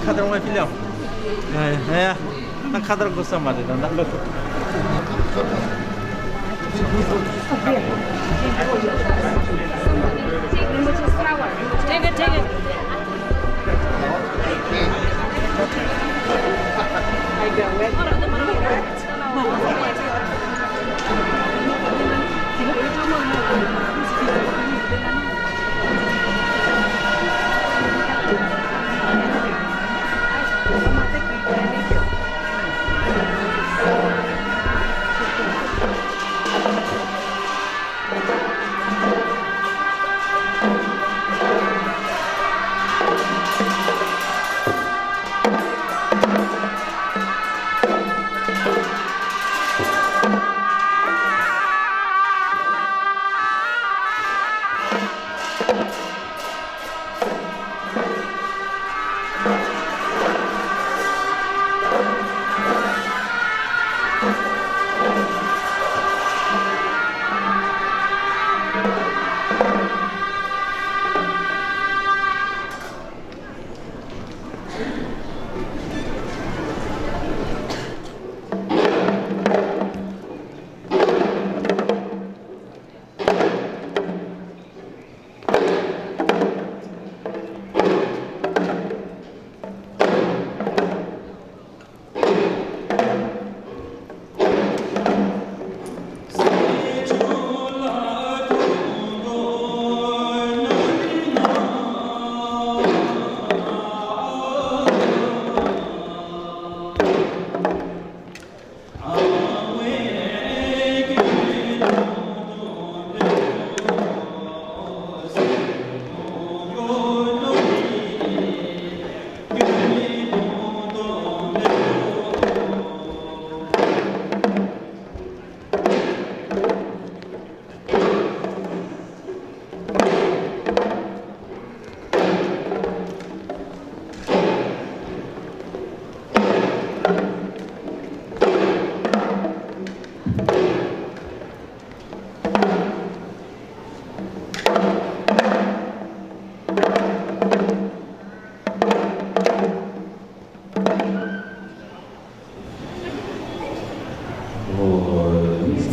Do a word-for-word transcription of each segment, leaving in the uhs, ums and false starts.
ཁ་དར་ངོ་ཕི་ལེའོ། ཨ་ཡ། ད་ཁ་དར་གོ་ས་མ་རེད་ད་ད་ལོ། Take it, take it.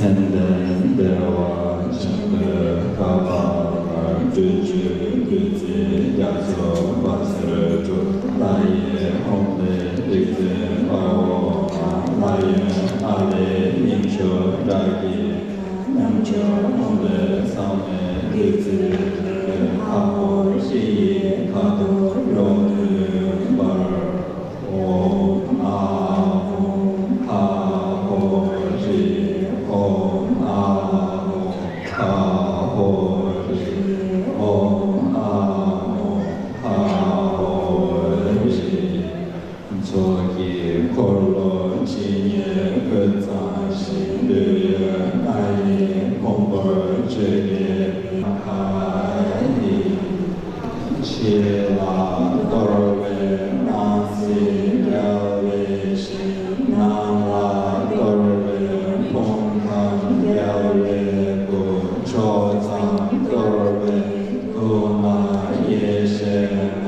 ཚེ་འདས་བདེ་བ་ཆེན་པོའི་བཀའ་དག་ལ་སྤྲོས་བཅུའི་བདུད་རྩི་རྒྱ་མཚོ་འབབ་སར་སྤྲོ། ལྷ་ཡི་ཧཱུྃ་ལས་རིག་འཛིན་དཔའ་བོ་མ། ལྷ་ཡི་ཨ་ལས་སྙིང་ཁྲོ་དགྲ་བགེགས། ཉམ་ཆུང་ཧཱུྃ་ལས་བསམ་མེད་བདུད་རྩིའི་རི། ཧ་ཧོ་ཧྲི་ཡི་ཁ་དོག་རོ་ནུས་འབར། ཨོཾ་ཨཱཿཧཱུྃ་ཧ་ཧོ་ཧྲི། ཨོཾ་ཨཱཿཧཱུྃ་ཧ་ཧོ་ཧྲི། ཨོཾ་ཨཱཿཧཱུྃ་ཧ་ཧོ་ཧྲི། མཚོ་གི་འཁོར་ལོ་ཇི་སྙེད་བཀོད་ཙམ་ཞིག་འདུས་ཡོད། ང་ཡི་ཕུང་པོར་ཆོས་ཀྱི་ཁ་ཡིས། ཕྱི་ལ་གཏོར་བས་སྣང་སྲིད་རྒྱལ་བའི་ཞིང་། ནང་ལ་གཏོར་བས་ཕུང་ཁམས་རྒྱལ་བའི་སྐུ། ཕྱོགས་མཚམས་གཏོར་བས་དབུ་མ་ཡེ་ཤེས་ལྔ།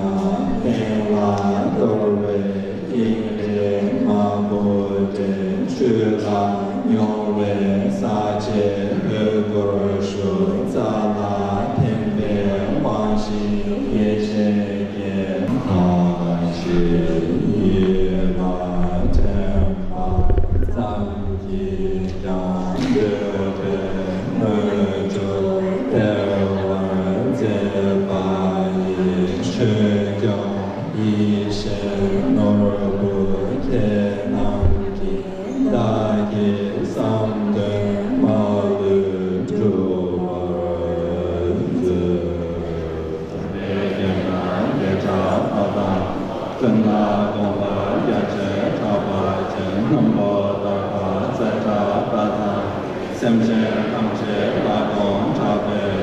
སྟེང་ལ་གཏོར་བས་ཏིང་འཛིན་དམར་པོ་སྤྲས། ཆོས་ལ་མྱོང་བས་ས་བཅད་ལྷོད་པོར་ཞུགས། རྩ་ལ་ཐིམ་པས་དབང་བཞི་ཡེ་ཤེས་སྐྱེ། ཐབས་ཤེས་ཡིད་ལ་དྲན་པ་ཙམ་གྱིས་ཀྱང་འདོད་པའི་དངོས་གྲུབ་སྟེར་བར་མཛད་པ་ཡི། ཆོས་སྐྱོང་ཡེ་ཤེས་ནོར་བུ་ཁྱེད་རྣམས་ཀྱིས། བདག་གི་བསམ་དོན་མ་ལུས་འགྲུབ་པར་མཛོད། དམ་པའི་དགེ་འདུན་བདེ་དྲག་པ་དང་། ཀུན་ལ་དགོངས་པ་རྒྱ་ཆེར་གྲགས་པ་ཅན། སྔོན་པོ་དག་པ་རྩལ་དྲག་པ་དང་། སེམས་ཅན་ཐམས་ཅད་ལ་དགོངས་དྲག་པའི།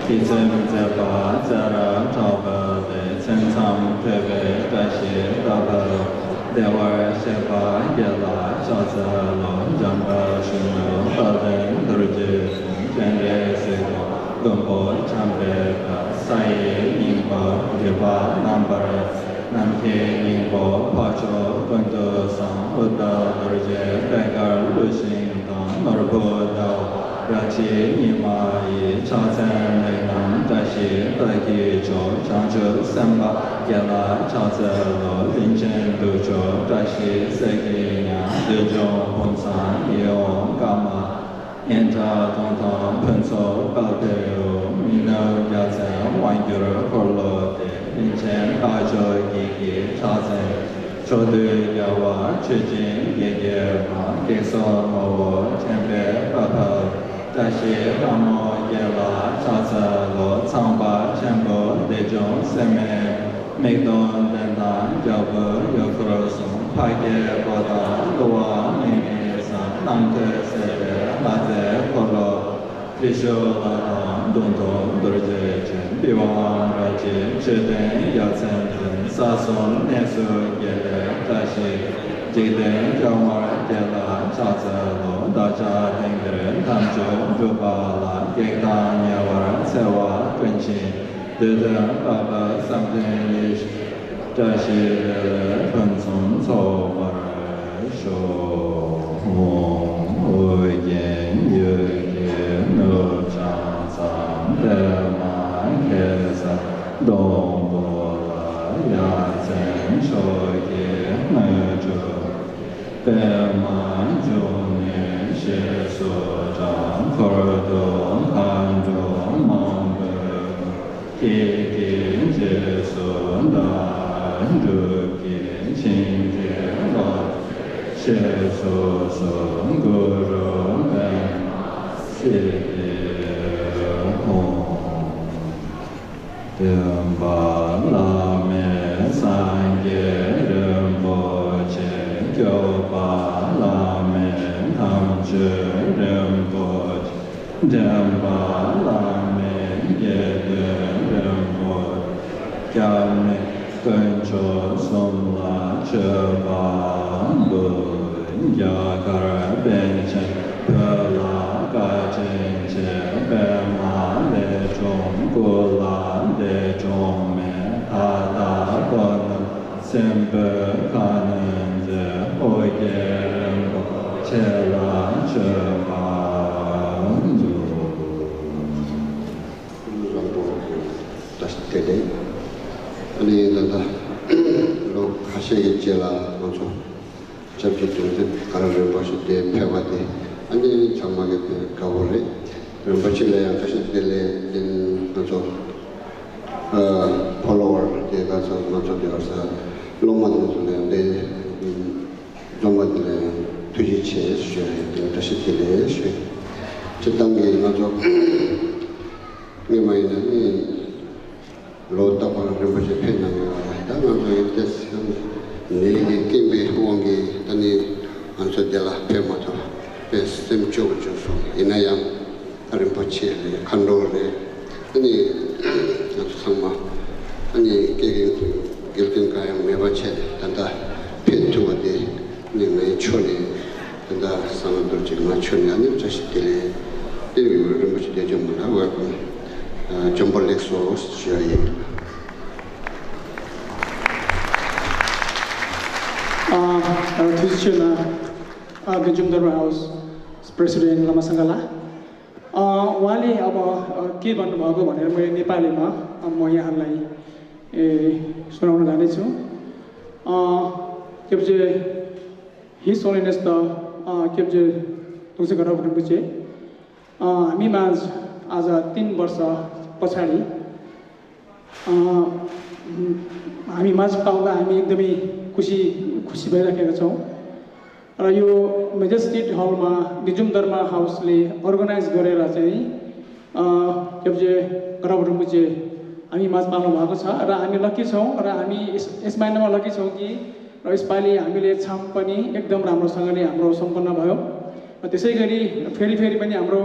ཐེག་ཆེན་མཛད་པ་རྩལ་དྲག་པ་སྟེ། མཚན་ཙམ་ཐོས་པས་བཀྲ་ཤིས་དགའ་བ། བདེ་བར་གཤེགས་པ་དགེ་ལ་ཕྱག་འཚལ་ལོ། འཇམ་དཔལ་གཞོན་ནུ་དཔལ་ལྡན་རྡོ་རྗེ་འཆང་། སྤྱན་རས་གཟིགས་དབང་མགོན་པོ་འཇམ་དཔལ་དཔའ། ས་ཡི་སྙིང་པོ་སྒྲིབ་པ་རྣམ་པར་འཇོམས། ནམ་མཁའི་སྙིང་ འཕགས་མཆོག་ཀུན་ཏུ་བཟང་། ཨུཏྤལ་རྡོ་རྗེ་པད་དཀར་ལུས་ཤིང་དང་། ནོར་བུ་ཟླ་བ་རལ་གྲི་ཉི་མ་ཡི། ཕྱག་མཚན་ལེགས་བསྣམས་བཀྲ་ཤིས་རྟགས་ཀྱི་མཆོག། བྱང་ཆུབ་སེམས་དཔའ་དགེ་ལ་ཕྱག་འཚལ་ལོ། གླིང་ཆེན་དུར་ཁྲོད་བཀྲ་ཤིས་གསེར་གྱི་ཉ། བདུད་འཇོམས་བུམ་བཟང་ཡིད་འོང་ཀ་མ། སྙན་གྲགས་གདུང་ཐང་ཕུན་ཚོགས་དཔལ་འཕེལ་ལོ། མི་ནུབ་རྒྱལ་མཚན་དབང་གྱུར་འཁོར་ལོ་བརྟན། གླིང་ཆེན་རྟ་མཆོག་བགེགས་ཀྱི་ཕྱག་འཚལ། ཕྱོགས་དུས་རྒྱལ་བ་མཆོད་སྦྱིན་དགྱེས་དགྱེས་པ། བགེགས་ཚོགས་མང་པོ་འདྲེན་པའི་དཔལ་འཕེལ། བཀྲ་ཤིས་ལྷ་མོ་དགེ་ལ་ཕྱག་འཚལ་ལོ། ཚངས་པ་ཆེན་པོ་བདེ་འབྱུང་སེམས་དཔའི། མིག་སྟོང་ལྡན་དང་རྒྱལ་པོ་ཡུལ་འཁོར་གསུམ། འཕགས་སྐྱེས་པོ་དང་ཀླུ་དབང་མི་མི་བཟང་། རྣམ་ཐོས་སྲས་དེ་ལྷ་རྫས་འཁོར་ལོ། ཏྲི་ཤཱུལ་དང་མདུང་ཐུང་རྡོ་རྗེ་ཅན། པི་ཝང་རལ་གྲི་མཆོད་རྟེན་ཡ་མཚན་ལྡན། ས་གསུམ་གནས་སུ་དགེ་ལེགས་བཀྲ་ཤིས། འཇིག་རྟེན་སྐྱོང་བར་དགེ་ལ་ཕྱག་འཚལ་ལོ། བདག་ཅག་དེང་འདིར་དམ་ཆོས་སྒྲུབ་པ་ལ། བགེགས་དང་ཉེ་བར་འཚེ་བ་ཀུན་ཕྱིར། བདུད་དོན་དཔའ་བོས་བསམ་དོན་ཡིད་བཞིན། བཀྲ་ཤིས་བདེ་ལེགས་ཕུན་སུམ་ཚོགས་པར་ཤོག། ཨོཾ། ཨོ་རྒྱན་ཡུལ་གྱི་ནུབ་བྱང་མཚམས། པདྨ་གེ་སར་སྡོང་པོ་ལ། ཡ་མཚན་མཆོག་གི་དངོས་གྲུབ། པདྨ་འབྱུང་གནས་ཞེས་སུ་གྲགས། འཁོར་དུ་མཁའ་འགྲོ་མང་པོས་བསྐོར། བསྐྱེད་ཀྱི་རྗེས་སུ་བདག་སྒྲུབ་ཀྱིས། བྱིན་གྱིས་རློབ་ཞེས་སུ་གསོལ། གུ་རུ་པདྨ་སིདྡྷི་ཧཱུྃ། སྟོན་པ་བླ་མེད་སངས་རྒྱས་རིན་པོ་ཆེ། སྐྱོབ་པ་བླ་མེད་དམ་ཆོས་རིན་པོ་ཆེ། འདྲེན་པ་བླ་མེད་དགེ་འདུན་རིན་པོ་ཆེ། སྐྱབས་གནས་དཀོན་མཆོག་གསུམ་ལ་མཆོད་པ་འབུལ། རྒྱ་གར་པཎ་ཆེན་བོད་ལ་བཀའ་དྲིན་ཆེ། པདྨ་ལས་འཁྲུངས་སྐུ་ལ་འདས་འཁྲུངས་མེད། ད་ལྟ་འཁོར་ནང་སྲིན་པོའི་ཁ་གནོན་མཛད། ཨོ་རྒྱན་རིན་པོ་ཆེ་ལ་མཆོད་པ་འབུལ། བཀྲ་ཤིས་བདེ་ལེགས། ཨ་ནི་ད་ལྟ་ལོ་ཁ་ཤས་ཀྱི་རྗེས་ལ་ང་ཚོ་སྐྱབས་རྗེ་གདུང་སྲས་ག་ར་རིན་པོ་ཆེ་འདིར་ཕེབས་པ་དེ་ཨ་ནི་ཚང་མ་གི་དཔེ་དགའ་པོ་རེད། རིན་པོ་ཆེ་ལ་ཡང་བཀྲ་ཤིས་བདེ་ལེགས་ལན། ང་ཚོ་ཕོ་ལོ་ཝར་དེ་ག་ཚོད་ང་ཚོ་དེ་བར་ས་སློབ་མ་དང་ཚོ་ལ་ཡང་དེ་འཛོམས་པ་དེ་ལ་ཡང་ཐུགས་རྗེ་ཆེ་ཞུ་ཡ་ཡིན། དེ་བཀྲ་ཤིས་བདེ་ལེགས་ཞུ། སྤྱིར་བཏང་གི་ང་ཚོ་སྔོན་མ་ཡིན་ན་ནི་ལོ་རྟག་པར་རིན་པོ་ཆེ་ཕེབས་གནང་ཡོད་རེད། ད་ང་ཚོ་ཡི་ཏེ་ནད་ཀྱི་རྐྱེན་པའི་དབང་གིས་ད་ནི་ང་ཚོ་འདི་ལ་ཕེབས་མ་ཐུབ་པས་སེམས་སྐྱོ་པོ་བྱུང་སོང་། ཡིན་ན་ཡང་ད་རིན་པོ་ཆེ་རེད། མཁའ་འགྲོ་རེད། ད་ནི་ང་ཚོ་ཚང་མ་ད་ནི་སྐྱེ་རྒྱུན་དུ་འགལ་རྐྱེན་གང་ཡང་མེད་པ་བྱས་ད་ལྟ་ཕེབས་ཐུབ་པ་དེ་ནི་ངའི་ཕྱོགས་ནས། དེ་འདྲ་བསམ་བློ་གཏོང་ཅིག་ང་ཆོས་ནས་ཨ་ནེ་བཀྲ་ཤིས་བདེ་ལེགས། ཨེ་རིན་པོ་ཆེ་བདེ་སྐྱོང་མ་ལ་ཝེལ་ཀམ། ཨ་འཇོན་པོ་ལེགས་སོ་ཞུ་ཡ་ཡིན། ཨ་ཐུགས་རྗེ་ཆེ་གནང་། ཨ་དགེ་འཇོམས་དྷརྨ་ཧའུ་སི་པི་རེ་སི་ཌེན་ཊི་བླ་མ་སངྒ་ལགས། ཨ་ཝ་ལི་ཨ་བ་ཨ་ཀི་བན་མ་གོ་བ་ནེ་མོ་ནེ་པ་ལི་མ་ཨ་མོ་ཡ་ཧ་ལ་ཡི་ཨེ་སོ་ན་ཝ་ན་ག་ནེ་ཆུ། ཨ་སྐྱབས་རྗེ། His Holiness the, uh, སྐྱབས་རྗེ་གདུང་སྲས་དགའ་རབ་རིན་པོ་ཆེ། Uh, हामी माझ आज तीन वर्ष पछाडि, uh, हामी माझ पाउँदा हामी एकदमै खुसी, खुसी भइराखेका छौँ। र यो मेजेस्टिक हलमा गेजोम धर्म हाउसले अर्गनाइज गरेर चाहिँ, अ, के भन्छ, गराउँ रुम्बुचे हामी माझ पाउनु भएको छ र हामी लकी छौँ र हामी यस, यस महिनामा लकी छौँ कि र यसपालि हामीले छाम पनि एकदम राम्रोसँगले हाम्रो सम्पन्न भयो। र त्यसै गरी फेरि फेरि पनि हाम्रो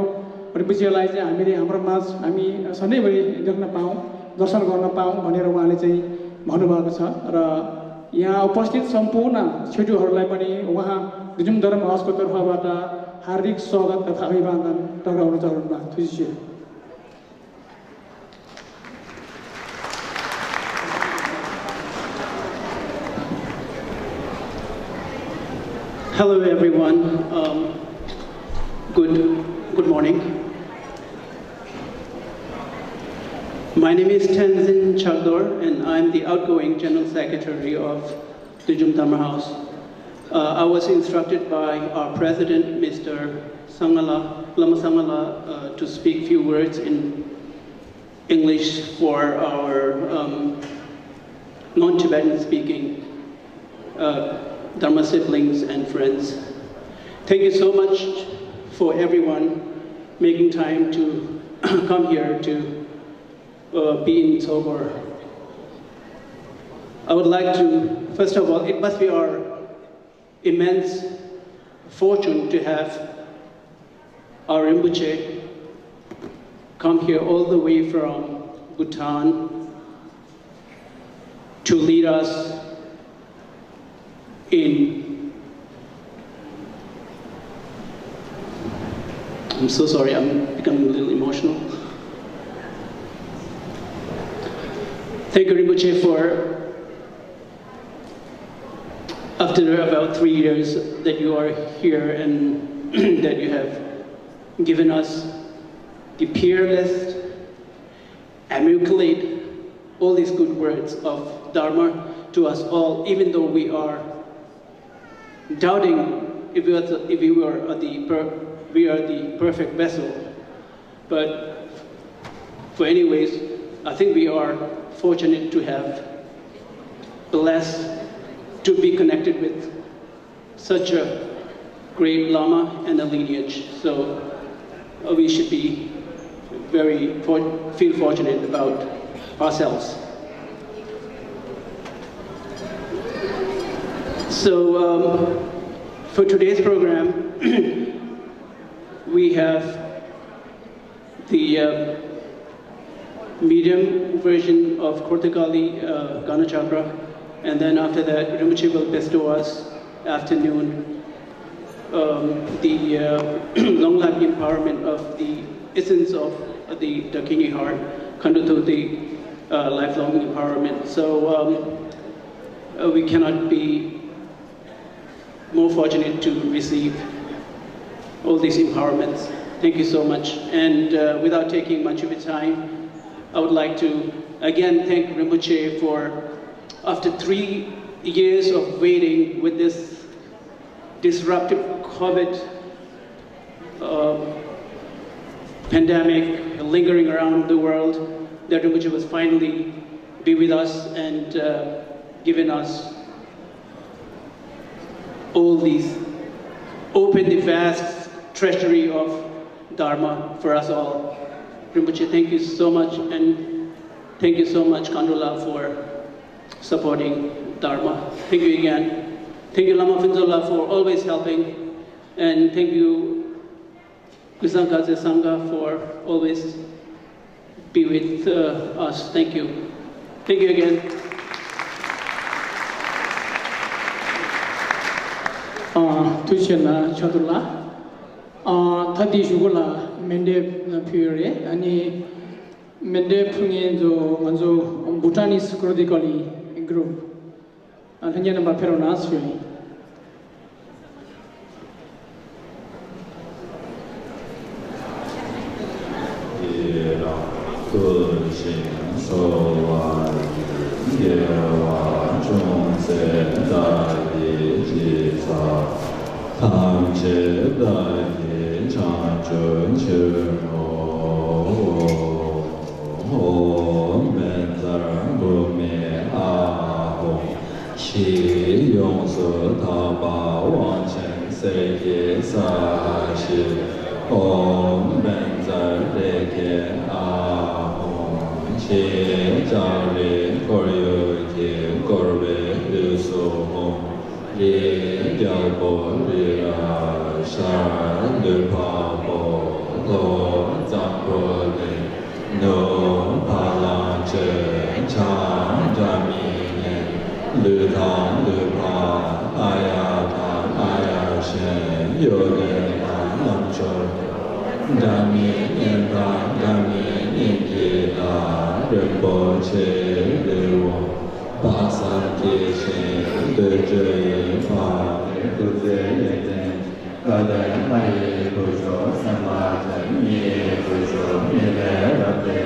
रिम्बुचेलाई चाहिँ हामीले हाम्रो माझ हामी सधैँभरि देख्न पाऊँ, दर्शन गर्न पाऊँ भनेर उहाँले चाहिँ भन्नुभएको छ। र यहाँ उपस्थित सम्पूर्ण छेटुहरूलाई पनि उहाँ गेजोम धर्म हाउसको तर्फबाट हार्दिक स्वागत तथा अभिवादन टक्राउन चरणमा थुजिसियो। Hello, everyone. Um, good, good morning. My name is Tenzin Chagdor, and I'm the outgoing General Secretary of the Jumtama House. Uh, I was instructed by our President, Mister Sangala, Lama Sangala, uh, to speak few words in English for our um, non-Tibetan speaking uh, Dharma siblings and friends. Thank you so much for everyone making time to come here to uh, be in Tsogo. I would like to, first of all, it must be our immense fortune to have our Rinpoche come here all the way from Bhutan to lead us in. I'm so sorry, I'm becoming a little emotional. Thank you, Rinpoche, for after about three years that you are here and that you have given us the peerless, immaculate, all these good words of Dharma to us all, even though we are doubting if we are the, if we were the per, we are the perfect vessel. But for anyways, I think we are fortunate to have blessed to be connected with such a great Lama and a lineage. So uh, we should be very for, feel fortunate about ourselves. So um, for today's program, we have the uh, medium version of Kortakali uh, Ganachakra, and then after that, Rinpoche will bestow us afternoon um, the uh, long life empowerment of the essence of the Dakini heart, Khandototi uh, lifelong empowerment. So um, uh, we cannot be more fortunate to receive all these empowerments. Thank you so much. And uh, without taking much of your time, I would like to again thank Rinpoche for, after three years of waiting with this disruptive COVID uh, pandemic lingering around the world, that Rinpoche was finally be with us and uh, given us all these, open the vast treasury of Dharma for us all. Rinpoche, thank you so much, and thank you so much, Khandro La, for supporting Dharma. Thank you again. Thank you, Lama Phuntsog La, for always helping, and thank you, Kusang Kaze Sangha, for always be with uh, us. Thank you. Thank you again. ཨ། ཐུགས་རྗེ་ཆེ་ལ་ཕྱག་རྡོར་ལགས། ཨ། ད་འདི་གཞུག་གུ་ལ་མཎྜལ་ཕུལ་ཡོད་རེད། ཨ་ནི་མཎྜལ་ཕུལ་མཁན་ཚོ་ང་ཚོ་Bhutanese Kortakali group ལྷན་རྒྱས་རྣམ་པ་ཕེབས་རོགས་གནང་ཞུ། ཐམས་ཅད་བདག་གིས་བྱང་ཆུབ་ཕྱིར་རོ། ཨོཾ་བཛྲ་བྷཱུ་མི་ཨཱཿཧཱུྃ། ཕྱིའི་ཡོངས་སུ་དག་པ་དབང་ཆེན་གསེར་གྱི་ས་གཞི། ཨོཾ་བཛྲ་རེ་ཁེ་ཨཱཿཧཱུྃ། ཕྱིའི་ལྕགས་རི་ཁོར་ཡུག་གིས་བསྐོར་བའི་དབུས་སུ་ཧཱུྃ། རིའི་རྒྱལ་པོ་རི་རབ་ཤར། ལུས་འཕགས་པོ་ལྷོ། འཛམ་བུ་གླིང་ནུབ། བ་ལང་སྤྱོད་འཆང་སྒྲ་མི་སྙན། ལུས་དང་ལུས་འཕགས་ཨཱརྱ་དང་ཨཱརྱ་གཞོན། གཡོ་ལྡན་དང་རྣམ་འབྱོར་སྒྲ་མི་སྙན་དང་སྒྲ་མི་སྙན་གྱི་སྒྲ། རིན་པོ་ཆེའི་ལུས་འོང་། དཔག་བསམ་དགྱེས་ཤིང་བདུད་འདུལ་ཡི་བ། ཐུགས་རྗེ་ཡོན་ཏན། བཀའ་བསྟན་ལྷ་ཡི་བུ་མཆོག་སེམས་དཔའ་ཆེན། མི་ཡི་བུ་མཆོག་མི་ལས་རབ་སྟེ།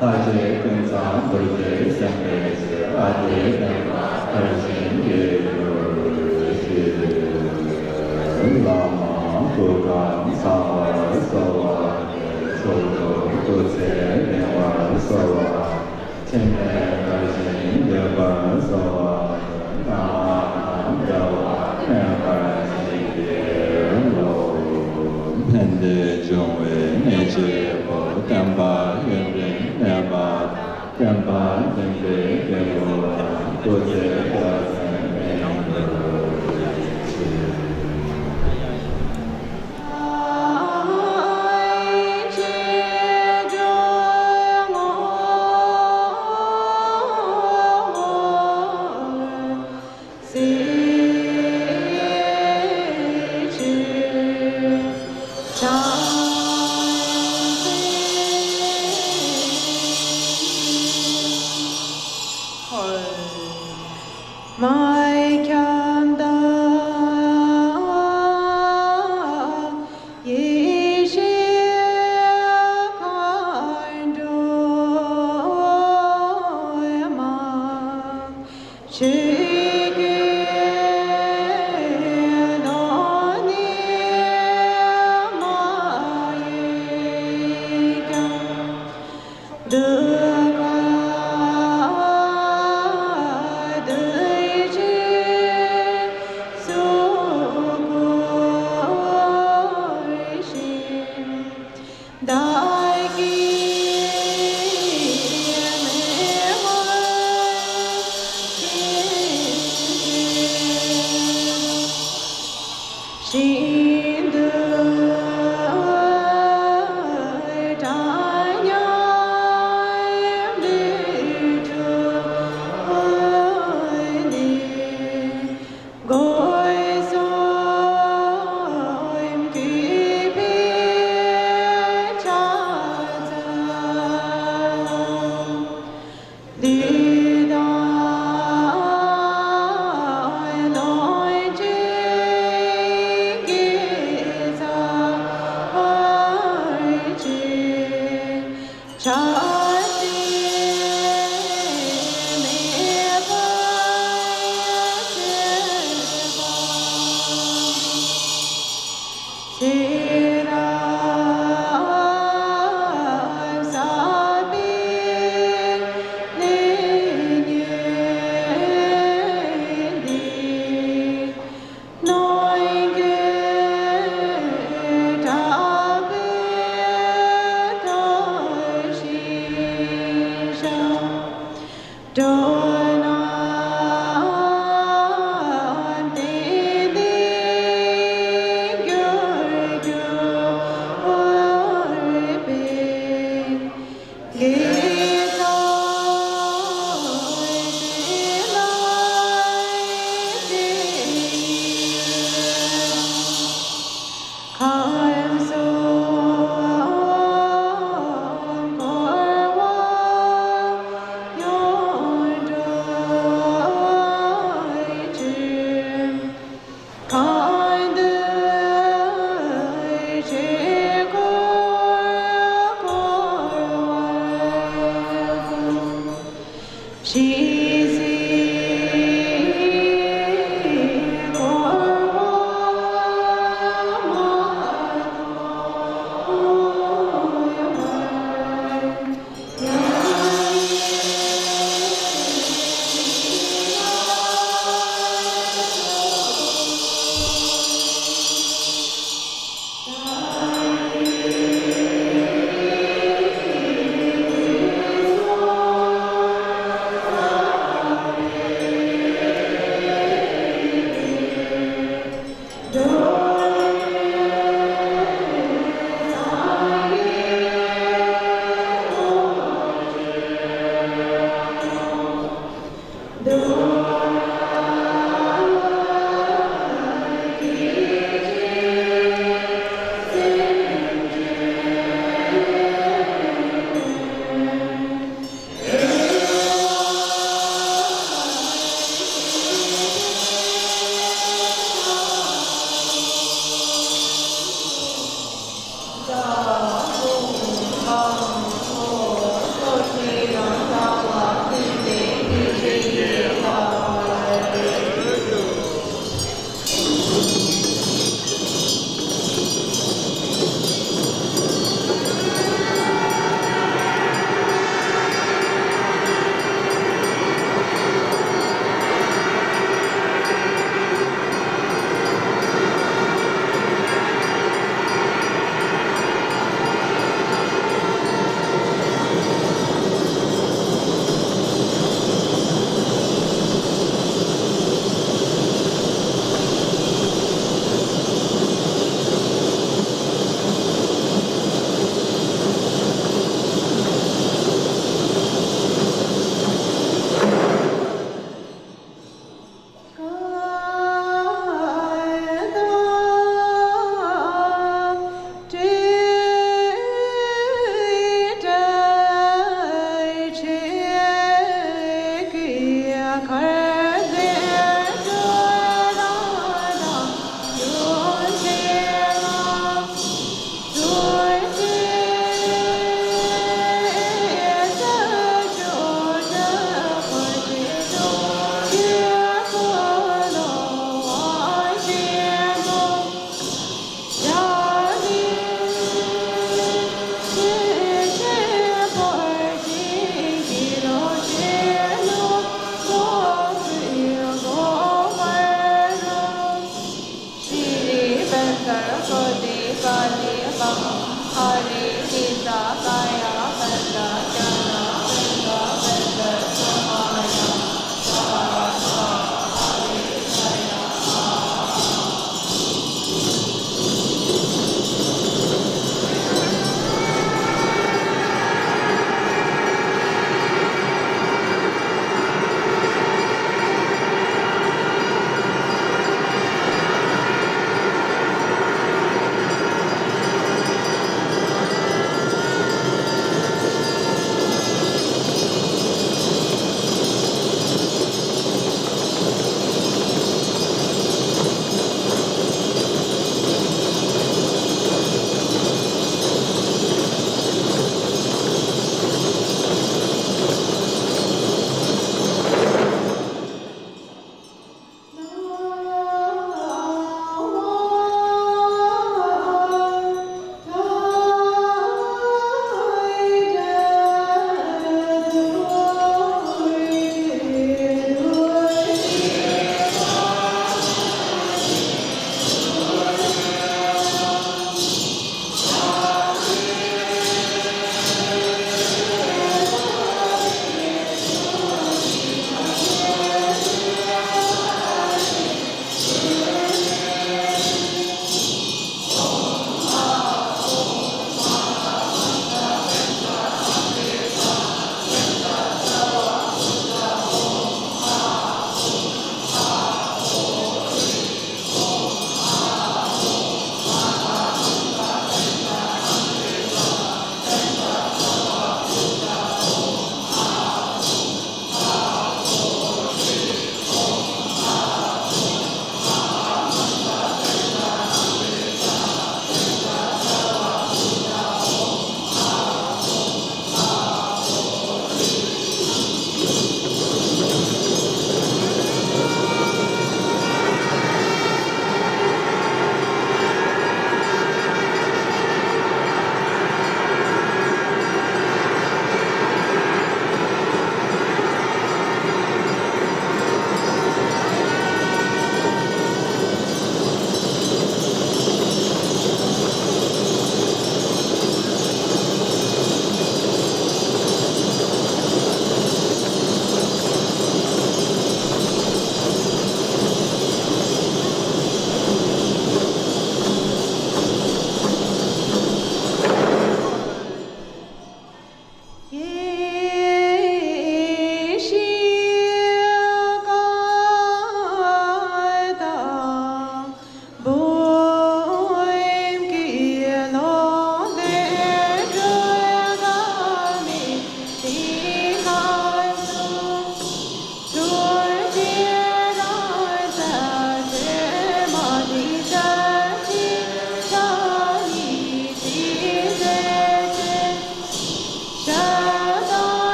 ལྷ་རྗེ་ཀུན་བཟང་རྡོ་རྗེ་སེམས་དཔའི་ཆོས། ཨ་ཏི་བསྟན་པ་མཐར་ཕྱིན་ཡིད་བཞིན་ཞིག་བླ་མ་སྐུ་ཁམས་བཟང་བར་གསོལ་བ་འདེབས། མཆོག་ཏུ་སྐུ་ཚེ་བརྟན་པར་གསོལ་བ། འཆི་མེད་དར་ཞིང་རྒྱས་པར་གསོལ་བ། སྣང་བ་དང་བྲལ་བ་མེད་པར་བྱིན་གྱིས་རློབས། ཕན་བདེ་འབྱུང་བའི་གནས་སྐྱེས་པོ། བསྟན་པ་ཡུན་རིང་གནས་པ་དང་། བསྟན་པ་འཛིན་པའི་སྐྱེས་བུ་དང་། སྐུ་ཚེ་རྒྱ་ཆེན་ཕན་ཡོན་ཏུ་བརྩེ།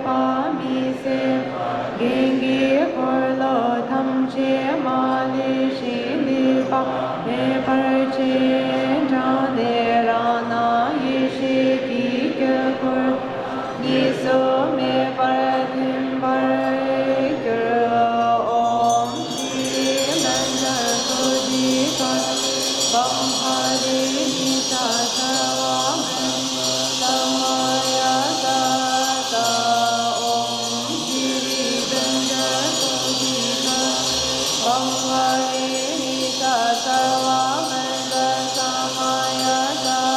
པ་མི་ཟད་པ། རྒྱན་གྱི་འཁོར་ལོ་ཐམས་ཅད་མ་ལུས་ཤིང་ནུས་པ་མེད་པར་སྤྱན་དྲངས་ཏེ་རང་སྣང་ཡེ་ཤེས་ཀྱི་དཀྱིལ་འཁོར་གཉིས་སུ་མེད་པར་ཐིམ་པར་གྱུར། ཨོཾ་ཤྲཱི་བཛྲ་ཀྲོ་ཌི་ག་ཛ་བྷཱ་ར་མི་ཙ་སརྦ་བཛྲ་ས་མ་ཡ་ཙྪ་ཏ། ཨོཾ་ཤྲཱི་བཛྲ་ཀྲོ་ཌི་ག་ཛ་བྷཱ་ར་མི་ཙ་སརྦ་བཛྲ་ས་མ་ཡ་ཙྪ་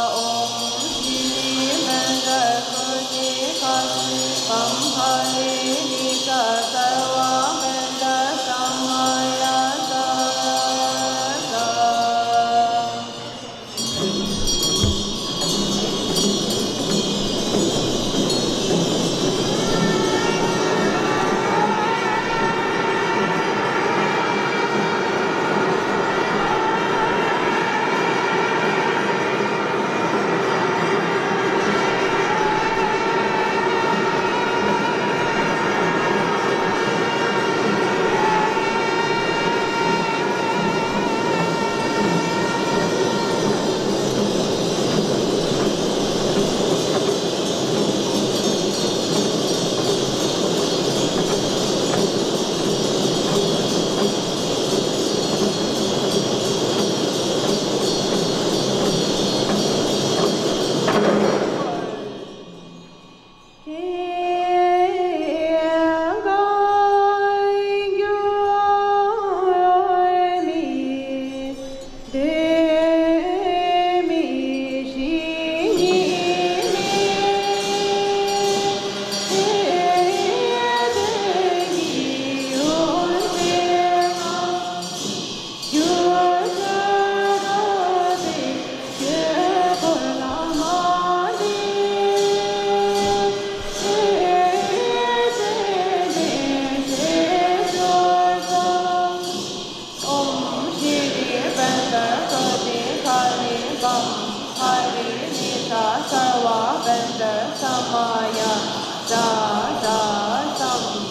ཏ། ཨོཾ་ཤྲཱི་བཛྲ་ཀྲོ་ཌི་ག་ཛ་བྷཱ་ར་མི་ཙ་སརྦ་བཛྲ་ས་མ་ཡ་ཙྪ་ཏ། ཨོཾ་ཤྲཱི་བཛྲ་ཀྲོ་ཌི་ག་ཛ་བྷཱ་ར་མི་ཙ་སརྦ་བཛྲ་ས་མ་ཡ་ཙྪ་ཏ་སཾ།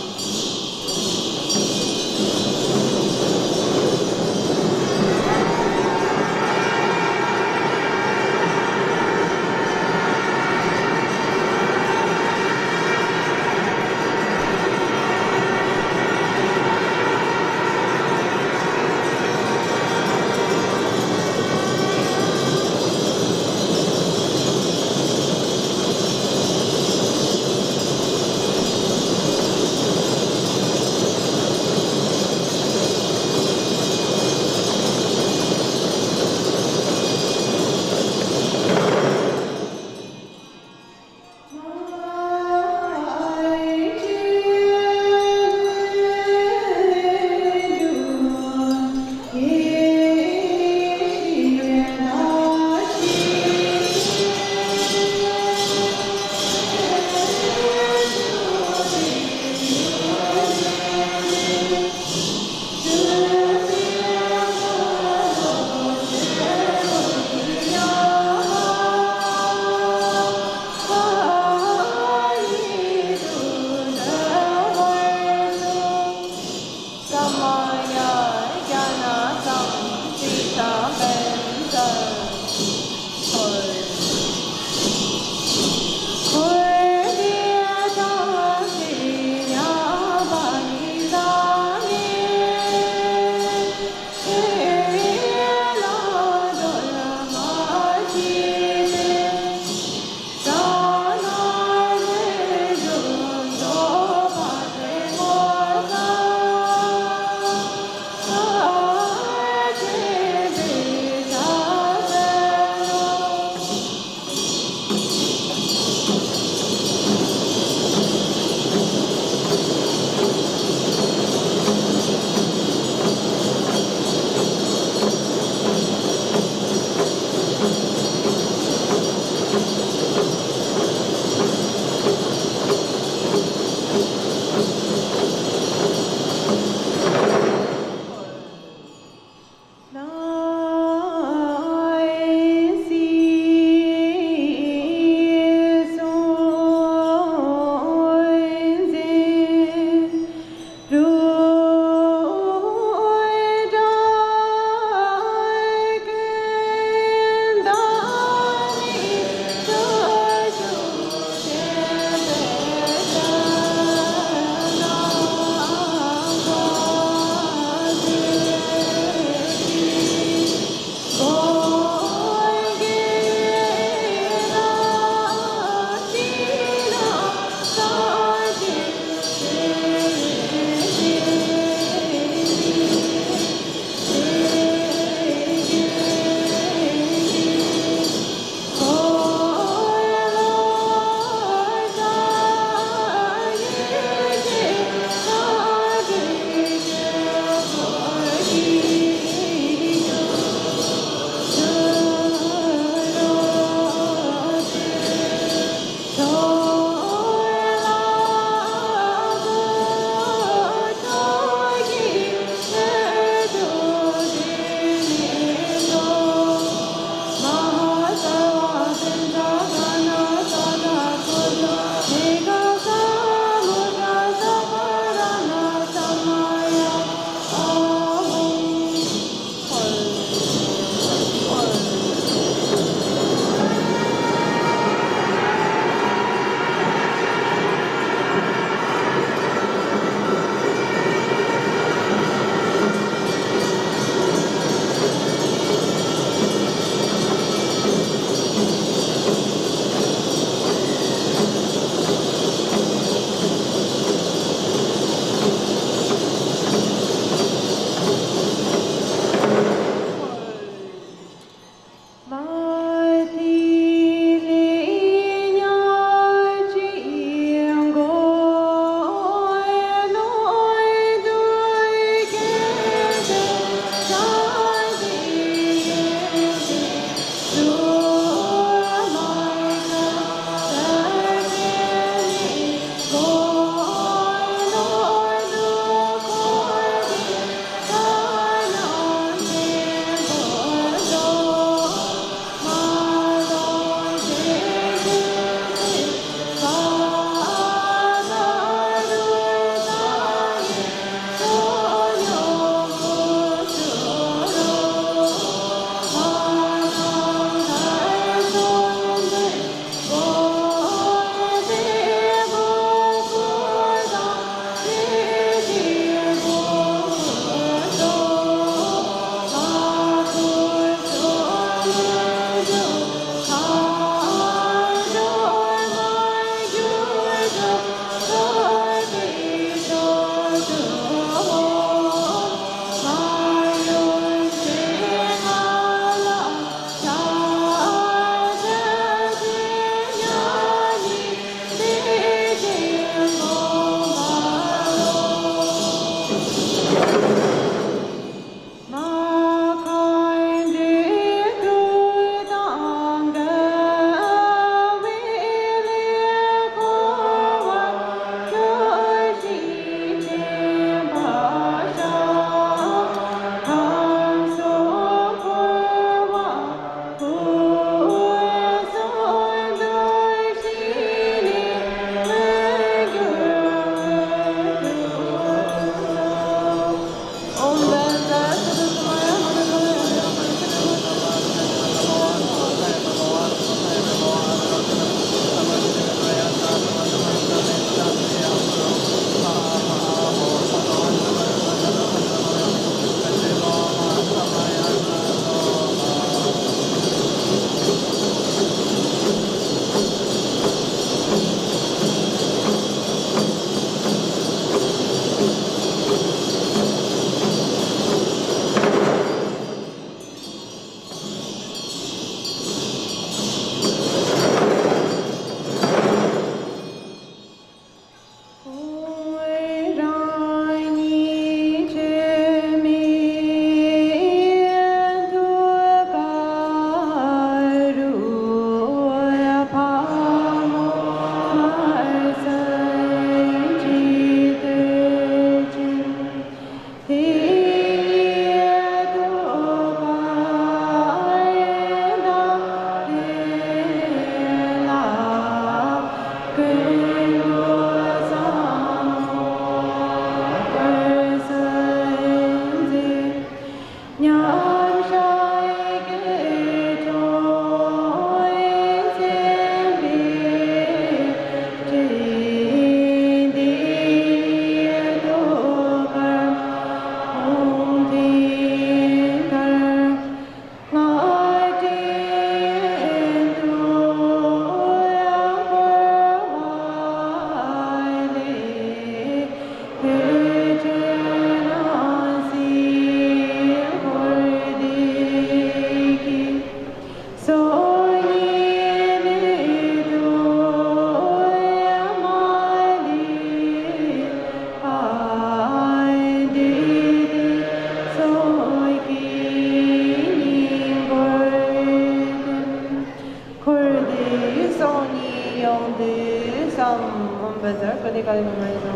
དུས་སམ། ཨོཾ་བཛྲ་ཀཱུ་ཌི་ཀཱ་ལི་པྲ་མ་ཧྲཱི་ཙ།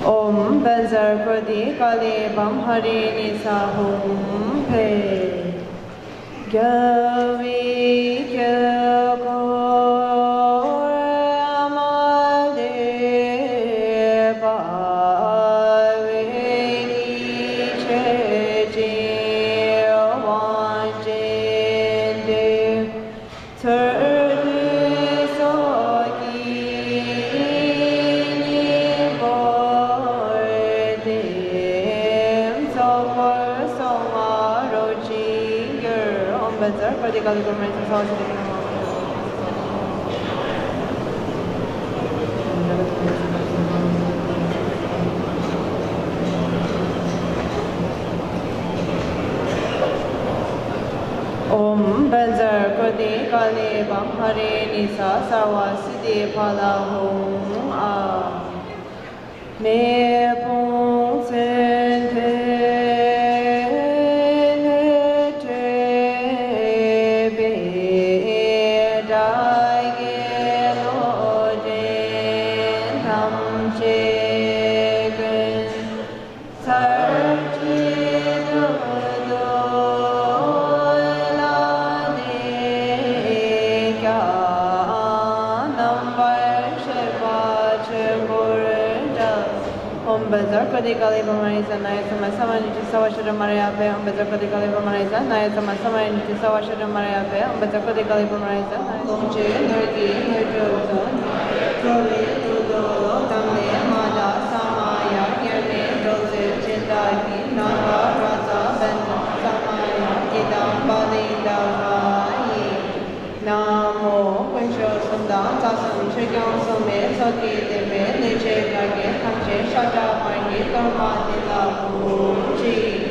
ཨོཾ་བཛྲ་ཀཱུ་ཌི་ཀཱ་ལི་པྲ་མ་ཧ་རི་ནི་ས་ཧཱུྃ་ཕཊ། རྒྱལ་བའི་དཀྱིལ་འཁོར་མ་ལུས་པ། བོད་ཀྱི་ཆོས་ཀྱི་དབང་ཆེན་འདི། ཚུར་འདུས་སོགས་ཀྱིས་སྙིང་པོར་བསྟིམ། ཚོགས་འཁོར་སོགས་ལ་རོལ་ཅིང་གྱུར། ཨོཾ་བཛྲ་ཀཱུ་ཌི་ཀཱ་ལི་པྲ་མ་ཧྲཱི་ཙ། སྭཱ་ཧཱ་ཤུདྡྷ་ཕཊ། ཨོཾ་བཛྲ་ཀཱུ་ཌི་ཀཱ་ལི་པྲ་མ་ཧ་རི་ནི་ས། སརྦ་སིདྡྷི་ཕ་ལ་ཧཱུྃ་ཨཱཿ། མེ་དཔུང་མཚོན་དོན་ལས་སྤྲོས་པའི། དགྲ་བགེགས་ཀློང་ཆེན་ཐམས་ཅད་ཀུན། ཚར་གཅིག་ཏུ་བསྡུ་ལ་ནི་ཀྱང་། རྣམ་པར་ཤེས་པ་ཆོས་སྐུར་བཀྲ། ཨོཾ་བཛྲ་ཀཱུ་ཌི་ཀཱ་ལི་པྲ་མ་ཧྲཱི་ཙ། ན་ཡ་ས་མ་ས་མ་ནི་ཏྲི་སརྦ་ཤ་ཏ་མ་ར་ཡ་ཕཊ། ཨོཾ་བཛྲ་ཀཱུ་ཌི་ཀཱ་ལི་པྲ་མ་ཧྲཱི་ཙ། ན་ཡ་ས་མ་ས་མ་ནི་ཏྲི་སརྦ་ཤ་ཏ་མ་ར་ཡ་ཕཊ། ཨོཾ་བཛྲ་ཀཱུ་ཌི་ཀཱ་ལི་པྲ་མ་ཧྲཱི་ཙ། ན་ཡ། ལོངས་སྤྱོད་ནོར་གྱི་དངོས་གྲུབ་སྩོལ། ཁྲོ་བོའི་གདུང་དུ་ལོག། དམ་ལས་མ་འདའ་ས་མ་ཡ། དམྱལ་བའི་འགྲོ་ཚུལ་ཅི་ལྟར་བགྱི། ནཱ་ག་རཱ་ཛ་བཛྲ་ས་མ་ཡ། ཡི་དམ་པཱ་ལི་ཏ་ག་ཡི། ན་མོ། དཀོན་མཆོག་གསུམ་དང་རྩ་གསུམ་ཆོས་སྐྱོང་སྲུང་མའི་ཚོགས་ཀྱིས་ལྡན་པའི་གནོད་བྱེད་ག་གེ་ཐམས་ཅད་ཤ་ཁྲག་དམར་གྱི་གཏོར་མ་འདི་ལ་འབུལ་ཅིག།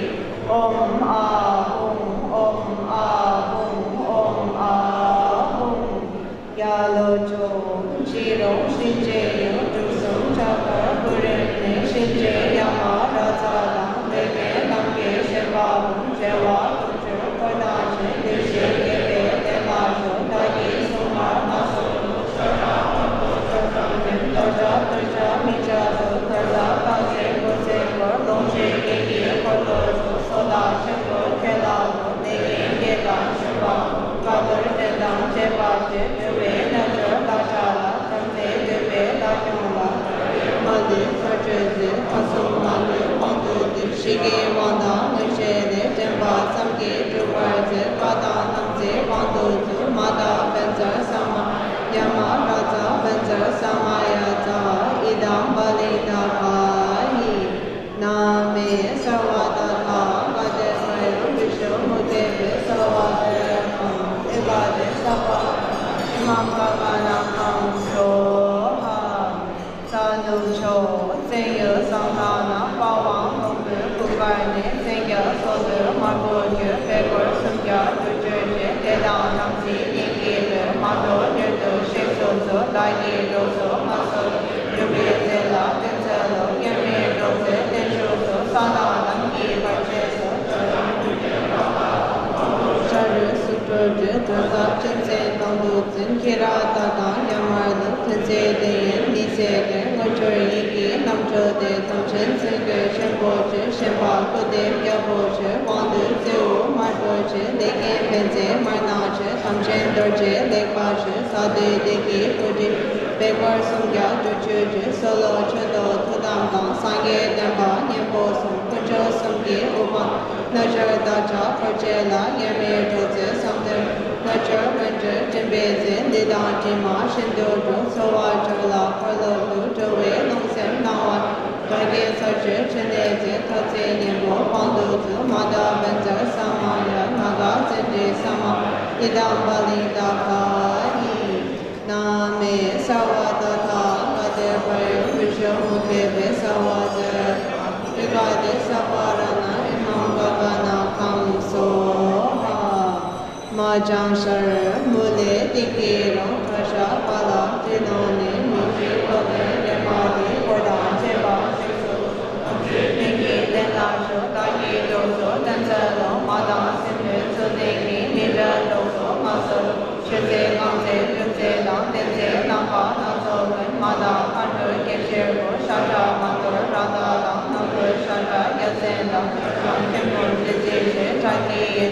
ཨོཾ་ཨཱཿཧཱུྃ། ཨོཾ་ཨཱཿཧཱུྃ། ཨོཾ་ཨཱཿཧཱུྃ། ཡ་ལོ་ཅོག། འཇིགས་རུང་གཤིན་རྗེའི་ཡུལ། དྲུག་གསུམ་ཕྱག་འཁོར་བུ་རམ་ནས། གཤིན་རྗེ་ཡ་མ་རཱ་ཛ་དང་། ལས་ངན་ནམ་མཁའི་བཤན་པ་ཀུན། རྒྱལ་བ་དཀོན་མཆོག་འཁོར་དང་བཅས། བདུད་བཞིའི་རྒྱལ་པོའི་གདན་ལ་བཞུགས། བདག་གི་སྲུང་མར་མངའ་གསོལ་ལོ། ཤ་ཁྲག་དངོས་པོ་མཆོག་ཐམས་ཅད། གཏོར་ཆ་གཏོར་བྱ་མི་བྱ་ཚུལ། གར་ཟག་རྟགས་གསལ་འབུལ་ཚིག་སྐོར། ལོངས་སྤྱོད་རྒྱན་གྱི་འཁོར་ལོ་ཚུ། ཚོགས་བདག་ཆེན་པོ་ཁྱེད་ལ་འབུལ། ལས་མཁན་བརྒྱད་དང་བཅུ་པ་ཀུན། བཀའ་གདམས་ཅན་དང་བཅས་པ་བཅས། འདུལ་བའི་རྣལ་འབྱོར་བདག་ཅག་ལ། བྱམས་བརྩེས་འདུལ་བའི་བདག་སྐྱོང་ལ། མ་ལུས་ཚར་གཅོད་མཛད། མཐའ་གསུམ་མ་ལུས་དབང་དུ་སྡུད། ཞི་རྒྱས་དབང་དང་མངོན་ཤེས་ལས། དྲན་པ་བསམ་གྱིས་འགྲུབ་པར་མཛད། བཀའ་དང་དམ་ཚིག་དབང་དུ་སྡུད། མ་ད་བཛྲ་ས་མ་ཡ། ཡ་མ་རཱ་ཛ་བཛྲ་ས་མ་ཡ་ཛཿ། ཡི་དམ་པཱ་ལི་ཏ་ག་ཡི། ན་མེ་སརྦ་ཏ་ཐཱ་ག་ཏེ་བྷྱོ་བི་ཤྭ་མུ་ཁྱེ་བྷྱེ་སརྦ་ཏ་རཀྵཾ། ཨེ་ཀ་ཏེ་སརྦ་རཏྣ་ཨི་མཾ་ག་ག་ན་ཏེ་སྭཱ་ཧཱ། རྩ་རླུང་མཆོག། བཙན་གཡོ་གསང་སྔགས་ནང་། པ་ཝང་ལོངས་སྐུའི་སྐུ་དཀར་ནས། བཙན་རྒྱལ་སྲོག་འདོར་དམར་པོ་གྱུར། བཻ་ཀོར་སུམ་བརྒྱ་དུར་གྱུར་ཅིག། དད་དང་དམ་ཚིག་སྙིང་གིས་མཐུན། མ་དོར་མྱུར་དུ་གཤེགས་སུ་གསོལ། བདག་གི་གྲོགས་སུ་མངའ་གསོལ་ཏོ། སྒྲུབ་པའི་རྫས་ལ་བརྟེན་འཚལ་ལོ། དམྱལ་བའི་འགྲོ་ཚུལ་བརྟན་བཞུགས་སོ། ས་དང་ལམ་གྱི་བར་ཆད་སོལ། ཤ་རུས་གསུང་སྒྲོག་སྒྲོལ། གྲྭ་ཚང་ཁྲིམས་སྲུང་དང་དུ་འཛིན། ཁྱི་ར་དྭགས་དང་ཡ་མར་ལུག། ཐུན་རྫས་དེ་ཡིས་ནི་ཚེ་འདིར། དངོས་འབྱོར་ཡིད་ཀྱིས་རྣམ་གྲོལ་ཏེ། དམ་ཅན་སེམས་བསྐྱེད་ཆེན་པོ་ཆེ། ཞེན་པ་སྐུར་འདེབས་རྒྱལ་པོ་ཆེ། དབང་སྡུད་རྩེའུ་དམར་པོ་ཆེ། ལས་མཁན་བན་ཚེ་དམར་ནག་ཆེ། དམ་ཅན་རྡོ་རྗེ་ལེགས་པ་ཆེ། ས་འདུལ་བདེ་སྐྱིད་སྐུ་དྲིན། བཻ་ཀོར་སུམ་བརྒྱ་དུར་གྱུར་ཅིག། གསོལ་ལོ་མཆོད་དོ་ཐུགས་དམ་བསྐང་། སངས་རྒྱས་བསྟན་པ་གཉན་པོ་གསུམ། དཀོན་མཆོག་གསུམ་གྱི་དབུ་འཕང་། རྣལ་འབྱོར་བདག་ཅག་འཁོར་བཅས་ལ། དམྱལ་བའི་འགྲོ་ཚུལ་བསམ་གཏན། རྣལ་འབྱོར་ཀུན་འདུལ་སྤྲིན་པའི་རྫས། འདི་དང་དྲི་མ་ཤིན་ཏུ་སྒྲོལ། ཚོལ་བ་སྦྱོར་ལ་འཁོར་ལོ་བསྡུ། འགྲོ་བའི་རླུང་སེམས་སྣང་བ། དགྲ་བགེགས་ཚར་གཅོད་ཕྲིན་ལས་མཛད། ཐོག་བརྩེགས་གཉན་པོ་དབང་དུ་སྡུད། མ་ད་བཛྲ་ས་མ་ཡ། ནཱ་ག་ཙནྡྲའི་ས་མ་ཡ། ཡི་དམ་པཱ་ལི་ཏ་ག་ཡི། ན་མེ་སརྦ་ཏ་ཐཱ་ག་ཏེ་བྷྱོ་བི་ཤྭ་མུ་ཁྱེ་བྷྱེ་སརྦ་ཏ་རཀྵཾ། ཨེ་ཀ་ཏེ་སརྦ་རཏྣ་ཨི་མཾ་ག་ག་ན་ཏེ་སྭཱ་ཧཱ། མ་ལྕང་ཤར་མུ་ལེ་ཏིང་གི་རོང་། ཁྲ་ཤ་པ་ལ་ཏི་ནོ་ནི། མི་ཤིགས་ཀོ་ཏེ་རེ་མ་ཏི། འཁོར་དང་བཅས་པ་གཤེགས་སུ་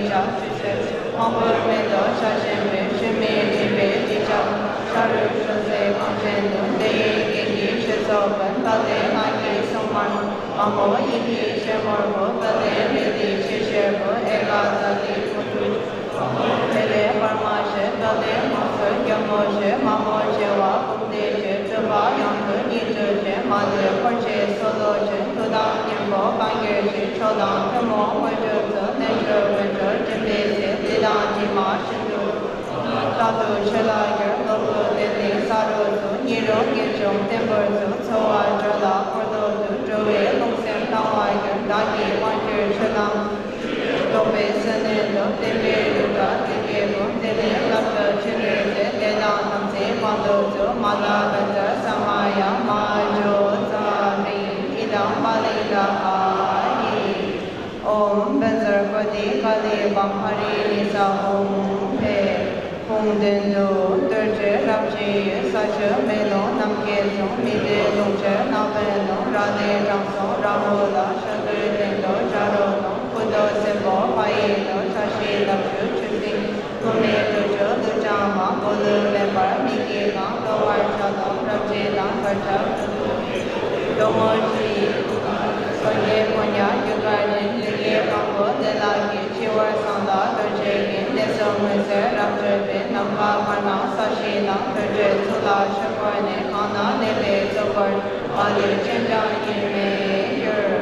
ལྕགས་ཀྱུ་ཤུད་དབང་པོའི་མེ་ཏོག་ཆགས་ཞེན་པའི་ཞུན་མའི་མཁྲིས་པའི་དྲི་ཆབ་ཤ་རུས་གཤོག་རྩའི་གངས་ཅན་དུ། འདི་ཡི་རྐྱེན་གྱིས་ཆོས་ཚོགས་ཀུན་དཔལ་ལྡན་ངག་གི་སྲུང་མར་མ་མོ་ཡིད་ཀྱི་ཆོས་མོར་བུ། དཔལ་ལྡན་རིགས་ཀྱི་ཆོས་ཞལ་བུ་ཨེ་ཀ་ཙ་ཏི་ཀུ་ཏུ་ཆུ་ཕུང་པོ་ཐིག་ལེ་འབར་མ་ཞེས། དཔལ་ལྡན་དབང་ཕྱུག་སྐྱོར་མོ་ཞེས། མ་མོ་བྱེ་བ་འབུམ་སྡེ་བཞི། སྤྲུལ་པ་ཡང་དག་ཉིད་བཅུ་ཅན། མ་ལུས་འཁོར་བཅས་ཚོགས་རྫོགས་ཅན། མཐུ་དང་སྙིང་པོ་གང་གྱུར་ཅིག་མཆོག་དང་ཐུན་མོང་དངོས་གྲུབ་སྩོལ། རྣལ་འབྱོར་དངོས་གྲུབ་སྒྲིམ་པའི་ཚེ། བདུད་དང་དྲི་མ་ཤིན་ཏུ་རློབ། རྟག་ཏུ་ཆོས་ལ་སྦྱོར། གློ་བུར་དོན་འདི་ས་རུ་ཚུད། ཉེ་རུང་ངེས་འབྱུང་བརྟན་པོར་བཙུགས། འཚོ་བ་དྲོད་ལ་འཁོར་ལོ་བསྡུ། འགྲོ་བའི་རླུང་སེམས་དྭང་བར་གྱུར། བདག་གིས་དབང་བསྒྱུར་ཆོས་ལམ་རྫོགས་པའི་སེམས་ནི་འདུ། བསྟན་པའི་རིགས་དྲག་བདུད་ཀྱི་དཔུང་། འདི་ནི་རབ་ཏུ་ཕྱི་ནས་མཛད། དེ་དང་དམ་ཚིག་དབང་དུ་བཅུག་མ་ལ་བཛྲ་ས་མ་ཡ་མ་ཇོ་ཛ་རིང་ཨི་དམ་པཱ་ལི་ཏ་ཧ་ཡི། ཨོཾ་བཛྲ་ཀོ་ཏི་ཀ་ལི་བམ་ཧ་རི་ནི་ས་ཧཱུྃ་ཕཊ། ཧཱུྃ་མདུན་དུ་རྡོ་རྗེ་རབ་བརྗིད་འོད། ས་ཆུ་མེ་རླུང་ནམ་མཁའི་གཟུགས། མི་འདོད་རླུང་ཆེན་ནག་པོའི་རླུང་། ར་ལས་དྲང་སྲོང་རཱ་ཧུ་ལ། ཤ་རྡོལ་སྟེང་དུ་བྱ་རོག་གདོང་། སྐུ་མདོག་སེར་པོ་ཕ་ཡི་མདོག་ཁྲག་ཤེད་ལྷ་བཅུ་ཆུ་སྲིན། ཀླུ་མིག་དྲུག་ཅུ་ཀླུ་བྱང་མ། སྒོ་ལུས་མེ་འབར་མིག་གིས་གང་། གློ་བུར་ལྕགས་སྒྲོག་རབ་བརྗིད་དང་། གར་ཆག་ཀུན་ཏུ་སྒྲོག་མོ་བཞི་ཡི་སྐུ་གང་། སངས་རྒྱས་ཕོ་ཉ་རྒྱུ་སྐར་འདྲེན། ལས་ཀྱི་དབང་པོ་ལས་ལྷ་གིས། འཆི་བར་སངས་དང་རྡོ་རྗེ་གིས། གནས་སུ་མུན་སེལ་རབ་བརྗོད་པའི། ནམ་མཁའ་བར་སྣང་ས་གཞི་དང་། རྡོ་རྗེ་གཙུག་ལག་ཆོས་འཁོར་ནི། གང་ན་གནས་པའི་གཙོ་བོར་མ་ལུས་སྤྱན་དྲངས་ཉེས་མེད་གྱུར།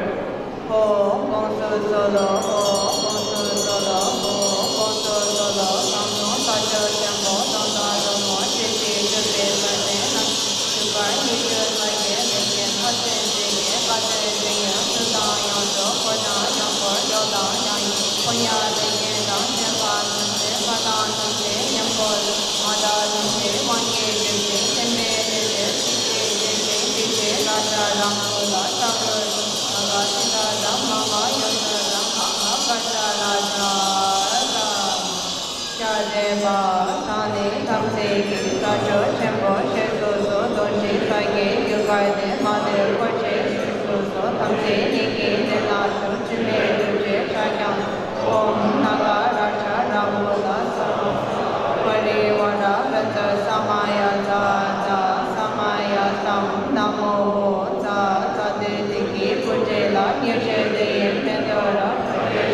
ཧོ། དགོངས་སུ་གསོལ་ལོ། ཧོ། དགོངས་སུ་གསོལ་ལོ། ཧོ། དགོངས་སུ་གསོལ་ལོ། ཁམས་གསུམ་ས་ཕྱོགས་ཆེན་པོ་དང་། ད་རུང་མོ་ཆོས་ཀྱི་སྤྲུལ་པའི་སར་གནས་རྣམས། རྒྱུ་སྐར་ཉི་ཤུ་རྩ་བརྒྱད་ལས་བརྒྱན་ལྷ་སྲིན་སྡེ་བརྒྱད་བཀའ་སྩལ་ཇི་སྙེད་མཐུ་དང་ཡོངས་སུ་བསྐོར་དང་ཡང་བསྐོར་སྐྱོབ་དང་ཡང་ཡིན་ཕོ་ཉ་ལས་ཅན་དང་བཅས་པ་ཐམས་ཅད་བཀའ་དང་དམ་ཚིག་ཉམས་པོ་ལ་མ་དག་དམ་ཚིག་དབང་གིས་བསྒྱུར་ཅིང་བསྟན་པའི་གནས་ཆེན་ཐུགས་རྗེ་ཆེ་ཞིང་ཡེ་ཤེས་རཱ་ཛ་རཱ་ཧུ་ལ་ལྕགས་རོ་གསུམ་ནཱ་ག་སིདྡྷཱ་ཏ་མ་ཧཱ་ཡོ་ཛ་རཱ་མ་ཧཱ་གར་ཛ་རཱ་ཛ་ཏ། ཤ་རྒྱས་པ་དང་ནི་དམ་ཚིག་གི་ས་ཕྱོགས་ཆེན་པོ་ཞེས་སོ་སོ་དོན་བཞི་རྩ་བརྒྱད་རྒྱུ་སྐར་ལྡན་མ་ལུས་འཁོར་བཅས་ཞེས་སོ་སོ་དམ་ཚིག་གཉིས་ཀྱི་གནས་ལ་བཞུགས་འཆི་མེད་རྡོ་རྗེ་ཕྱག་རྒྱ་ཨོཾ་ནཱ་ག་རཀྵ་རཱ་ཧུ་ལ་སྭཱ་ཧཱ། པ་རི་ཝཱ་ར་བཛྲ་ས་མ་ཡ་ཛཿ་ཛཿ་ས་མ་ཡ་ཏཾ་ན་མོ་ཧཱུྃ་ཛཿ་ཛཿ། བདུད་སྡེ་བརྒྱད་ཀྱི་དཔུང་འཇོམས་ལ། གཉེན་བཤེས་དེ་ཡི་སྨན་གཏོར་རབ།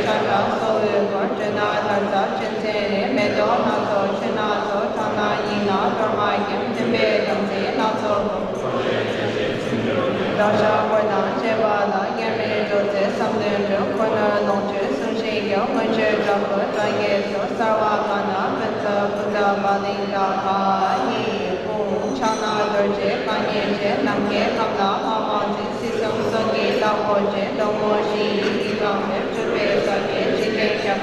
ཤ་ཁྲག་སྲོག་གཡུག་གོ། དྲི་ནག་དར་ཚབ་གཅན་གཟན་རིགས། མེ་ཏོག་སྣ་ཚོགས་ཆུ་སྣ་ཚོགས། ཁྲག་སྣ་སྙིང་སྣ་གཏོར་མ་སྐྱེམས། མཐུན་པའི་དམ་ཚིག་སྣ་ཚོགས་བསྒོམ། བདག་ཅག་འཁོར་དང་བཅས་པ་ལ། དམྱལ་བའི་འགྲོ་ཚེ་བསམ་དོན་འགྲུབ། འཁོར་ལོས་ལོངས་སྤྱོད་བསྲུང་ཞིང་སྐྱོབ། མངོན་སྤྱོད་དྲག་པོའི་དགྲ་བགེགས་སོགས། སརྦ་ག་ན་ཀུན་ཏུ་བུདྡྷ་བ་ལི་ཏ་ཧ་ཡི་དཔུང་། ཕྱག་ན་རྡོ་རྗེ་རྐང་གཉིས་བཅས། ནམ་མཁའི་ཁམས་ལ་དམག་དབང་འཛིན། སྲིད་གསུམ་སྲོག་གི་བདག་པོ་བཅས། གདོང་མོ་བཞི་ཡི་དཀྱིལ་ཁང་འབེབས། སྤྲུལ་པའི་ས་གཞི་འཇིག་རྟེན་ཁྱབ།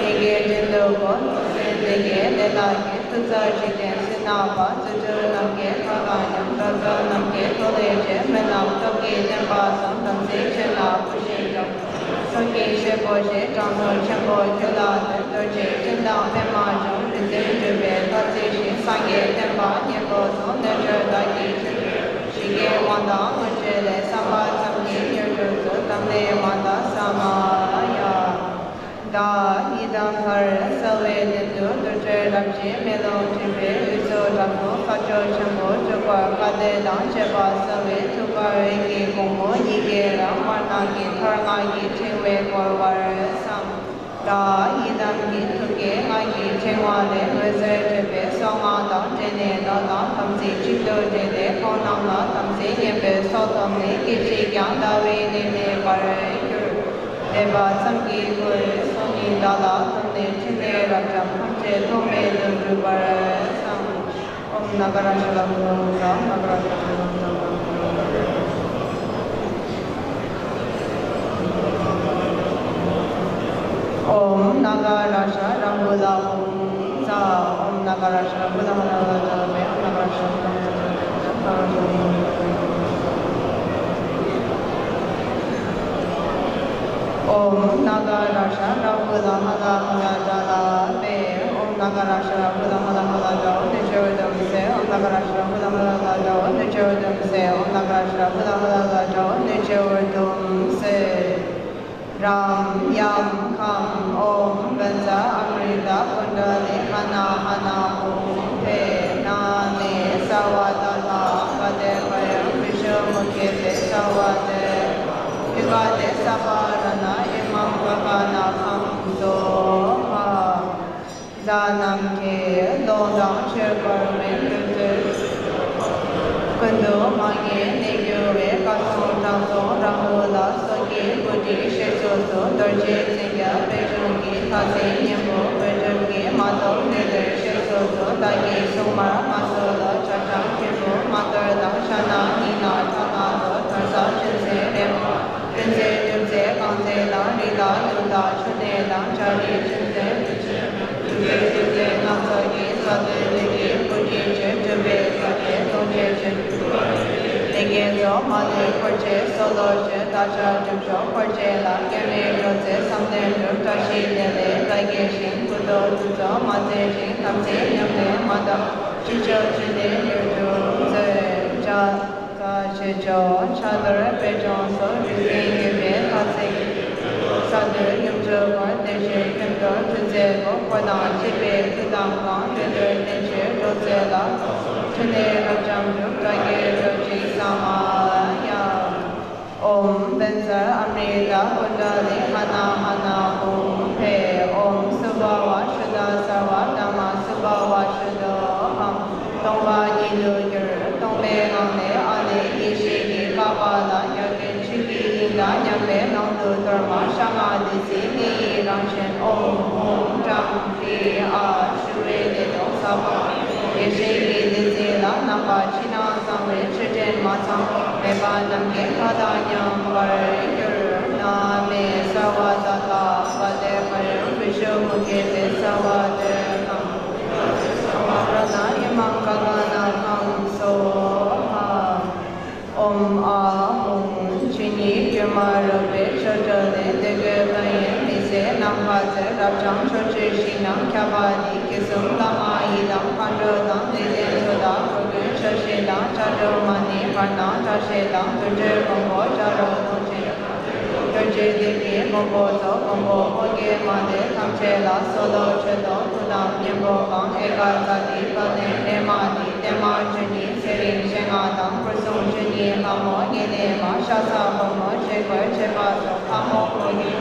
ཡི་གེ་འབྲིང་བསྡུས་སྒོ་ལྡོག་སེམས་སྡེ་བརྒྱད་ལས་ལྷ་གིས། ཐུགས་བརྩེ་འཇིག་རྟེན་བསོད་ནམས་པ། རྫུ་འཕྲུལ་ནམ་མཁའི་མཁའ་དང་མཉམ། དགྲ་བཅོམ་ནམ་མཁའི་ཐོག་ལས་བྱོན། སྨོན་ལམ་སྟོབས་ཀྱིས་བརྟན་པ་བཟང་། དམ་ཚིག་ཆེ་ལ་བུ་བཞིན་སྐྱོང་། ཚོགས་ཀྱི་བྱེད་པོ་ཞེས། དྲང་སྲོང་ཆེན་པོ་ཁྱོད་ལ་འདུད། རྡོ་རྗེ་སྤྱན་དང་པདྨ་འབྱུང་། རིག་འཛིན་སྤྲུལ་པའི་ཐ་ཚིག་བཞིན། སངས་རྒྱས་བསྟན་པ་གཉན་པོ་སོགས། རྣལ་འབྱོར་བདག་གིས་ཅི་འདོད་ཞིང་། གི་དབང་དང་མངོན་སྤྱོད་ལས། བསམ་པ་ཙམ་གྱིས་མྱུར་དུ་བཟོད། དམ་ལས་མ་འདའ་ས་མ་ཡ། བཛྲ་ཡི་དམ་ཧ་ར་གསལ་བའི་མདུན་དུ། རྡོ་རྗེ་རབ་བརྗིད་མེ་ལོང་འཁྲིགས་པའི། འོད་ཟེར་དྲག་པོ་ས་ཕྱོགས་ཆེན་པོ། སྤྲུལ་པ་བཀའ་གདན་དང་བཅས་པ་གསལ་བའི། ཐུགས་ཀར་འོད་ཀྱི་གུང་མོ་ཡི་གེ་རབ། དམར་ནག་གི་ཐལ་རྔ་ཡིས་ཕྲེང་བས་བསྐོར་བར་བསམ། བཛྲ་ཡི་དམ་གྱི་ཐུགས་ཀའི་སྔགས་ཀྱི་ཕྲེང་བ་ལས། འོད་ཟེར་འཕྲོས་པས་སྲོག་སྔགས་དང་འབྲེལ་ནས་བཟླས་དང་། དམ་ཚིག་གཅིག་ཏུ་དྲིལ་ཏེ་ཁོང་རྣམས་ལ། དམ་ཚིག་ཉམས་པའི་སྲོག་ཐོབ་ནས། སྐད་ཅིག་ཀྱང་འདའ་བའི་གནས་མེད་པར་གྱུར། བཟླས་པ་ཙམ་གྱིས་འཁོར་བའི་སྲོག་སྙིང་བདག་ལ་ཐོབ་ནས། ཕྲིན་ལས་རབ་འབྱམས་ཐམས་ཅད་ཐོགས་མེད་དུ་འགྲུབ་པར་བསམ། ཨོཾ་ནཱ་ག་རཀྵ་རཱ་ཧུ་ལ་ཧཱུྃ་ཛཿ། ནཱ་ག་རཀྵ་རཱ་ཧུ་ལ་ཧཱུྃ་ཛཿ། ཨོཾ་ནཱ་ག་རཀྵ་རཱ་ཧུ་ལ་ཧཱུྃ་ཛཿ། ཨོཾ་ནཱ་ག་རཀྵ་རཱ་ཧུ་ལ་ཧ་ལ་ཧ་ལ་ཛཿ། ཨོཾ་ནཱ་ག་རཀྵ་རཱ་ཧུ་ལ་ཧཱུྃ་ཛཿ། ཨོཾ་ནཱ་ག་རཀྵ་རཱ་ཧུ་ལ་ཧ་ལ་ཧ་ལ་ཛཿ་ལ་ཕཊ། ཨོཾ་ནཱ་ག་རཀྵ་རཱ་ཧུ་ལ་ཧ་ལ་ཧ་ལ་ཛཿ། ཨོ་རྡོ་རྗེ་འོད་དུམ་བརྩེགས། ཨོཾ་ནཱ་ག་རཀྵ་རཱ་ཧུ་ལ་ཧ་ལ་ཧ་ལ་ཛཿ། ཨོ་རྡོ་རྗེ་འོད་དུམ་བརྩེགས། ཨོཾ་ནཱ་ག་རཀྵ་རཱ་ཧུ་ལ་ཧ་ལ་ཧ་ལ་ཛཿ། ཨོ་རྡོ་རྗེ་འོད་དུམ་བརྩེགས། རཾ་ཡཾ་ཁཾ་ཨོཾ་བཛྲ་ཨ་མྲྀ་ཏ་ཀུཎ་ཌ་ལི་ཧ་ན་ཧ་ན་ཧཱུྃ་ཕཊ། ན་མེ་སརྦ་ད་ལ་པ་ཏེ་བྷྱཾ་བི་ཤྭ་མུ་ཁེ་ཏེ་སརྦ་ཏེ། ཏུ་ག་ཏེ་སརྦ་རཏྣ་ཨི་མཾ་ག་ག་ན་ཁཾ་སྭཱ་ཧཱ། ཛཿ་ནམ་མཁའི་ཀློང་དང་ཆོས་འཁོར་མའི་ཁྱོན་ཀུན་ཏུ་མ་ངེས་གནས་གྱུར་བའི་བཀའ་སྲུང་དྲང་སྲུང་རཾ་བུ་ལ་སོགས་ཀྱི་བུ་ཁྲིད་སྤྱི་གཙུག་ཏུ་རྡོ་རྗེ་འཛིན་རྒྱལ་པད་འབྱུང་གི་ལྷ་སྲིན་གཉན་པོ་དཔལ་སྤྲུལ་གྱི་མ་ཐོབ་གནས་ལུས་སྤྱི་གཙུག་ཏུ་བདག་གི་སྲུང་མར་མ་གསོལ་ལོ། ཆ་ཚང་མཁན་པོ་མ་གཏོར་དང་ཕྱག་ན་སྙིང་ན་ཁྲག་ན་ལོ། དར་ཟབ་ཅུང་ཟད་རེ་མ། ཀུན་རྫས་ལྡུམ་རྫས་རྐང་རྫས་དང་། རི་དྭགས་ཀླུང་དང་ཆུ་གནས་དང་། བྱ་རིགས་ཅུང་ཟད་ཀུན་ཆེན་ལྡུམ་རྫས་ཀུན་རྫས་སྣ་ཚོགས་ཀྱི། ས་བདུན་ལུས་ཀྱི་བུ་ཁྲིད་ཀྱི། གྲུབ་པའི་ས་བརྒྱད་ལོངས་སྤྱོད་ཅན། ལས་ཀྱི་མཚོ་མ་ལུས་འཁོར་བཅས་གསོལ་ལོ་བྱོན། བདག་ཅག་སྒྲུབ་མཆོག་འཁོར་བཅས་ལ། སྐྱོན་མེད་འགྲོ་ཚེ་བསམ་དོན་འགྲུབ། བཀྲ་ཤིས་བདེ་ལེགས་བདག་གིར་བཞེངས། ཕུད་རྡོག་ཐུགས་ཚོགས་མ་མཛད་ཅིང་། དམ་ཚིག་ཉམས་ལེན་མ་བཏང་། ཕྱིན་ཆད་ཆོས་འདི་མྱུར་དུ་སྩོལ། ཕྱག་བྱེད་མཆོག་ཕྱག་རྡོར་པད་འབྱུང་སོགས། རིག་འཛིན་བརྒྱུད་པའི་ལྷ་སྲིན་ས་བདུན་ཡུམ་གྲུ་བར། བདེ་གཤེགས་མཁྱེན་གཏོར་མཐུ་རྩལ་པོ། འཁོར་དང་བཅས་པའི་མཐུ་དང་བསྐང་། བདེ་འགྲོའི་རྟེན་ཕྱིར་འགྲོ་ཚེ་ལ། ཕྲིན་ལས་རབ་འབྱམས་འགྲུབ། བདག་གིར་གྲོལ་ཅིག་ས་མ་ཡ། ཨོཾ་བཛྲ་ཨ་མྲྀ་ཏ་ཀུཎ་ཌ་ལི་ཧ་ན་ཧ་ན་ཧཱུྃ་ཕཊ། ཨོཾ་སུ་བྷ་ཝ་ཤུདྡྷ་སརྦ་དྷརྨ་སུ་བྷ་ཝ་ཤུདྡྷོ་ཧཾ། སྟོང་པ་ཉིད་དུ་གྱུར། སྟོང་པའི་ངང་ལས་ཨ་ལས་ཡེ་ཤེས་ཀྱི་ཀ་པཱ་ལ། ཡར་ཀུན་ཆོས་ཀྱི་དབྱིངས་དང་མཉམ་པའི་ངང་དུ་གཏོར་མ། ཤ་ལྔ་བདུད་རྩིའི་མེ་ཡི་རང་བཞིན། ཨོཾ་ཧཱུྃ་ཀྲམ་རི་ཨ། ཞུ་བའི་ལས་དང་ཟབ་པ་ཡེ་ཤེས་ཀྱི་བདུད་རྩི་ལ། རྣམ་པ་ཕྱི་ནང་གསང་བའི་མཆོད་སྤྲིན་མ་ཚང་མེད་པ་རྣམས་ཀྱི་མཐའ་དང་མཉམ་པར་གྱུར། ན་མེ་སརྦ་ད་ལ་པ་ཏེ་བྷྱཾ་བི་ཤྭ་མུ་ཁེ་ཏེ་སརྦ་ཏེ་ཁཾ། རཏྣ་ཨི་མཾ་ག་ག་ན་ཁཾ་སྭཱ་ཧཱ། ཨོཾ་ཨཱཿཧཱུྃ་ཇི་སྙེད་སྒྱུ་མ་རུ་པའི་ཆོ་འཕྲུལ་ལས། འདོད་དགུའི་ཕན་ཡོན་མི་ཟད་ནམ་མཁའ་མཛོད། རབ་འབྱམས་ཕྱོགས་བཅུའི་ཞིང་རྣམས་ཁྱབ་པ་ནི། དུས་གསུམ་བླ་མ་ཡི་དམ་མཁའ་འགྲོ་དང་། ལས་ལྡན་ཚོགས་དང་འགྲོ་ཀུན་བྱ་བཞིན་དང་། བྱ་སྒྲོལ་མ་ནི་བར་སྣང་བཀྲ་ཤིས་དང་། དུར་ཁྲོད་མགོན་པོ་བྱ་རོག་ལོངས་སྤྱོད་དང་། རྡོ་རྗེ་གདན་གྱི་མགོན་པོ་ཚོགས། མགོན་པོ་ཀུན་གྱི་མ་ལུས་ཐམས་ཅད་ལ། གསོལ་ལོ་མཆོད་དོ་ཐུགས་དམ་གཉན་པོ་གང་། ཨེ་ཀ་ཛཱ་ཏི་དཔལ་ལྡན་ལྷ་མ་ནི། བརྟན་མ་བཅུ་གཉིས་ཚེ་རིང་ཞེ་ལྔ་དང་། སྐུ་གསུང་བཅུ་གཉིས་ལྷ་མོ་ངེས་གནས་མ། ཤ་ཟ་སྒོར་མོ་བྱེད་པར་བྱེད་པ་སོགས། ལྷ་མོ་མོ་ཡི་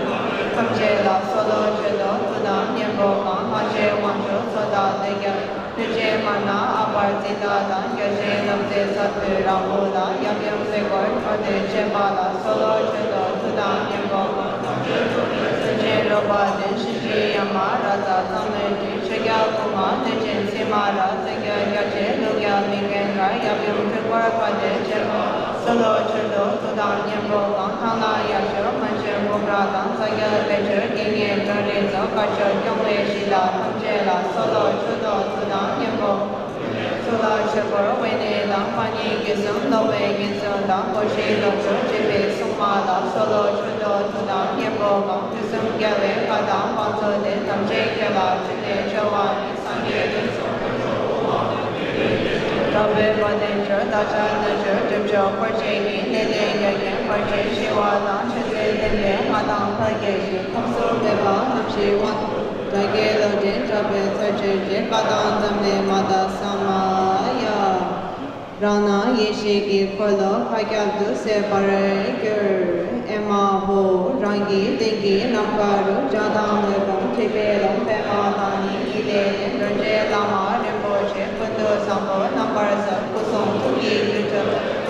ཐམས་ཅད་ལ། གསོལ་ལོ་མཆོད་དོ་ཐུགས་དམ་གཉན་པོ་གང་། ལྷ་ཆེན་དབང་ཕྱུག་ཚོགས་དང་ལྷན་རྒྱས། མཐུ་ཆེན་མ་ཎ་ཨ་པར་ཙི་ཏ་དང་། རྒྱལ་ཆེན་དམ་རྫས་ས་བདུད་རཾ་བུ་ལ། ཡབ་ཡུམ་སྲས་སྐོར་བདག་ཏུ་བྱེད་པ་ལ། གསོལ་ལོ་མཆོད་དོ་ཐུགས་དམ་གཉན་པོ་གང་། སེམས་ཅན་རོལ་པ་བདུན། གཤིན་རྗེ་ཡ་མ་ར་ཛ་ཚ་མོ་བདུན། ཆོས་རྒྱལ་སྐུ་མངའ་གནོད་སྦྱིན་སི་མ་ར། བཙན་སྐྱོགས་རྒྱལ་ཆེན་ཀླུ་རྒྱལ་མི་རྒན་དཀར། ཡབ་ཡུམ་འཁྲུལ་འཁོར་བདག་ཏུ་བྱེད་པ་ལ། གསོལ་ལོ་མཆོད་དོ་ཐུགས་དམ་གཉན་པོ་གང་། ཐང་ལྷ་ཡ་ཤོ་མན་ཆོད་གུ་ར་དང་། ས་སྐྱ་བཻ་ཆོས་དགེ་བསྙེན་ཀྲོ་རི་ཚོགས། བཀའ་ཆོས་སྐྱོང་བའི་གཞི་བདག་ཐམས་ཅད་ལ། གསོལ་ལོ་མཆོད་དོ་ཐུགས་དམ་གཉན་པོ་གང་། གཙུག་ལག་ཆོས་འཁོར་དབེན་གནས་དང་། པ་ཎི་བརྒྱད་གསུམ་ཀློག་པའི་རྒྱན་གསུམ་དང་། སྒོ་བཞི་ལོངས་སྤྱོད་སྤྱོད་པའི་སྲུང་མ་ལ། གསོལ་ལོ་མཆོད་དོ་ཐུགས་དམ་གཉན་པོ་གང་། དུས་གསུམ་རྒྱལ་བའི་བཀའ་དང་དབང་ཕྱུག་སྟེ། ཐམས་ཅད་མཁྱེན་པ་ཕྲིན་ལས་བཅོལ་བ་ནི། སངས་རྒྱས་དུས་གསུམ་དྲག་པོའི་བ་དན་གྱུར། བདག་ཅག་རྣལ་འབྱོར་སྒྲུབ་མཆོག་འཁོར་བཅས་ཀྱི། ནད་ལས་རྒྱ་ཆེན་བར་ཆད་ཞི་བ་དང་། མཆོད་རྫས་བདེན་པའི་མངའ་ཐང་འཕེལ་རྒྱས་ཤིང་། ཁམས་གསུམ་མེད་པ་རྣམ་བཞིའི་དབང་ཐང་། དགྲ་བགེགས་ལོག་འདྲེན་དྲག་པོའི་ཚར་གཅོད་ཀྱི། བཀའ་དང་མཚམས་ལས་མ་འདའ་ས་མ་ཡ། རཏྣ་ཡེ་ཤེས་ཀྱི་འཁོར་ལོ་མཁའ་ཁྱབ་ཏུ་གསལ་བར་གྱུར། ཨེ་མ་ཧོ། རང་གི་སྟེང་གི་ནམ་མཁའ་རུ། འཇའ་དང་དངུལ་བུམ་ཐིགས་པའི་ཀློང་། པདྨ་དང་ནི་ཡིད་ཀླས་ལྡན། རྡོ་རྗེ་བླ་མ་རིན་པོ་ཆེ། ཀུན་ཏུ་བཟང་པོ་རྣམ་པར་གསལ། སྐུ་གསུང་ཐུགས་ཀྱི་རྒྱུད་གྲོལ།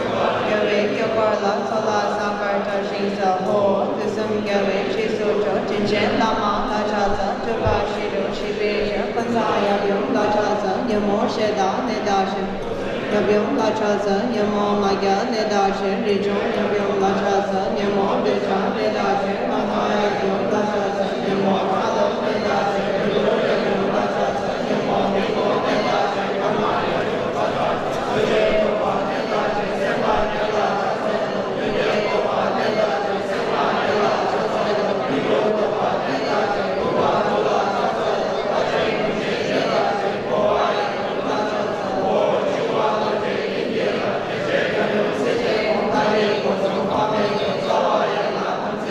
རྒྱལ་བའི་དཀྱིལ་འཁོར་ལ། ཚོགས་ལ་ཟངས་དཀར་བཀྲ་ཤིས་སྩོལ། ཧོ། དུས་གསུམ་རྒྱལ་བའི་སྤྱི་གཙུག་མཆོག་དྲིན་ཅན་བླ་མ་ལ་ཕྱག་འཚལ། སྤྲུལ་པ་ཞི་ཁྲོ་བཞི་པའི་ཞལ། ཀུན་བཟང་ཡབ་ཡུམ་ལ་ཕྱག་འཚལ། ཉོན་མོངས་ཞེ་སྡང་ལས་འདའ་ཞིང་། ཡབ་ཡུམ་ལ་ཕྱག་འཚལ། ཉོན་མོངས་ང་རྒྱལ་ལས་འདའ་ཞིང་། རིགས་ཆུང་ཡབ་ཡུམ་ལ་ཕྱག་འཚལ། ཉོན་མོངས་འདོད་ཆགས་ལས་འདའ་ཞིང་། ལྷ་མོ་ཡབ་ཡུམ་ལ་ཕྱག་འཚལ། ཉོན་མོངས་ལྷ་ལུས་ལས་འདའ་ཞིང་། རིགས་དྲུག་ཡབ་ཡུམ་ལ་ཕྱག་འཚལ། ཉོན་མོངས་མི་ཁོམ་ལས་འདའ་ཞིང་། ཨ་མྲ་ཡབ་ཡུམ་ལ་ཕྱག་འཚལ། ཆོས་ཅན་རོལ་པ་ལས་འདའ་ཞིང་། སེམས་དཔའ་རྒྱུད་ལ་ཕྱག་འཚལ་ལོ། ཀུན་གྱི་བཀོད་པ་ལས་འདའ་ཞིང་། སེམས་དཔའ་རྒྱུད་ལ་ཕྱག་འཚལ་ལོ། མི་བསྐྱོད་རྟོག་པ་ལས་འདའ་ཞིང་། ཀུན་དགའ་བོ་ལ་ཕྱག་འཚལ་ལོ། ལྷ་ཆེན་ཡུམ་ཆེན་ལས་འདའ་ཞིང་། འཁོར་བ་ཡབ་ཡུམ་ལ་ཕྱག་འཚལ་ལོ། འཆི་བ་རྣམ་བཅད་ཉིད་ཀྱི་རང་། བདེ་གཤེགས་ཡབ་ཡུམ་སྲས་ཆེན་དབང་ཐང་ཡི། སྒོ་གསུམ་འཕགས་མའི་ཡུལ། རྩ་བ་ཡན་ལག་ཐམས་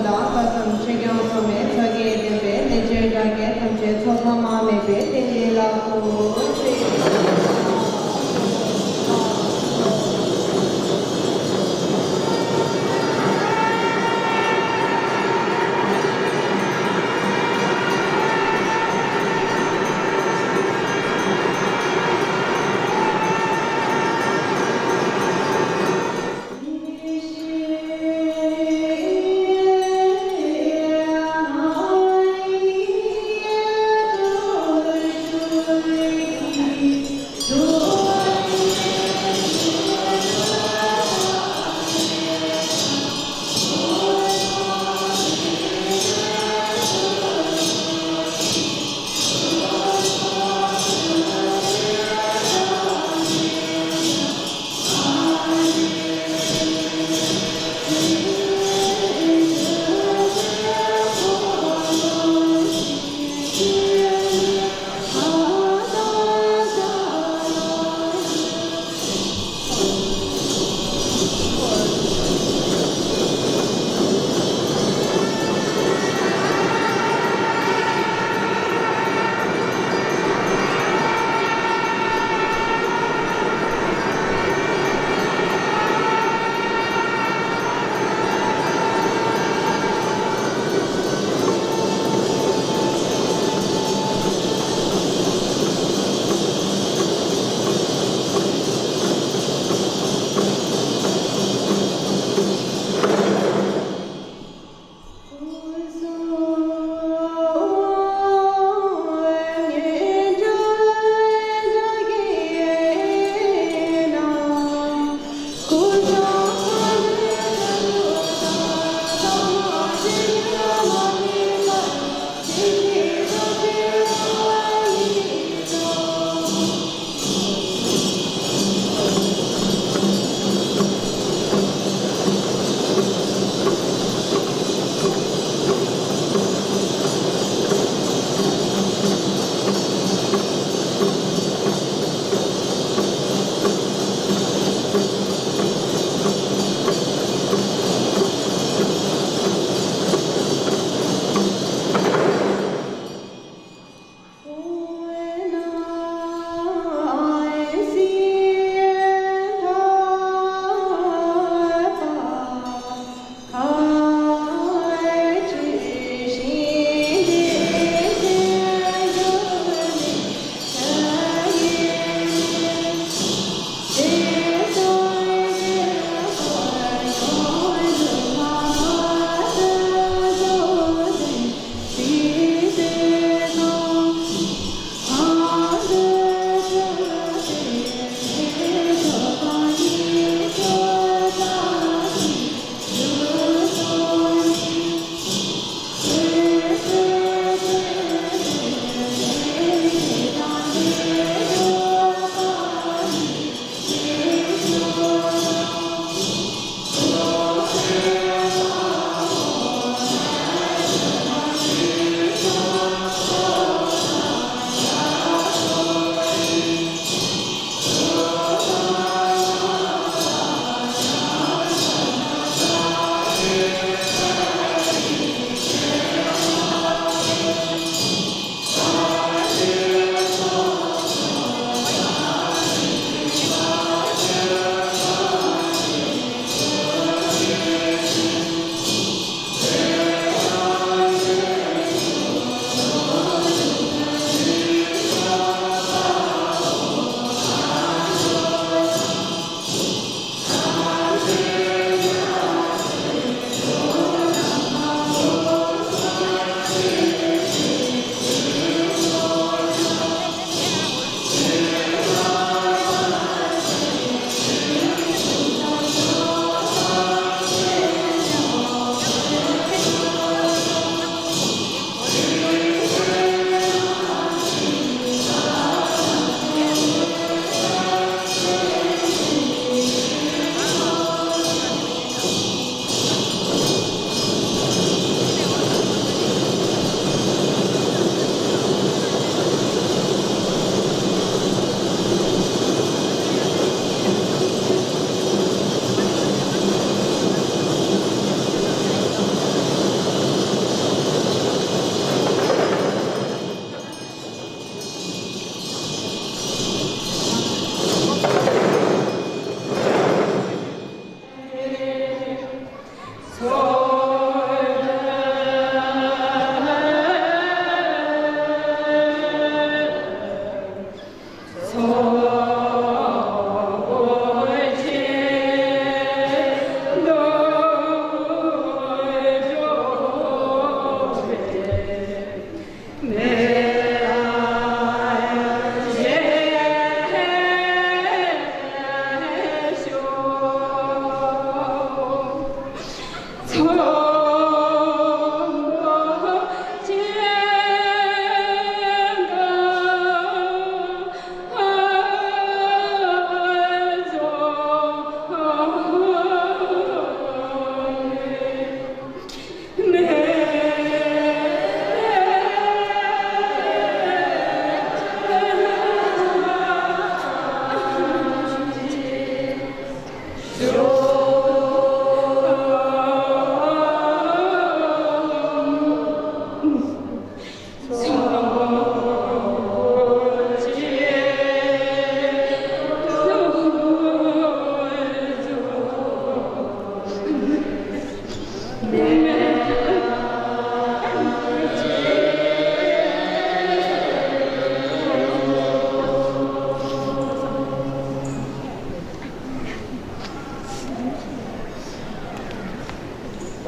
ལ་དགའ་ཙམ་ཆོས་ཀྱང་སོ་མེད་ཕྱག་གིས་བརྟེན་པའི་གནས་བཅས་དགྲ་བགེགས་ཐམས་ཅད་ཚོགས་ཐ་མ་མེད་པའི་རྟེན་འབྲེལ་ལ་གུས་ཞེས།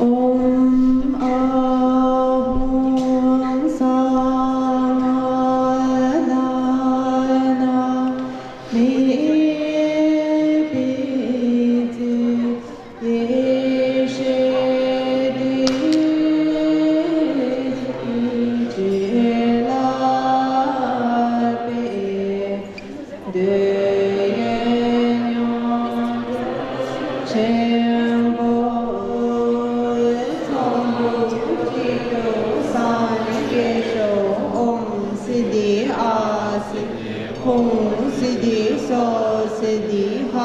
ཨོཾ་ཨཱཿཧཱུྃ་ས་ཧ་ན་ན་མེ་བི་ཙི་ཡེ་ཤེ་དི་ཅེ་ལ་པེ། འདོད་ཡོན་མྱང་འདས་ཆེན་པོ། ཚོམ་བུ་གཅིག་ཏུ་སངས་རྒྱས་ཤོག་ཨོཾ་སིདྡྷི་ཨ་སིདྡྷི་ཧཱུྃ་སིདྡྷི་སོ་སིདྡྷི་ཧ་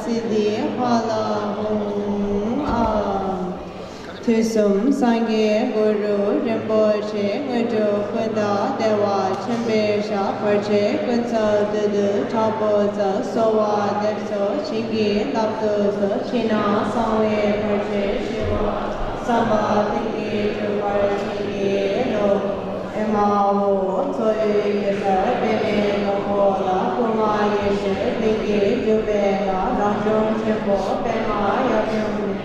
སིདྡྷི་ཧ་ལ་ཧཱུྃ་ཨཱཿ། དུས་གསུམ་སངས་རྒྱས་གུ་རུ་རིན་པོ་ཆེ། དངོས་གྲུབ་ཀུན་བདག་བདེ་བ་ཆེན་པོའི་ཞབས། བར་ཆད་ཀུན་སེལ་བདུད་འདུལ་དྲག་པོའི་ཚབ། གསོལ་བ་འདེབས་སོ་བྱིན་གྱིས་བརླབ་ཏུ་གསོལ། ཕྱི་ནང་གསང་བའི་བར་ཆད་ཞི་བ། བསམ་པ་ལྷུན་གྱིས་འགྲུབ་པར་བྱིན་གྱིས་རློབས། ཨེ་མ་ཧོ། འཚོ་བའི་གེ་སར་པདྨའི་སྒང་པོ་ལ། སྐུ་མངའ་ཡེ་ཤེས་ལྷུན་གྱིས་གྲུབ་པའི་ལྷ། རང་བྱུང་ཆེན་པོ་པདྨ་དབྱངས་ཅན་མའི།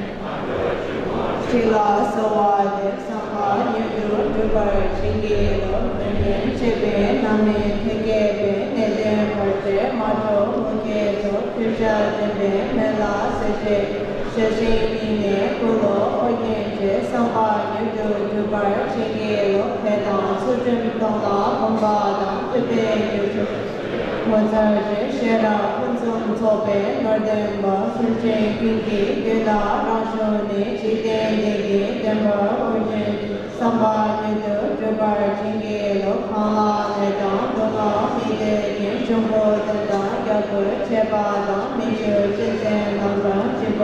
ཁྲི་ལ་གསོལ་བ་འདེབས། བསམ་པ་མྱུར་དུ་འགྲུབ་པར་བྱིན་གྱིས་རློབས། ལུས་རྟེན་བཅས་པའི་རྣམ་སྨིན་མཐུན་རྐྱེན་པས། ནད་གདོན་བར་ཆད་མ་འཕྲོགས་མུ་གེ་ཚོགས། གདུལ་བྱ་འདྲེན་པའི་སྨན་བླ་སྲས་བཅས། ཞལ་གཟིགས་སྙིང་ནས་བསྐུལ་ལོ་ཨོ་རྒྱན་རྗེ། བསམ་པ་མྱུར་དུ་འགྲུབ་པར་བྱིན་གྱིས་རློབས། འཕེལ་དང་ཚུལ་ཁྲིམས་སྟོབས་དང་སྒོམ་པ་དང་། ཐུབ་པའི་རྒྱུ་ཕྲུགས་ངོ་མཚར་ཆེ། ཤེས་རབ་ཕུན་སུམ་ཚོགས་པའི་ནོར་ལྡན་པ། སེམས་ཅན་ཀུན་གྱི་རྒྱུད་ལ་རང་ཞུགས་ནས། འཇིག་རྟེན་འདི་ཡི་བདེན་པར་ཨོ་རྒྱན། བསམ་པ་མྱུར་དུ་འགྲུབ་པར་བྱིན་གྱིས་རློབས། གང་ལ་ནད་དང་སྡུག་བསྔལ་མི་བདེ་ཞིང་། འབྱུང་པོ་དེ་དག་རྒྱལ་པོའི་ཆད་པ་དང་། མི་བསྐྱོད་ཅན་རྣམས་ལ་སྦྱིན་པ།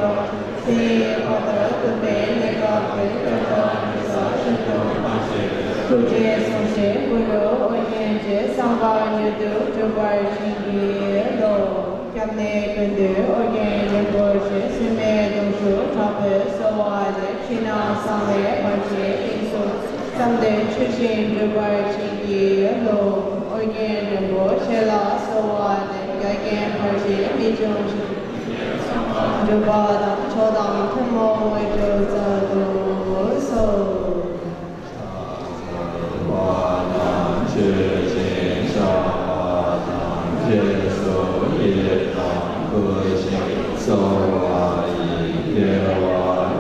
ཚེ་ཡི་འཁོར་དང་རྟུལ་ཕོའི་གནས་སྐབས་ཀྱི། སྐྱོབ་པ་མི་ཟད་ཞིང་དུ་མ་ཞེན་པའི། ཐུགས་རྗེས་བཟུང་ཞིང་གུ་རུ་ཨོ་རྒྱན་རྗེ། བསམ་པ་མྱུར་དུ་འགྲུབ་པར་བྱིན་གྱིས་རློབས། སྐྱབས་གནས་ཀུན་འདུས་ཨོ་རྒྱན་རིན་པོ་ཆེ། སྲེད་མེད་གདུང་ཤུགས་དྲག་པོས་གསོལ་བ་འདེབས། ཕྱི་ནང་གསང་བའི་བར་ཆད་གཏིང་ཚུགས། བསམ་དོན་ཆོས་བཞིན་འགྲུབ་པར་བྱིན་གྱིས་རློབས། ཨོ་རྒྱན་རིན་པོ་ཆེ་ལ་གསོལ་བ་འདེབས། འགལ་རྐྱེན་བར་ཆད་མི་འབྱུང་ཞིང་། འགྲུབ་པ་དང་མཆོག་དང་ཐུན་མོང་དངོས་གྲུབ་སྩལ་དུ་གསོལ། བ་དང་ཆོས་ཅན་བཤགས་པ་དང་། རྗེས་སུ་ཡི་དམ་བསྐུལ་ཞིང་གསོལ་བ་ཡི། དགེ་བ་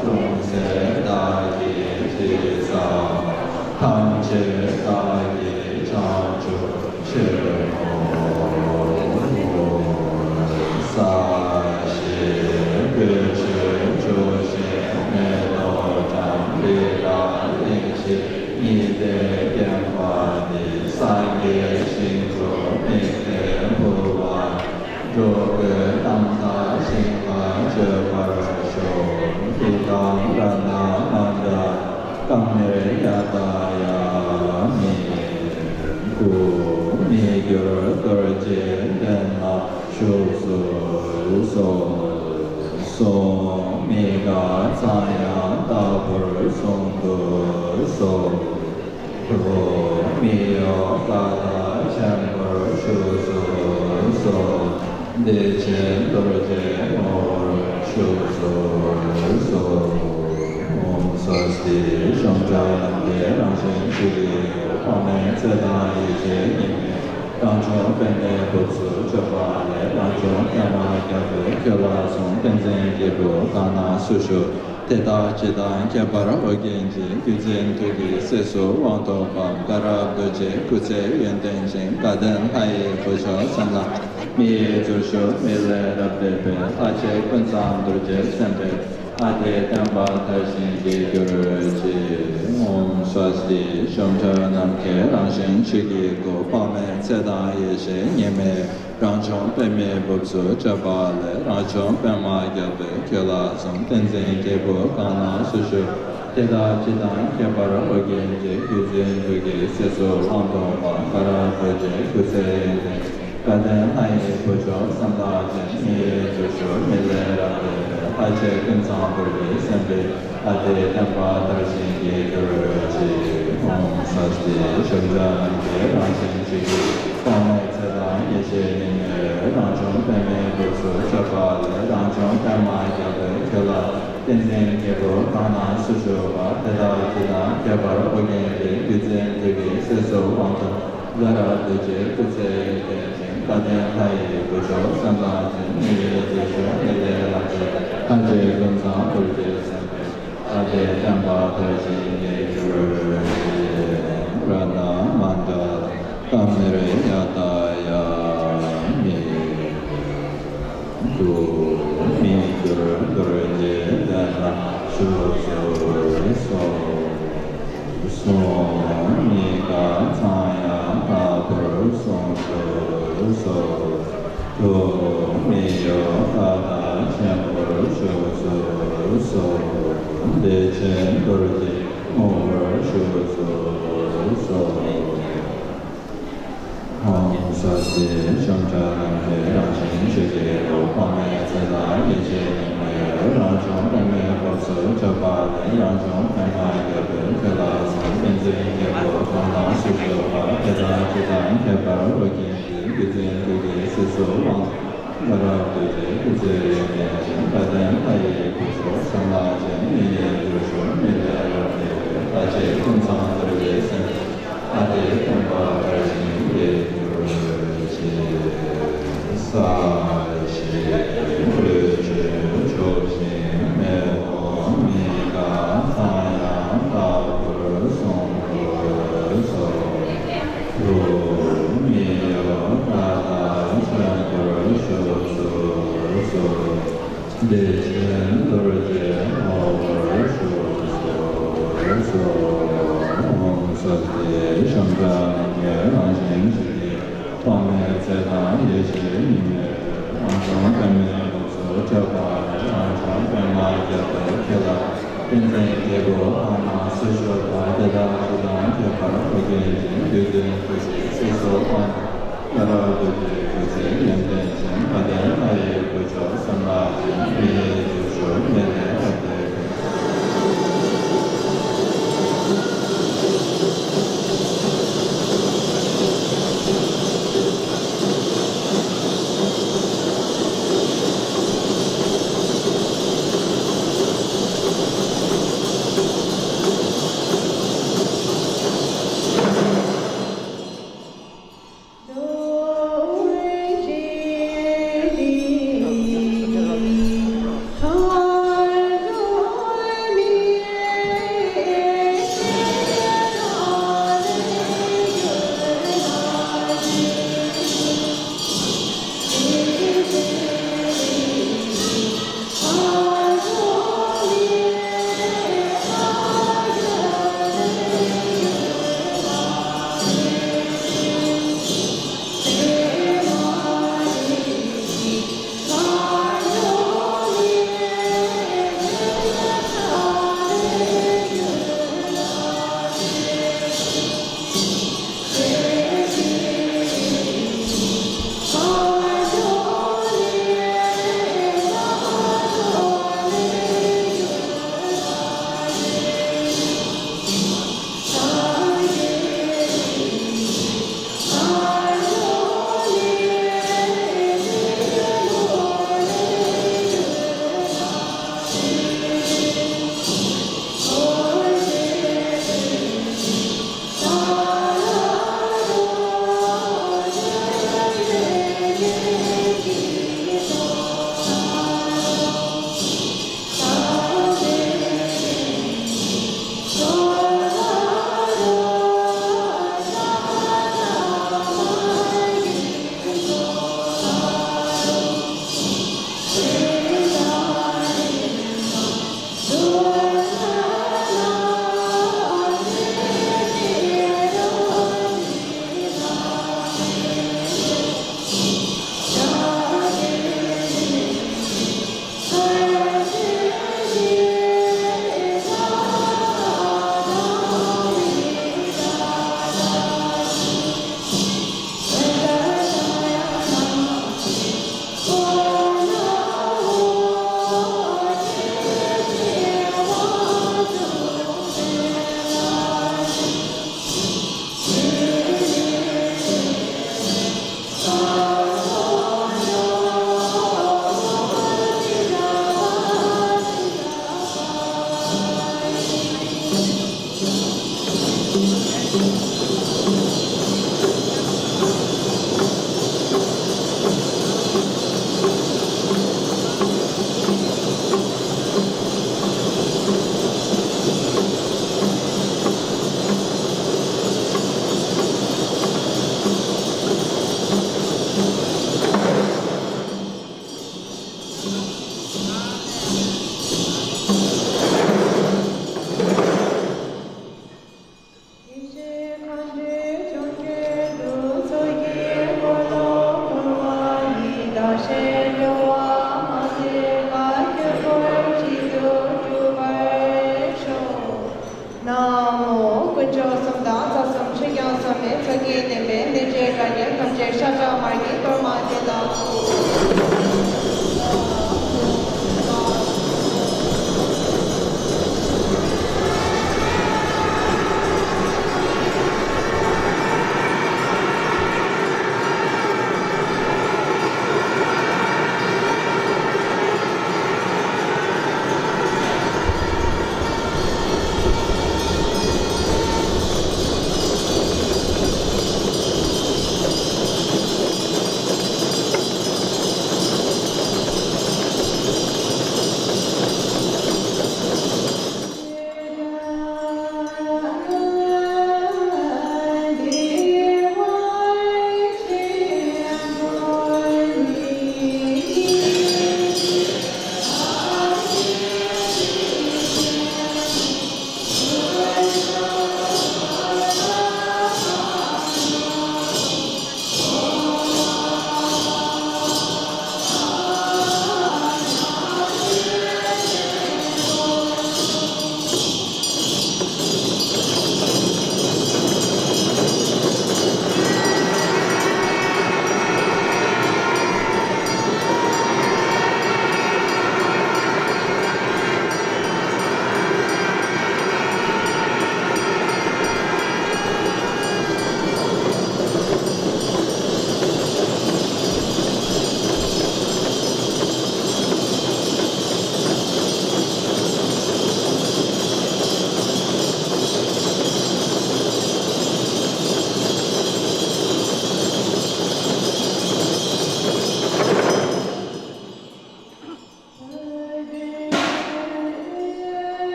ཅུང་ཟད་བདག་གིས་ཅི་བསགས་པ། ཐམས་ཅད་བདག་གིས་བྱང་ཆུབ་ཕྱིར་བསྔོ། ས་གཞི་སྤོས་ཆུས་བྱུགས་ཤིང་མེ་ཏོག་བཀྲམ། པི་ལ་གླིང་བཞི་ཉི་ཟླས་བརྒྱན་པ་འདི། སངས་རྒྱས་ཞིང་དུ་དམིགས་ཏེ་འབུལ་བ། འགྲོ་ཀུན་རྣམ་དག་ཞིང་ལ་སྤྱོད་པར་ཤོག་ཨི་དཾ་རཏྣ་མནྟྲ་ཀ་མེ་ཡ་ཏ་ཡ་མི་མགོ། མི་འགྱུར་རྡོ་རྗེ་གདན་ལ་བཞུགས་སུ་གསོལ། གསུང་མི་འགག་ཚངས་དབྱངས་ལྟ་བུར་གསུང་དུ་གསོལ། མི་གཡོ་བཀའ་རྟགས་ཆེན་པོར་བཞུགས་སུ་གསོལ། བདེ་ཆེན་རྡོ་རྗེའི་ངོ་བོར་བཞུགས་སུ་གསོལ། ཨོཾ་སྭ་སྟི། གཞུང་བཅའ་ཡང་དག་རང་བཞིན་གྱི་ཡུལ། འཕགས་མའི་ཚེ་དང་ཡེ་ཤེས་ཉིད་མོའི། རང་བྱུང་དཔལ་ལྡན་སྐུ་ཚུལ་འཆོས་པ་ལས། རང་བྱུང་ཡང་དག་རྒྱལ་པོས་ཁྱོད་ལ་གསུངས། བསྟན་འཛིན་སྐྱེས་བུ་གང་ན་སུ་བཞུགས། དེ་དག་སྤྱི་དང་ཁྱད་པར་ཨོ་རྒྱན་གྱི། བརྒྱུད་འཛིན་ཐུགས་ཀྱི་སྲས་སུ་དབང་ཐོབ་པ། དགའ་རབ་རྡོ་རྗེའི་སྐུ་ཚེ་ཡུན་བརྟན་ཅིང་། དགའ་ལྡན་ལྷ་ཡི་གོ་ཆ་གསུམ་ལ། མི་ཡི་རྫུ་འཕྲུལ་མི་ལས་རབ་འདས་པའི། ལྷ་རྗེ་ཀུན་བཟང་རྡོ་རྗེ་སེམས་དཔའི། ཨ་ཏི་བསྟན་པ་དར་ཞིང་རྒྱས་གྱུར་ཅིག། ཨོཾ་སྭ་སྟི། གཞོམ་བྱ་ནམ་མཁའི་རང་བཞིན་ཆོས་ཀྱི་སྐུ། དཔག་མེད་ཚེ་དང་ཡེ་ཤེས་གཉིས་མེད། རང་བྱུང་པདྨའི་སྦུབས་སུ་བཅས་པ་ལས། རང་བྱུང་པདྨ་རྒྱལ་པོས་ཁྱོད་ལ་གསུངས། བསྟན་འཛིན་རྒྱལ་པོ་གང་ན་སུ་བཞུགས་པ། དེ་དག་ཇི་ལྟར་མཁྱེན་པར་ཨོ་རྒྱན་གྱིས། བརྒྱུད་འཛིན་ཐུགས་ཀྱི་སྲིད་གསུམ་དབང་དུ་འཕགས། ཀ་ར་རྡོ་རྗེ་སྐུ་ཚེ་ཡུན་བརྟན། དགའ་ལྡན་ལྷ་ཡི་བུ་མཆོག་བསམ་དག་ཅན། མི་ཡི་རྒྱུ་སྤྱོད་མི་ལས་རབ་འདས་པའི། ལྷ་ཆེན་ཀུན་བཟང་ཐུགས་ཀྱི་སེམས་དཔའི། ཨ་ཏི་བསྟན་པ་དར་ཞིང་རྒྱས་གྱུར་ཅིག། ཨོཾ་སྭ་སྟི། གཞོམ་བྱ་ནམ་མཁའི་རང་བཞིན་ཆོས་ཀྱི། དཔག་མེད་ཚེ་དང་ཡེ་ཤེས་གཉིས་མེད། རང་བྱུང་པདྨའི་སྦུབས་སུ་བཅས་པ་ལས། རང་བྱུང་པདྨ་རྒྱལ་པོས་ཁྱོད་ལ། བསྟན་འཛིན་རྒྱལ་པོ་གང་ན་སུ་བཞུགས་པ། དེ་དག་ཇི་ལྟར་མཁྱེན་པར་ཨོ་རྒྱན་གྱིས། བརྒྱུད་འཛིན་ཐུགས་ཀྱི་སྲིད་གསུམ་དབང་དུ། ཀ་ར་རྡོ་རྗེ་སྐུ་ཚེ་ཡུན་བརྟན་ཅིང་། དགའ་ལྡན་ལྷ་ཡི་བུ་མཆོག་བསམ་དག་ཅན། མི་ཡི་རྒྱུ་སྤྱོད་མི་ལས་རབ་འདས་པའི། ལྷ་ཆེན་ཀུན་བཟང་ཐུགས་རྗེ་སེམས་དཔའི། ཨ་ཏི་བསྟན་པ་དར་ཞིང་རྒྱས་གྱུར་ཅིག། རཏྣ་མཎྜལ། ཀ་མེ་རུ་ཡ་ཏཱ་ཡ་མི་འགྱུར། མི་འགྱུར་རྡོ་རྗེ་གདན་ལ་བཞུགས་སུ་གསོལ། གསུང་གཉིས་ཀ་ཚངས་དབྱངས་ལྷག་པར་གསུང་དུ་གསོལ། ཐུགས་མི་གཡོ་ཀ་དག་ཆེན་པོར་བཞུགས་སུ་གསོལ། བདེ་ཆེན་རྡོ་རྗེ་ངོ་བོར་བཞུགས་སུ་གསོལ། ཨོཾ་སྭ་སྟི། གཞོམ་བྱ་ནམ་མཁའི་རང་བཞིན་ཆོས་ཀྱི་སྐུ། དཔག་མེད་ཚེ་དང་ཡེ་ཤེས་གཉིས་མེད། རང་བྱུང་པདྨའི་སྦུབས་སུ་བཅས་པ་ལས། རང་བྱུང་པདྨ་རྒྱལ་པོས་ཁྱོད་ལ་གསུངས། བསྟན་འཛིན་རྒྱལ་པོ་གང་ན་སུ་བཞུགས་པ། དེ་དག་ཇི་ལྟར་མཁྱེན་པར་ཨོ་རྒྱན་གྱིས། བརྒྱུད་འཛིན་ཐུགས་ཀྱི་སྲིད་གསུམ་དབང་དུ། ཀ་ར་རྡོ་རྗེ་སྐུ་ཚེ་ཡུན་བརྟན་ཅིང་། དགའ་ལྡན་ལྷ་ཡི་བུ་མཆོག་བསམ་དག་ཅན། མི་ཡི་རྒྱུ་སྤྱོད་མི་ལས་རབ་འདས་པའི། ལྷ་ཆེན་ཀུན་བཟང་ཐུགས་རྗེ་སེམས་དཔའི། ཨ་ཏི་བསྟན་པ་དར་ཞིང་རྒྱས་གྱུར་ཅིག། ས་གཞི་ལུས་ཀྱི་ཕྱོགས་བཞིར། མེ་ཏོག་གཉིས་ཀ་ཚངས་དབྱངས་ལྷག་པར་གསུང་དུ་གསོལ། ཐུགས་མི་གཡོ་ཀ་དག་ཆེན་པོར་བཞུགས་སུ་གསོལ། བདེ་ཆེན་རྡོ་རྗེ་ངོ་བོར་བཞུགས་སུ་གསོལ། ཨོཾ་སྭ་སྟི། གཞོམ་བྱ་ནམ་མཁའི་རང་བཞིན་ཆོས་ཀྱི། དཔག་མེད་ཚེ་དང་ཡེ་ཤེས་གཉིས་མེད། རང་བྱུང་པདྨའི་སྦུབས་སུ་བཅས་པ་ལས། རང་བྱུང་པདྨ་རྒྱལ་པོས་ཁྱོད་ལ། བསྟན་འཛིན་རྒྱལ་པོ་གང་ན་སུ་བཞུགས་པ། དེ་དག་ཇི་ལྟར་མཁྱེན་པར་ཨོ་རྒྱན་གྱིས། བརྒྱུད་འཛིན་ཐུགས་ཀྱི་སྲིད་གསུམ་དབང་དུ། ཀ་ར་རྡོ་རྗེ་སྐུ་ཚེ་ཡུན་བརྟན་ཅིང་། དགའ་ལྡན་ལྷ་ཡི་བུ་མཆོག་བསམ་དག་ཅན། མི་ཡི་རྒྱུ་སྤྱོད་མི་ལས་རབ་འདས་པའི།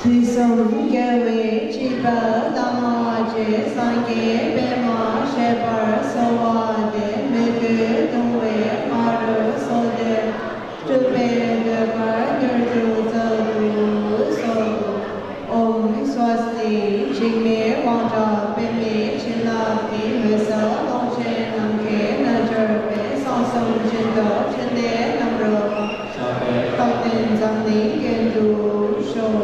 དུས་གསུམ་རྒྱལ་བའི་སྤྱི་དཔལ་བླ་མ་རྗེ་སངས་རྒྱས་པདྨ་བཞད་པར་གསོལ་བ་འདེབས། མོས་གུས་གདུང་བས་ང་རོ་སོལ་ཏེ། སྤྲུལ་པའི་ཟློས་གར་མྱུར་དུ་སྩལ་དུ་གསོལ། ཨོཾ་སྭ་སྟི། འཇིགས་མེད་དབང་དྲག་པདྨའི་བྱིན་རླབས་ཀྱིས། འོད་གསལ་ཀློང་ཆེན་ནམ་མཁའི་མཐར་གྱུར་པའི། གསང་གསུམ་སྦྱིན་བདག་ཕྲིན་ལས་རྣམ་རོལ་པ། རྟག་བརྟན་འཛམ་གླིང་རྒྱན་དུ་ཤོག།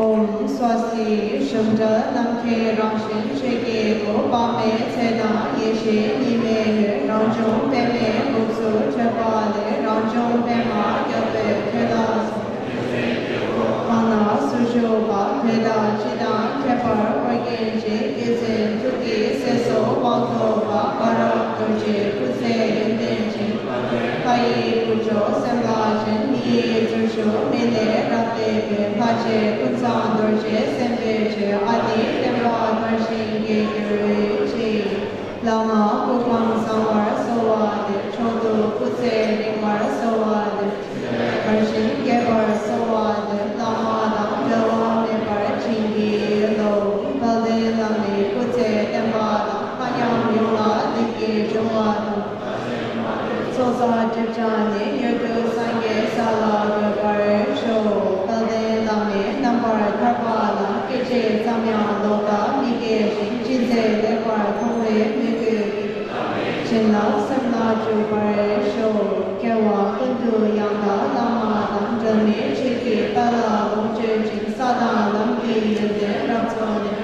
ཨོཾ་སྭ་སྟི། གཞོམ་བྲལ་ནམ་མཁའི་རང་བཞིན་ཆོས་ཀྱི་སྐུ། དཔག་མེད་ཚེ་དང་ཡེ་ཤེས་གཉིས་མེད་འོད། རང་བྱུང་པདྨའི་སྦུབས་སུ་འཕྲོས་པ་ལས། རང་བྱུང་པདྨ་རྒྱལ་པོའི་ཐོད་ལ་སོགས། གང་ན་སུ་བཞུགས་པ་དེ་དག་སྤྱི་དང་ཁྱད་པར་དབུ་རྒྱན་ཅན། ཏིང་འཛིན་ཐུགས་ཀྱི་སྲས་སུ་དབང་བསྡུས་པ། དཀར་རོང་རྡོ་རྗེའི་སྐུ་ཚེ་ཡོན་ཏན་ཅན། ལྷ་ཡི་བུ་མཆོག་སེམས་ལ་བྱིན། མི་ཡི་རྫུ་འཕྲུལ་མི་ལས་རབ་འདས་པའི། ལྷ་རྗེ་ཀུན་བཟང་རྡོ་རྗེ་སེམས་དཔའི་ཆོས། ཨ་ཏི་བསྟན་པ་དར་ཞིང་རྒྱས་གྱུར་ཅིག། བླ་མ་སྐུ་ཁམས་བཟང་བར་གསོལ་བ་འདེབས། མཆོག་ཏུ་སྐུ་ཚེ་རིང་བར་གསོལ་བ་འདེབས། དར་ཞིང་རྒྱས་པར་གསོལ་བ་འདེབས། བླ་མ་དང་འབྲལ་བ་མེད་པར་བྱིན་གྱིས་རློབས། དཔལ་ལྡན་བླ་མའི་སྐུ་ཚེ་བརྟན་པ་དང་། མཁའ་མཉམ་ཡོངས་ལ་བདེ་སྐྱིད་འབྱུང་བ་དང་། ཚོགས་བསགས་སྒྲིབ་སྦྱངས་ནས། མྱུར་དུ་སངས་རྒྱས་ས་ལ་འགོད་པར་ཤོག། དཔལ་ལྡན་བླ་མའི་རྣམ་པར་ཐར་པ་ལ། སྐད་ཅིག་ཙམ་ཡང་ལོག་ལྟ་མི་སྐྱེ་ཞིང་། ཅི་མཛད་ལེགས་པར་མཐོང་བའི་མོས་གུས་ཀྱིས། བྱིན་རླབས་སེམས་ལ་འཇུག་པར་ཤོག། སྐྱེ་བ་ཀུན་ཏུ་ཡང་དག་བླ་མ་དང་། འབྲལ་མེད་ཆོས་ཀྱི་དཔལ་ལ་ལོངས་སྤྱོད་ཅིང་། ས་དང་ལམ་གྱི་ཡོན་ཏན་རབ་རྫོགས་ནས།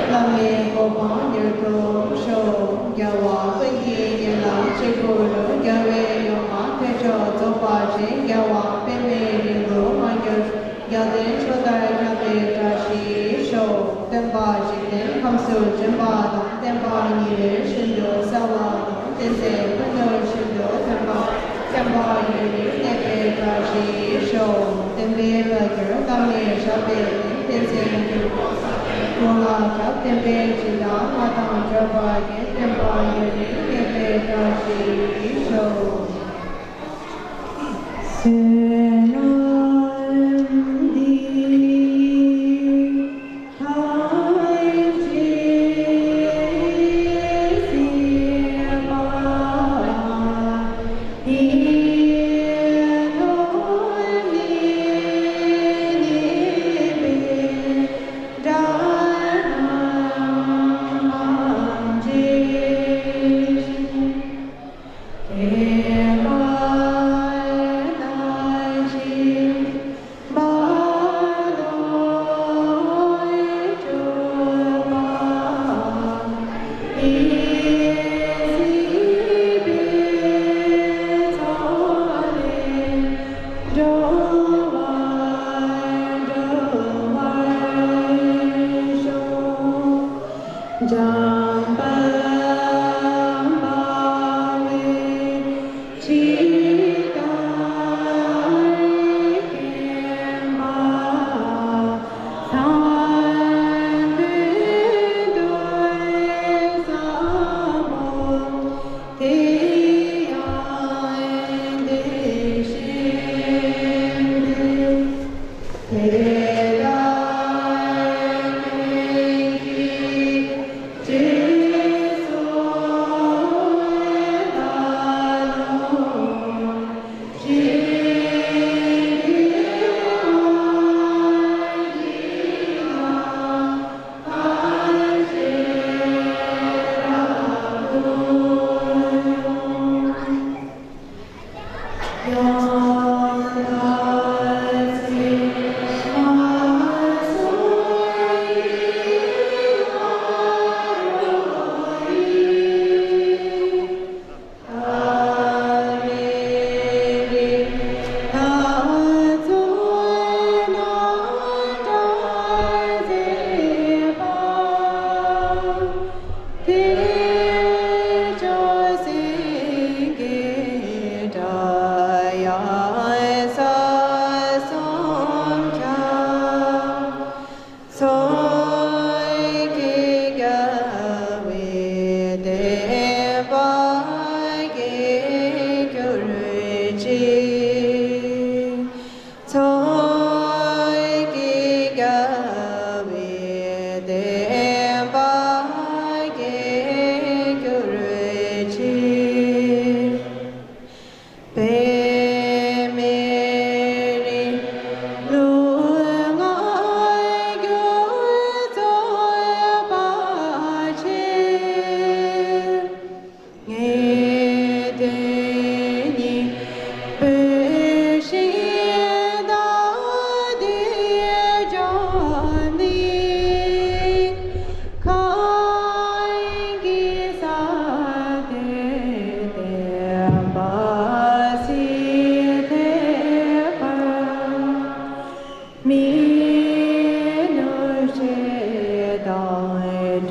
བླ་མའི་གོ་འཕང་མྱུར་ཐོབ་ཤོག། རྒྱལ་བ་ཀུན་གྱི་ཡིད་ལ་གཅིག་པུར། རྒྱལ་བའི་ཡུམ་མ་ཐེག་མཆོག་རྫོགས་པ་ཅན། རྒྱལ་བ་པདྨའི་རིང་ལུགས་མངའ་གྱུར། རྒྱལ་བསྟན་ཕྱོགས་མཐར་ཁྱབ་པའི་བཀྲ་ཤིས་ཤོག། སྟོན་པ་འཇིག་རྟེན་ཁམས་སུ་བྱོན་པ་དང་། བསྟན་པ་ཉི་འོད་བཞིན་དུ་གསལ་བ་དང་། བསྟན་འཛིན་ཕུ་ནུ་བཞིན་དུ་ཐོན་པ། བསྟན་པ་ཡུན་རིང་གནས་པའི་བཀྲ་ཤིས་ཤོག། བསྟན་པའི་དཔལ་གྱུར་བླ་མའི་ཞབས་པད་བརྟན། བསྟན་འཛིན་གྱུར་དགུང་ལ་ཁྱབ། བསྟན་པའི་སྤྱི་དང་མངའ་ཐང་འབྱོར་པ་རྒྱས། བསྟན་པ་ཡུན་རིང་གནས་པའི་བཀྲ་ཤིས་ཤོག།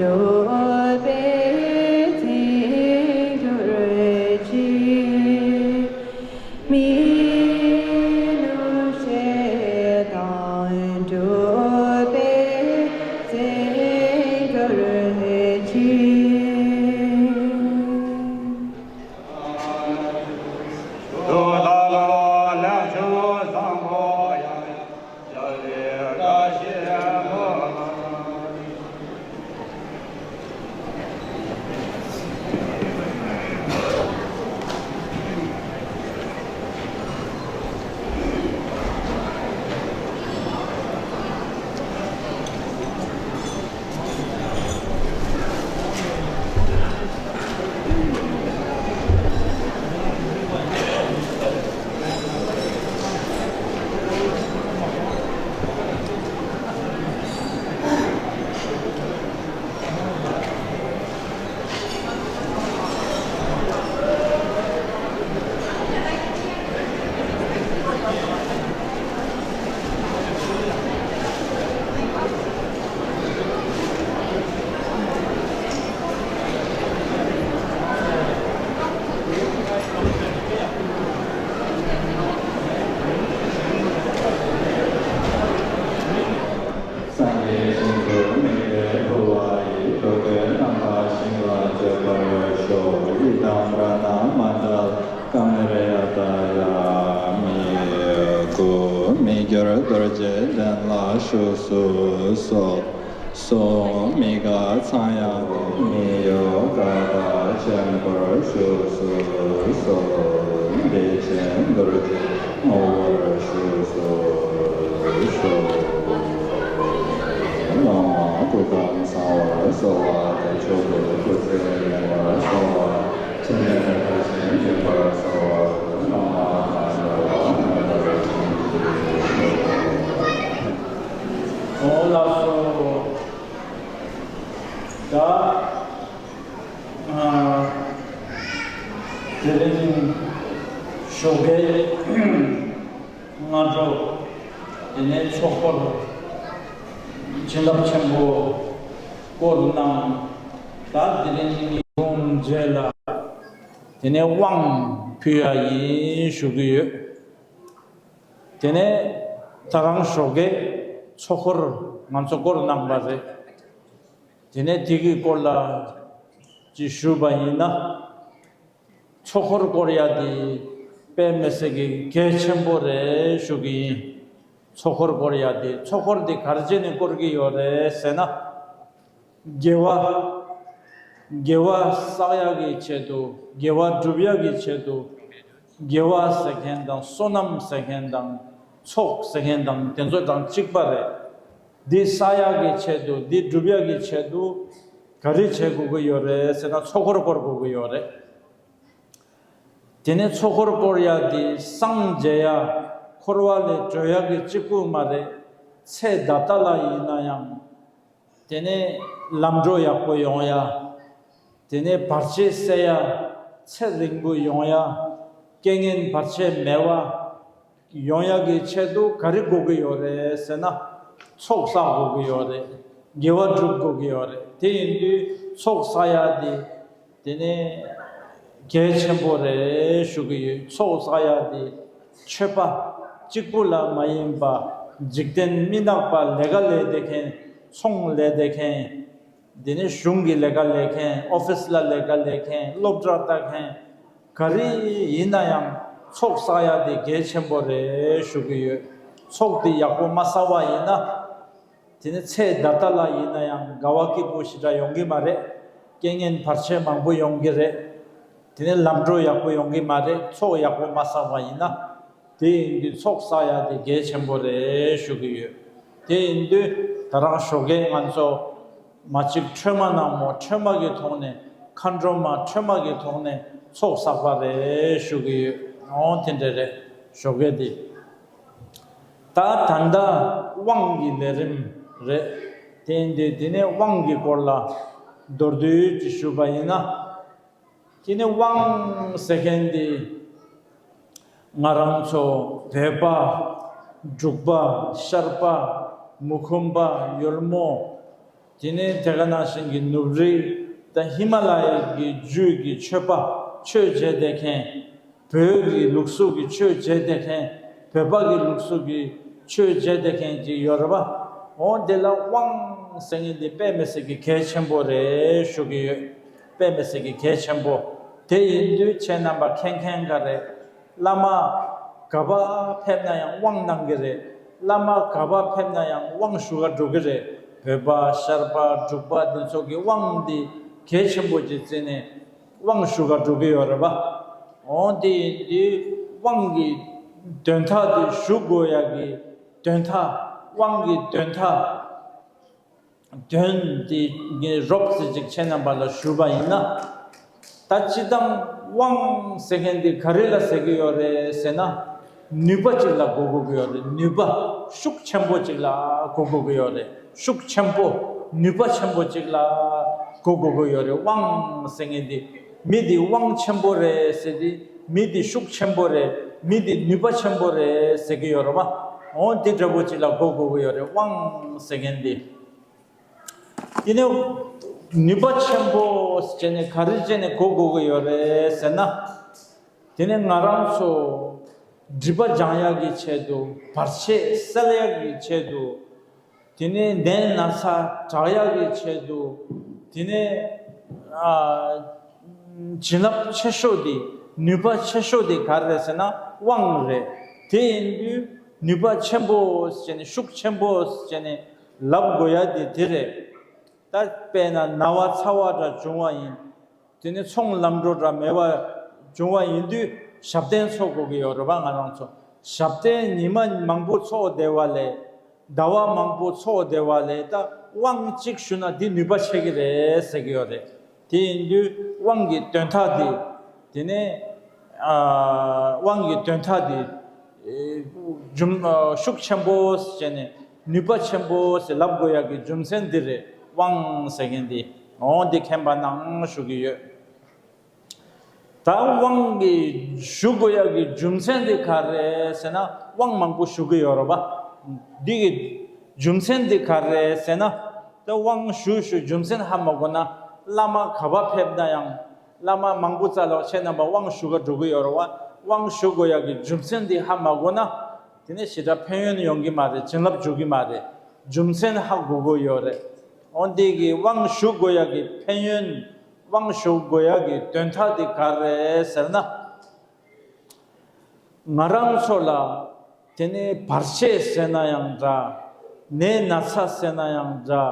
འགྲུབ་པའི་བརྩོན་གྱུར་ཅིག་མི་ནུབ་བྱེད་དང་། འགྲུབ་པའི་བརྩོན་གྱུར་ཅིག་སངས་རྒྱས་ཞིང་དུ་དམིགས་པའི་ཕུར་བ་ཡིས། ཐུགས་ཀྱི་རྣམ་པར་ཤིང་ལ་བརྗོད་པར་ཤོག་ཡི་དམ་རཏྣ་མནྡ་ཀ་མེ་རུ་ཡ་ཏཱ་ཡ། མི་གུ་མི་འགྱུར་རྡོ་རྗེ་གདན་ལ་བཞུགས་སུ་གསོལ། གསུམ་མི་དགའ་ཚངས་དབྱངས་མི་གཡོ་ཀ་དག་ཆེན་པོར་བཞུགས་སུ་གསོལ། བདེ་ཆེན་རྡོ་རྗེ་ངོ་བོར་བཞུགས་སུ་གསོལ། སློབ་མ་སྐུ་ཁམས་བཟང་བར་གསོལ་བ་དང་། མཆོག་གི་སྐུ་ཚེ་ཡུན་རིང་བར་གསོལ་བ། འཕྲིན་ལས་མཐར་ཕྱིན་འབྱུང་བར་གསོལ་བ། སློབ་མ་དང་འབྲེལ་བ་མེད་པར་བྱིན་གྱིས་རློབས། འོ་ལགས་སོ། ད། ཨ། དེ་རིང་ཞོགས་ཀའི་སྔ་དྲོ། དེ་ནས་ཚོགས་འཁོར་བྱིན་རླབས་ཆེན་པོ་བསྐོར་གནང་། ད་དེ་རིང་ཉིན་གུང་རྗེས་ལ་དེ་ནས་དབང་ཕུལ་ཡ་ཡིན་ཞུ་གི་ཡོད། དེ་ནས་ད་རང་ཞོགས་ཀའི་ཚོགས་འཁོར་ང་ཚོ་བསྐོར་གནང་པ་རེད། དེ་ནས་དེ་གི་སྐོར་ལ་ཅིག་ཞུས་པ་ཡིན་ན། ཚོགས་འཁོར་བསྐོར་ཡ་དེ་དཔེ་མི་སྲིད་ཀྱི་གལ་ཆེན་པོ་རེད་ཞུ་གི་ཡིན། ཚོགས་འཁོར་བསྐོར་ཡ་དེ། ཚོགས་འཁོར་དེ་ག་རེ་བྱས་ནས་བསྐོར་གྱི་ཡོད་རེད་ཟེར་ན། དགེ་བ། དགེ་བ་བསགས་ཡག་གི་ཆེད་དུ། དགེ་བ་སྒྲུབ་ཡག་གི་ཆེད་དུ། དགེ་བ་ཟེར་མཁན་དང་བསོད་ནམས་ཟེར་མཁན་དང་ཚོགས་ཟེར་མཁན་དང་དེ་ཚོ་དང་གཅིག་པ་རེད། འདི་བསགས་ཡག་གི་ཆེད་དུ། འདི་སྒྲུབ་ཡག་གི་ཆེད་དུ་ག་རེ་བྱེད་དགོས་ཀྱི་ཡོད་རེད་ཟེར་ན། ཚོགས་འཁོར་བསྐོར་དགོས་ཀྱི་ཡོད་རེད། དེ་ནས་ཚོགས་འཁོར་བསྐོར་ཡག་དེ་སངས་རྒྱས་ཡ། འཁོར་བ་ལས་གྲོལ་ཡག་གི་གཅིག་པུ་མ་རེད། ཚེ་ད་ལྟ་ལ་ཡིན་ན་ཡང་། དེ་ནས་ལམ་འགྲོ་ཡག་པོ་ཡོང་ཡ། དེ་ནས་བར་ཆད་སེལ་ཡ། ཚེ་རིང་པོ་ཡོང་ཡ། རྐྱེན་ངན་བར་ཆད་མེད་པ་ཡོང་ཡག་གི་ཆེད་དུ་ག་རེ་དགོས་ཀྱི་ཡོད་རེད་ཟེར་ན། ཚོགས་བསགས་དགོས་ཀྱི་ཡོད་རེད། དགེ་བ་སྒྲུབ་དགོས་ཀྱི་ཡོད་རེད། དེ་ཡིན་དུས་ཚོགས་བསགས་ཡ་དེ། དེ་ནས་གལ་ཆེན་པོ་རེད་ཞུ་གི་ཡོད། ཚོགས་བསགས་ཡ་དེ་ཆོས་པ་གཅིག་པུ་ལ་མ་ཡིན་པ། འཇིག་རྟེན་མི་ནག་པ། ལས་ཀ་ལས་བསྡད་མཁན། ཚོང་ལས་བསྡད་མཁན། དེ་ནས་གཞུང་གི་ལས་ཀ་ལས་མཁན། ཨོ་ཕིས་ལ་ལས་ཀ་ལས་མཁན། སློབ་གྲྭ་ལྟ་མཁན། ག་རེ་ཡིན་ན་ཡང་ཚོགས་བསགས་ཡ་དེ་གལ་ཆེན་པོ་རེད་ཞུ་གི་ཡོད། ཚོགས་དེ་ཡག་པོ་མ་བསགས་པ་ཡིན་ན། དེ་ནི་ཚེ་ད་ལྟ་ལ་ཡིན་ན་ཡང་དགའ་བ་སྐྱིད་པོ་ཞེ་དྲག་ཡོང་གི་མ་རེད། རྐྱེན་ངན་བར་ཆད་མང་པོ་ཡོང་གི་རེད། དེ་ནི་ལམ་འགྲོ་ཡག་པོ་ཡོང་གི་མ་རེད། ཚོགས་ཡག་པོ་མ་བསགས་པ་ཡིན་ན། དེ་ཡིན་དུས་ཚོགས་བསགས་ཡ་དེ་གལ་ཆེན་པོ་རེད་ཞུ་གི་ཡོད། དེ་ཡིན་དུས་ད་རང་ཞོགས་ཀས་ང་ཚོ་མ་གཅིག་ཁྲོས་མ་ནག་མོ། ཁྲོས་མ་གི་ཐོག་ནས། མཁའ་འགྲོ་མ། ཁྲོས་མ་གི་ཐོག་ནས་ཚོགས་བསགས་པ་རེད་ཞུ་གི་ཡོད། འོང་། དེ་འདྲ་རེད་ཞོགས་ཀས་དེ། ད་ད་ལྟ་དབང་གི་ལས་རིམ་རེད། དེ་ཡིན་དུས་དེ་ནས་དབང་གི་སྐོར་ལ་མདོར་བསྡུས་ཅིག་ཞུས་པ་ཡིན་ན། དེ་ནས་དབང་ཟེར་མཁན་དེ་ང་རང་ཚོ་བོད་པ། འབྲུག་པ། ཤར་པ། མུ་ཁུམ་པ། ཡོལ་མོ། དེ་ནས་དེ་ག་ནང་བཞིན་གྱི་ནུབ་རི་དང་ཧི་མ་ལ་ཡའི་གི་རྒྱུད་ཀྱི་ཆོས་པ། ཆོས་བྱེད་བསྡད་མཁན། བོད་ཀྱི་ལུགས་སྲོལ་གྱི་ཆོས་བྱེད་བསྡད་མཁན། བོད་པ་གི་ལུགས་སྲོལ་གྱི་ཆོས་བྱེད་བསྡད་མཁན་ཅིག་ཡོད་རེད་པ། འོ་དེ་ལ་དབང་ཟེར་མཁན་དེ་དཔེ་མི་སྲིད་ཀྱི་གལ་ཆེན་པོ་རེད་ཞུ་གི་ཡོད། དཔེ་མི་སྲིད་ཀྱི་གལ་ཆེན་པོ། དེ་ཡིན་དུས་ཁྱེད་རྣམ་པ་མཁྱེན་མཁན་ག་རེད། བླ་མ་ག་པར་ཕེབས་ན་ཡང་དབང་གནང་གི་རེད། བླ་མ་ག་པར་ཕེབས་ན་ཡང་དབང་ཞུ་ག་འགྲོ་གི་རེད། བོད་པ་ཤར་པ་འབྲུག་པ་འདི་ཚོ་གི་དབང་འདི་གལ་ཆེན་པོ་ཅིག་བརྩིས་ནས་དབང་ཞུ་ག་འགྲོ་གི་ཡོད་རེད་པ། འོ་འདི་འདི་དབང་གི་དོན་དག་འདི་ཞུ་དགོས་ཡ་གི་དོན་དག་དབང་གི་དོན་དག་དོན་དེ་ངས་རོབ་ཙམ་ཅིག་ཁྱེད་རྣམ་པ་ལ་ཞུས་པ་ཡིན་ན། ད་སྤྱིར་བཏང་དབང་ཟེར་མཁན་དེ་ག་རེ་ལ་ཟེར་གྱི་ཡོད་རེད་ཟེར་ན། ནུས་པ་ཅིག་ལ་གོ་དགོས་ཀྱི་ཡོད་རེད། ནུས་པ་ཤུགས་ཆེན་པོ་ཅིག་ལ་གོ་དགོས་ཀྱི་ཡོད་རེད། ཤུགས་ཆེན་པོ། ནུས་པ་ཆེན་པོ་ཅིག་ལ་གོ་དགོས་ཀྱི་ཡོད་རེད། དབང་ཟེར་མཁན་དེ། མི་དེ་དབང་ཆེན་པོ་རེད་ཟེར་དེ། མི་དེ་ཤུགས་ཆེན་པོ་རེད། མི་དེ་ནུས་པ་ཆེན་པོ་རེད་ཟེར་གྱི་ཡོད་རེད་པ། འོ་དེ་འདྲ་པོ་ཅིག་ལ་གོ་དགོས་ཀྱི་ཡོད་རེད། དབང་ཟེར་མཁན་དེ། དེ་ནས་ནུས་པ་ཆེན་པོ་བྱས་ནས་ག་རེ་བྱས་ནས་གོ་དགོས་ཀྱི་ཡོད་རེད་ཟེར་ན། དེ་ནས་ང་རང་ཚོ་སྒྲིབ་པ་སྦྱང་ཡག་གི་ཆེད་དུ། བར་ཆད་སེལ་ཡག་གི་ཆེད་དུ། དེ་ནས་ནད་ན་ཚ་དྲག་ཡག་གི་ཆེད་དུ། དེ་ནས་ཨ། བྱིན་རླབས་ཆེ་ཤོས་དེ། ནུས་པ་ཆེ་ཤོས་དེ་ག་རེ་རེད་ཟེར་ན་དབང་རེད། དེ་ཡིན་དུས་ནུས་པ་ཆེན་པོ་བྱས་ནས། ཤུགས་ཆེན་པོ་བྱས་ནས་ལབ་དགོས་ཡ་དེ་དེ་རེད། ད་དཔེར་ན་ན་བ་ཚ་བ་འདྲ་བྱུང་བ་ཡིན། དེ་ནས་ཚོང་ལམ་འགྲོ་འདྲ་མེད་པ་བྱུང་བ་ཡིན་དུས་ཞབས་བརྟན་འཚོགས་དགོས་ཀྱི་ཡོད་རེད་པ། ང་རང་ཚོ་ཞབས་བརྟན་ཉི་མ་མང་པོ་འཚོགས་བསྡད་པ་ལས། ཟླ་བ་མང་པོ་འཚོགས་བསྡད་པ་ལས། ད་དབང་གཅིག་ཞུ་ན་འདི་ནུས་པ་ཆེ་གི་རེད་ཟེར་གྱི་ཡོད་རེད། དེ་ཡིན་དུས་དབང་གི་དོན་དག་འདི། དེ་ནས་ཨ། དབང་གི་དོན་དག་འདི། ཨེ། རྒྱུ་ཨ། ཤུགས་ཆེན་པོ་བྱས་ནས་ནུས་པ་ཆེན་པོ་ཟེར་ལབ་དགོས་ཡག་གི་རྒྱུ་མཚན་འདི་རེད། དབང་ཟེར་མཁན་འདི། འོ་འདི་མཁྱེན་པ་གནང་ཞུ་གི་ཡོད། ད་དབང་གི་ཞུ་དགོས་ཡག་གི་རྒྱུ་མཚན་འདི་ག་རེ་ཟེར་ན། དབང་མང་པོ་ཞུ་གི་ཡོད་རེད་པ། འདི་གི་རྒྱུ་མཚན་འདི་ག་རེ་ཟེར་ན། ད་དབང་ཞུ་ཞུ་རྒྱུ་མཚན་ཧ་མ་གོ་ན། བླ་མ་ག་པར་ཕེབས་ན་ཡང་། བླ་མ་མང་པོ་རྩ་ལ་ཁྱེད་རྣམ་པ་དབང་ཞུ་ག་འགྲོ་གི་ཡོད་རེད་པ། དབང་ཞུ་དགོས་ཡག་གི་རྒྱུ་མཚན་འདི་ཧ་མ་གོ་ན། དེ་ནས་ཞེ་དྲག་ཕན་ཡོན་ཡོང་གི་མ་རེད། བྱིན་རླབས་འཇུག་གི་མ་རེད། རྒྱུ་མཚན་ཧ་གོ་དགོས་ཡོད་རེད། འོ་འདི་གི་དབང་ཞུ་དགོས་ཡག་གི་ཕན་ཡོན། དབང་ཞུ་དགོས་ཡག་གི་དོན་དག་འདི་ག་རེ་ཟེར་ན། ང་རང་ཚོ་ལ་དེ་ནས་བར་ཆད་ཟེར་ན་ཡང་འདྲ། ནད་ན་ཚ་ཟེར་ན་ཡང་འདྲ།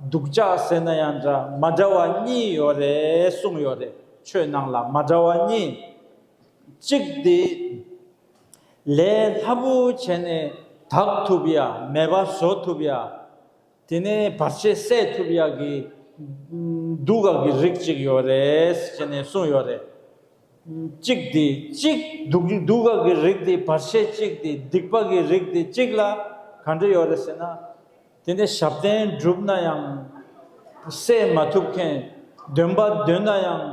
སྡུག་ཅག་ཟེར་ན་ཡང་འདྲ། མ་འདྲ་བ་གཉིས་ཡོད་རེད་གསུངས་ཡོད་རེད། ཆོས་ནང་ལ་མ་འདྲ་བ་གཉིས། གཅིག་དེ་ལས་སླ་པོ་བྱས་ནས་དག་ཐུབ་ཡ། མེད་པ་བཟོ་ཐུབ་ཡ། དེ་ནས་བར་ཆད་སེལ་ཐུབ་ཡག་གི་སྡུག་ག་གི་རིགས་གཅིག་ཡོད་རེད་ཟེར་ནས་གསུངས་ཡོད་རེད། གཅིག་དེ་གཅིག་སྡུག་སྡུག་ག་གི་རིགས་དེ། བར་ཆད་གཅིག་དེ། སྡིག་པ་གི་རིགས་དེ་གཅིག་ལ་ག་འདྲ་ཡོད་རེད་ཟེར་ན། དེ་ནས་ཞབས་བརྟན་བསྒྲུབས་ན་ཡང་སེལ་མ་ཐུབ་མཁན། འདོན་པ་འདོན་ན་ཡང་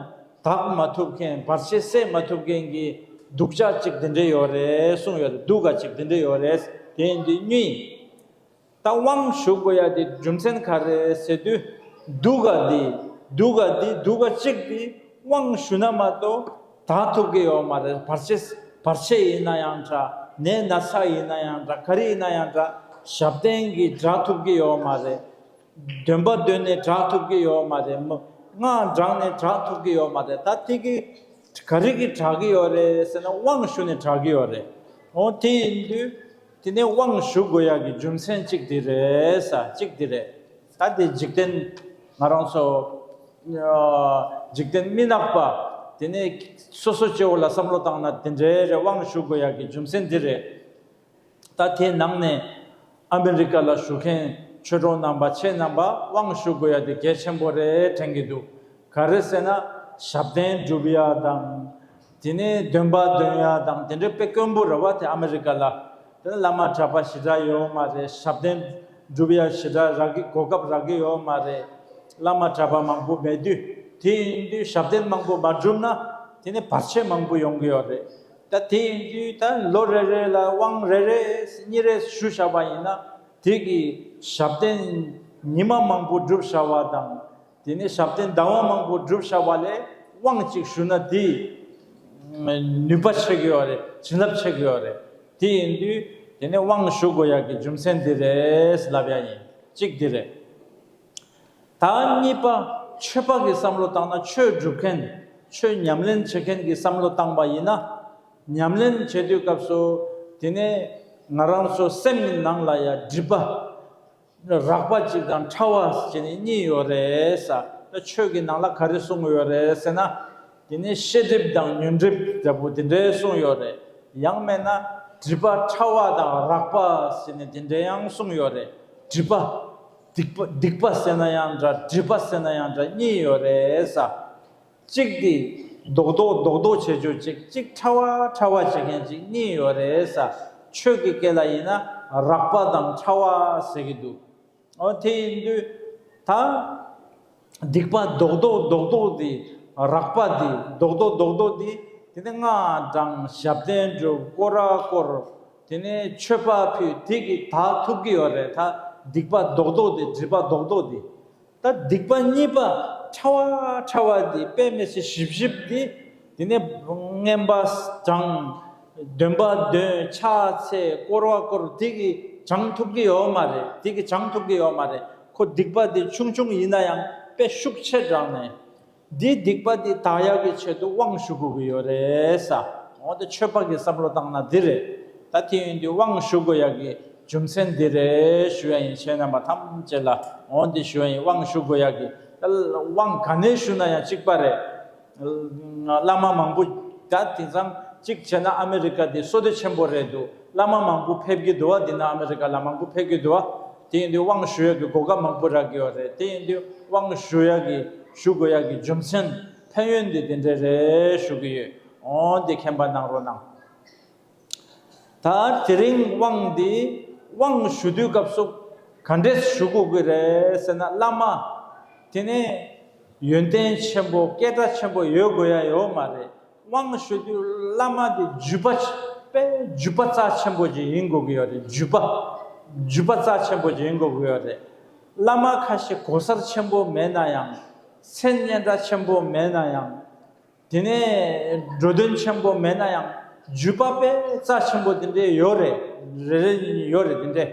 དག་མ་ཐུབ་མཁན། བར་ཆད་སེལ་མ་ཐུབ་མཁན་གྱི་སྡུག་ཅག་གཅིག་དེ་འདྲ་ཡོད་རེད་གསུངས་ཡོད་རེད། སྡུག་ག་གཅིག་དེ་འདྲ་ཡོད་རེད། དེ་ཡིན་དུས་གཉིས། ད་དབང་ཞུ་དགོས་ཡ་དེ་རྒྱུ་མཚན་ག་རེ་ཟེར་དུས། སྡུག་ག་འདི། སྡུག་ག་འདི། སྡུག་ག་གཅིག་འདི་དབང་ཞུ་ན་མ་གཏོགས་དག་ཐུབ་ཀྱི་ཡོད་མ་རེད། བར་ཆད། བར་ཆད་ཡིན་ན་ཡང་འདྲ། ནད་ན་ཚ་ཡིན་ན་ཡང་འདྲ། ག་རེ་ཡིན་ན་ཡང་འདྲ། ཞབས་བརྟན་གྱིས་དག་ཐུབ་ཀྱི་ཡོད་མ་རེད། འདོན་པ་འདོན་ནས་དག་ཐུབ་ཀྱི་ཡོད་མ་རེད། མ། སྔགས་བགྲངས་ནས་དག་ཐུབ་ཀྱི་ཡོད་མ་རེད། ད་དེ་གི་ག་རེ་གིས་དག་གི་ཡོད་རེད་ཟེར་ན། དབང་ཞུ་ནས་དག་གི་ཡོད་རེད། འོ་དེ་ཡིན་དུས་དེ་ནས་དབང་ཞུ་དགོས་ཡག་གི་རྒྱུ་མཚན་གཅིག་དེ་རེད་ས། གཅིག་དེ་རེད། ད་དེ་འཇིག་རྟེན་ང་རང་ཚོ་ཨ། འཇིག་རྟེན་མི་ནག་པ། དེ་ནས་སོ་སོ་སྐྱེ་བོ་ལ་བསམ་བློ་བཏང་ན་དེ་འདྲའི་རེད། དབང་ཞུ་དགོས་ཡག་གི་རྒྱུ་མཚན་དེ་རེད། ད་དེའི་ནང་ནས་ཨ་མི་རི་ཀ་ལ་བཞུགས་མཁན་ཆོས་གྲོགས་རྣམ་པ། ཁྱེད་རྣམ་པ་དབང་ཞུ་དགོས་ཡ་དེ་གལ་ཆེན་པོ་རེད་དྲན་གྱི་འདུག་ག་རེ་ཟེར་ན། ཞབས་བརྟན་སྒྲུབ་ཡ་དང་། དེ་ནས་འདོན་པ་འདོན་ཡ་དང་། དེ་འདྲ་དཔེ་དཀོན་པོ་རེད་བ། དེ་ཨ་མི་རི་ཀ་ལ། དེ་ནས་བླ་མ་གྲྭ་པ་ཞེ་དྲག་ཡོད་མ་རེད། ཞབས་བརྟན་སྒྲུབ་ཡ་ཞེ་དྲག་རག་གི། གོ་སྐབས་རག་གི་ཡོད་མ་རེད། བླ་མ་གྲྭ་པ་མང་པོ་མེད་དུས། དེ་ཡིན་དུས་ཞབས་བརྟན་མང་པོ་མ་བསྒྲུབས་ན་དེ་ནས་བར་ཆད་མང་པོ་ཡོང་གི་ཡོད་རེད། ད་དེ་ཡིན་དུས་ད་ལོ་རེ་རེ་ལ་དབང་རེ་རེ་གཉིས་རེ་ཞུ་བཞག་པ་ཡིན་ན། དེ་གི་ཞབས་བརྟན་ ཉི་མ་མང་པོ་བསྒྲུབ་བྱ་བ་དང་། དེ་ནས་ཞབས་བརྟན་ཟླ་བ་མང་པོ་བསྒྲུབ་བྱ་བ་ལས་དབང་གཅིག་ཞུ་ན་དེ་ནུས་པ་ཆེ་གི་ཡོད་རེད། བྱིན་རླབས་ཆེ་གི་ཡོད་རེད། དེ་ཡིན་དུས་དེ་ནས་དབང་ཞུ་དགོས་ཡག་གི་རྒྱུ་མཚན་འདི་རེད་ལབ་ཡ་ཡིན། གཅིག་འདི་རེད། ད་གཉིས་པ། ཆོས་པ་གི་བསམ་བློ་བཏང་ན་ཆོས་སྒྲུབ་མཁན། ཆོས་ཉམས་ལེན་བྱེད་མཁན་གྱི་བསམ་བློ་བཏང་པ་ཡིན་ན། ཉམས་ལེན་བྱེད་དུས་སྐབས་སུ་དེ་ནས་ང་རང་ཚོ་སེམས་ཀྱི་ནང་ལ་ཡ་སྒྲིབ་པ་རགས་པ་གཅིག་དང་ཕྲ་བ་ཟེར་ནས་གཉིས་ཡོད་རེད་ས། ད་ཆོས་ཀྱི་ནང་ལ་ག་རེ་གསུངས་ཡོད་རེད་ཟེར་ན། དེ་ནས་ཤེས་སྒྲིབ་དང་ཉོན་སྒྲིབ་འདྲ་པོ་དེ་འདྲའི་གསུངས་ཡོད་རེད། ཡང་མིན་ན་སྒྲིབ་པ་ཕྲ་བ་དང་རགས་པ་ཟེར་ནས་དེ་འདྲའི་ཡང་གསུངས་ཡོད་རེད། སྒྲིབ་པ། སྡིག་པ། སྡིག་པ་ཟེར་ན་ཡང་འདྲ། སྒྲིབ་པ་ཟེར་ན་ཡང་འདྲ། གཉིས་ཡོད་རེད་ས། གཅིག་དེ་རྡོག་རྡོག་རྡོག་རྡོག་བྱེད་རྒྱུ་གཅིག་གཅིག་ཕྲ་བ་ཕྲ་བ་བྱེད་མཁན་གཅིག་གཉིས་ཡོད་རེད་ས། ཆོས་ཀྱི་སྐད་ལ་ཡིན་ན་རགས་པ་དང་ཕྲ་བ་ཟེར་གྱི་འདུག་འོ་དེ་ཡིན་དུས་ད་སྡིག་པ་རྡོག་རྡོག་རྡོག་རྡོག་དེ། རགས་པ་དེ་རྡོག་རྡོག་རྡོག་རྡོག་དེ། དེ་ནས་སྔགས་བགྲང་། ཞབས་བརྟན་སྒྲུབ། སྐོར་ར་བསྐོར། དེ་ནས་མཆོད་པ་ཕུལ། དེ་གིས་དག་ཐུབ་ཀྱི་ཡོད་རེད། ད་སྡིག་པ་རྡོག་རྡོག་དེ། སྒྲིབ་པ་རྡོག་རྡོག་དེ། ད་སྡིག་པ་གཉིས་པ་ཕྲ་བ་ཕྲ་བ་དེ་དཔེ་མི་སྲིད་ཞིབ་ཞིབ་དེ། དེ་ནས་བསྙེན་པ་བགྲང་། འདོན་པ་འདོན། ཕྱག་འཚལ། སྐོར་བ་བསྐོར། དེ་གིས་སྦྱང་ཐུབ་ཀྱི་ཡོད་མ་རེད། དེ་གིས་སྦྱང་ཐུབ་ཀྱི་ཡོད་མ་རེད། ཁོ་སྡིག་པ་དེ་ཆུང་ཆུང་ཡིན་ན་ཡང་དཔེ་ཤུགས་ཆེ་དྲགས་ནས། འདིའི་སྡིག་པ་འདི་དག་ཡག་གི་ཆེད་དུ་དབང་ཞུ་དགོས་ཀྱི་ཡོད་རེད་ས། འོ་དེ་ཆོས་པ་གི་བསམ་བློ་བཏང་ན་འདི་རེད། ད་དེ་ཡིན་དུས་དབང་ཞུ་དགོས་ཡག་གི་རྒྱུ་མཚན་འདི་རེད་ཞུ་ཡ་ཡིན། ཁྱེད་རྣམ་པ་ཐམས་ཅད་ལ་འོ་འདི་ཞུ་ཡ་ཡིན། དབང་ཞུ་དགོས་ཡག་གི། ད་དབང་ག་ནས་ཞུ་ན་ཡང་གཅིག་པ་རེད། བླ་མ་མང་པོ། ད་དེང་སང་གཅིག་བྱས་ན་ཨ་མེ་རི་ཀ་འདི་བསོད་བདེ་ཆེན་པོ་རེད་འདུག་བླ་མ་མང་པོ་ཕེབས་ཀྱི་འདུག་བ། འདི་ན་ཨ་མེ་རི་ཀ་ལ་མང་པོ་ཕེབས་ཀྱི་འདུག་བ། དེ་ཡིན་དུས་དབང་ཞུ་ཡག་གི་གོ་སྐབས་མང་པོ་རག་གི་ཡོད་རེད། དེ་ཡིན་དུས་དབང་ཞུ་ཡག་གི་ཞུ་དགོས་ཡག་གི་རྒྱུ་མཚན་ཕན་ཡོན་འདི་དེ་འདྲ་རེད་ཞུ་གི་ཡོད། འོ་འདི་མཁྱེན་པ་གནང་རོགས་གནང་། ད་དེ་རིང་དབང་འདི་དབང་ཞུ་དུས་སྐབས་སུ་ག་འདྲས་ཞུ་དགོས་ཀྱི་རེད་ཟེར་ན། བླ་མ་དེ་ནས་ཡོན་ཏན་ཆེན་པོ་སྐད་གྲགས་ཆེན་པོ་ཡོད་དགོས་ཡ་ཡོད་མ་རེད། དབང་ཞུ་དུས་བླ་མ་དེ་བརྒྱུད་པ་དཔེ་བརྒྱུད་པ་རྩ་ཆེན་པོ་ཅིག་ཡིན་དགོས་ཀྱི་ཡོད་རེད། བརྒྱུད་པ། བརྒྱུད་པ་རྩ་ཆེན་པོ་ཅིག་ཡིན་དགོས་ཀྱི་ཡོད་རེད། བླ་མ་ཁ་ཤས་གོ་སར་ཆེན་པོ་མེད་ན་ཡང་། མཚན་སྙན་གྲགས་ཆེན་པོ་མེད་ན་ཡང་། དེ་ནས་འགྲོ་དོན་ཆེན་པོ་མེད་ན་ཡང་བརྒྱུད་པ་དཔེ་རྩ་ཆེན་པོ་དེ་འདྲས་ཡོད་རེད། རེ་རེ་ཡོད་རེད། དེ་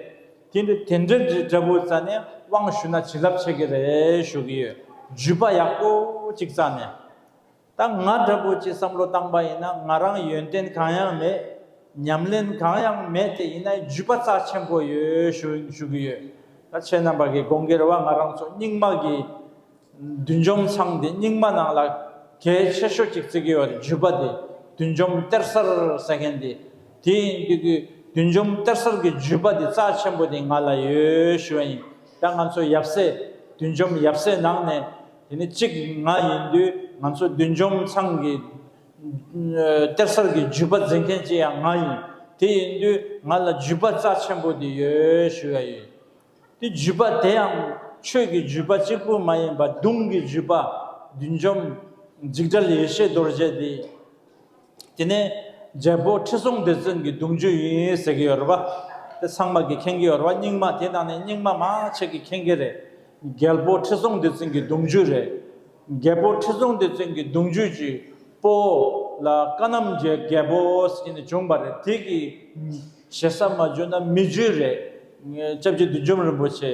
འདྲས། དེ་འདྲས་དེ་འདྲས་འདྲ་པོ་རྩ་ནས་དབང་ཞུ་ན་བྱིན་རླབས་ཆེ་གི་རེད་ཞུ་གི་ཡོད། བརྒྱུད་པ་ཡག་པོ་ཅིག་རྩ་ནས། ད་ང་འདྲ་པོ་ཅིག་བསམ་བློ་བཏང་པ་ཡིན་ན། ང་རང་ཡོན་ཏན་གང་ཡང་མེད། ཉམས་ལེན་གང་ཡང་མེད། དེ་ཡིན་ན་བརྒྱུད་པ་རྩ་ཆེན་པོ་ཡོད་ཞུ་ཞུ་གི་ཡོད། ད་ཁྱེད་རྣམ་པ་གི་དགོངས་འགལ་བ། ང་རང་ཚོ་རྙིང་མ་གི་བདུད་འཇོམས་ཚང་དེ་རྙིང་མ་ནང་ལ་གལ་ཆེ་ཤོས་ཅིག་བརྩི་གི་ཡོད་རེད། བརྒྱུད་པ་དེ། བདུད་འཇོམས་གཏེར་གསར་ཟེར་མཁན་དེ། དེ་ཡིན་དུས་ཀྱི་བདུད་འཇོམས་གཏེར་གསར་གྱི་བརྒྱུད་པ་དེ་རྩ་ཆེན་པོ་དེ་ང་ལ་ཡོད་ཞུ་བ་ཡིན། ད་ང་ཚོ་ཡབ་སྲས་བདུད་འཇོམས་ཡབ་སྲས་ནང་ནས་དེ་ནི་གཅིག་ང་ཡིན་དུས། ང་ཚོ་བདུད་འཇོམས་ཚང་གི་གཏེར་གསར་གྱི་བརྒྱུད་པ་འཛིན་མཁན་གཅིག་ཡང་ང་ཡིན། དེ་ཡིན་དུས་ང་ལ་བརྒྱུད་པ་རྩ་ཆེན་པོ་དེ་ཡོད་ཞུ་བ་ཡིན། དེ་བརྒྱུད་པ་དེ་ཡང་ཆོས་ཀྱི་བརྒྱུད་པ་གཅིག་པུ་མ་ཡིན་པ་གདུང་གི་བརྒྱུད་པ། བདུད་འཇོམས་འཇིགས་བྲལ་ཡེ་ཤེས་རྡོ་རྗེ་དེ། དེ་ནས་རྒྱལ་པོ་ཁྲི་སྲོང་ལྡེ་བཙན་གྱི་གདུང་རྒྱུད་ཡིན་ཟེར་གྱི་ཡོད་རེད་པ། དེ་ཚང་མ་གིས་མཁྱེན་གྱི་ཡོད་རེད་པ། རྙིང་མ་དེ་ནང་ནས་རྙིང་མ་མང་ཆེ་གིས་མཁྱེན་གྱི་རེད། རྒྱལ་པོ་ཁྲི་སྲོང་ལྡེ་བཙན་གྱི་གདུང་རྒྱུད་རེད། རྒྱལ་པོ་ཁྲི་སྲོང་ལྡེ་བཙན་གྱི་གདུང་རྒྱུད་ཀྱི་སྤོ་ལ་ཀ་གནམ་རྒྱལ་རྒྱལ་པོ་ཟེར་ནས་བྱུང་བ་རེད། དེ་གི་ཞེ་ས་མ་བརྗོད་ན་མི་རྒྱུད་རེད། སྐྱབས་རྗེ་བདུད་འཇོམས་རིན་པོ་ཆེ་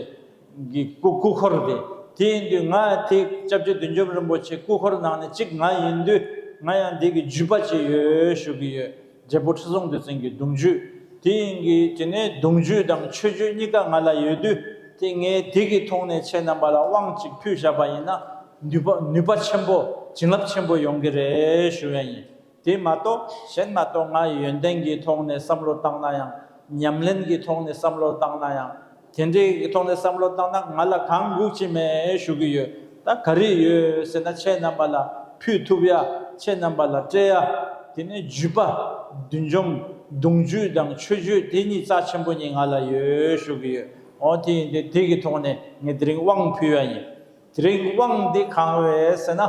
གི་སྐུ་སྐུ་འཁོར་དེ། དེ་ཡིན་དུས་ང་དེ་སྐྱབས་རྗེ་བདུད་འཇོམས་རིན་པོ་ཆེ་སྐུ་འཁོར་ནང་ནས་གཅིག་ང་ཡིན་དུས། ང་ཡང་འདི་གི་བརྒྱུད་པ་ཅིག་ཡོད་ཞུ་གི་ཡོད། རྒྱལ་པོ་ཁྲི་སྲོང་ལྡེ་བཙན་གྱི་གདུང་རྒྱུད། དེ་ཡིན་གྱི་དེ་ནས་གདུང་རྒྱུད་དང་མཆོད་བརྗོད་གཉིས་ཀ་ང་ལ་ཡོད་དུས། དེ་ངས་དེ་གི་ཐོག་ནས་ཁྱེད་རྣམ་པ་ལ་དབང་ཅིག་ཕུལ་བཞག་པ་ཡིན་ན། ནུས་པ་ནུས་པ་ཆེན་པོ། བྱིན་རླབས་ཆེན་པོ་ཡོང་གི་རེད་ཞུ་ཡ་ཡིན། དེ་མ་གཏོགས་གཞན་མ་གཏོགས་ང་ཡོན་ཏན་གྱི་ཐོག་ནས་བསམ་བློ་བཏང་ན་ཡང་། ཉམས་ལེན་གྱི་ཐོག་ནས་བསམ་བློ་བཏང་ན་ཡང་། དེ་འདྲའི་གི་ཐོག་ནས་བསམ་བློ་བཏང་ན་ང་ལ་གང་དགོས་ཀྱི་མེད་ཞུ་གི་ཡོད། ད་ག་རེ་ཡོད་ཟེར་ན། ཁྱེད་རྣམ་པ་ལ་ཕུལ་ཐུབ་ཡ། ཁྱེད་རྣམ་པ་ལ་སྤྲད་ཡ། དེ་ནས་བརྒྱུད་པ། བདུད་འཇོམས་གདུང་རྒྱུད་དང་མཆོད་བརྗོད་དེ་གཉིས་རྩ་ཆེན་པོ་གཉིས་ང་ལ་ཡོད་ཞུ་གི་ཡོད། འོ་དེ་ཡིན་དུས་དེ་གི་ཐོག་ནས་ངས་དེ་རིང་དབང་ཕུལ་ཡ་ཡིན། དེ་རིང་དབང་འདི་གང་རེད་ཟེར་ན།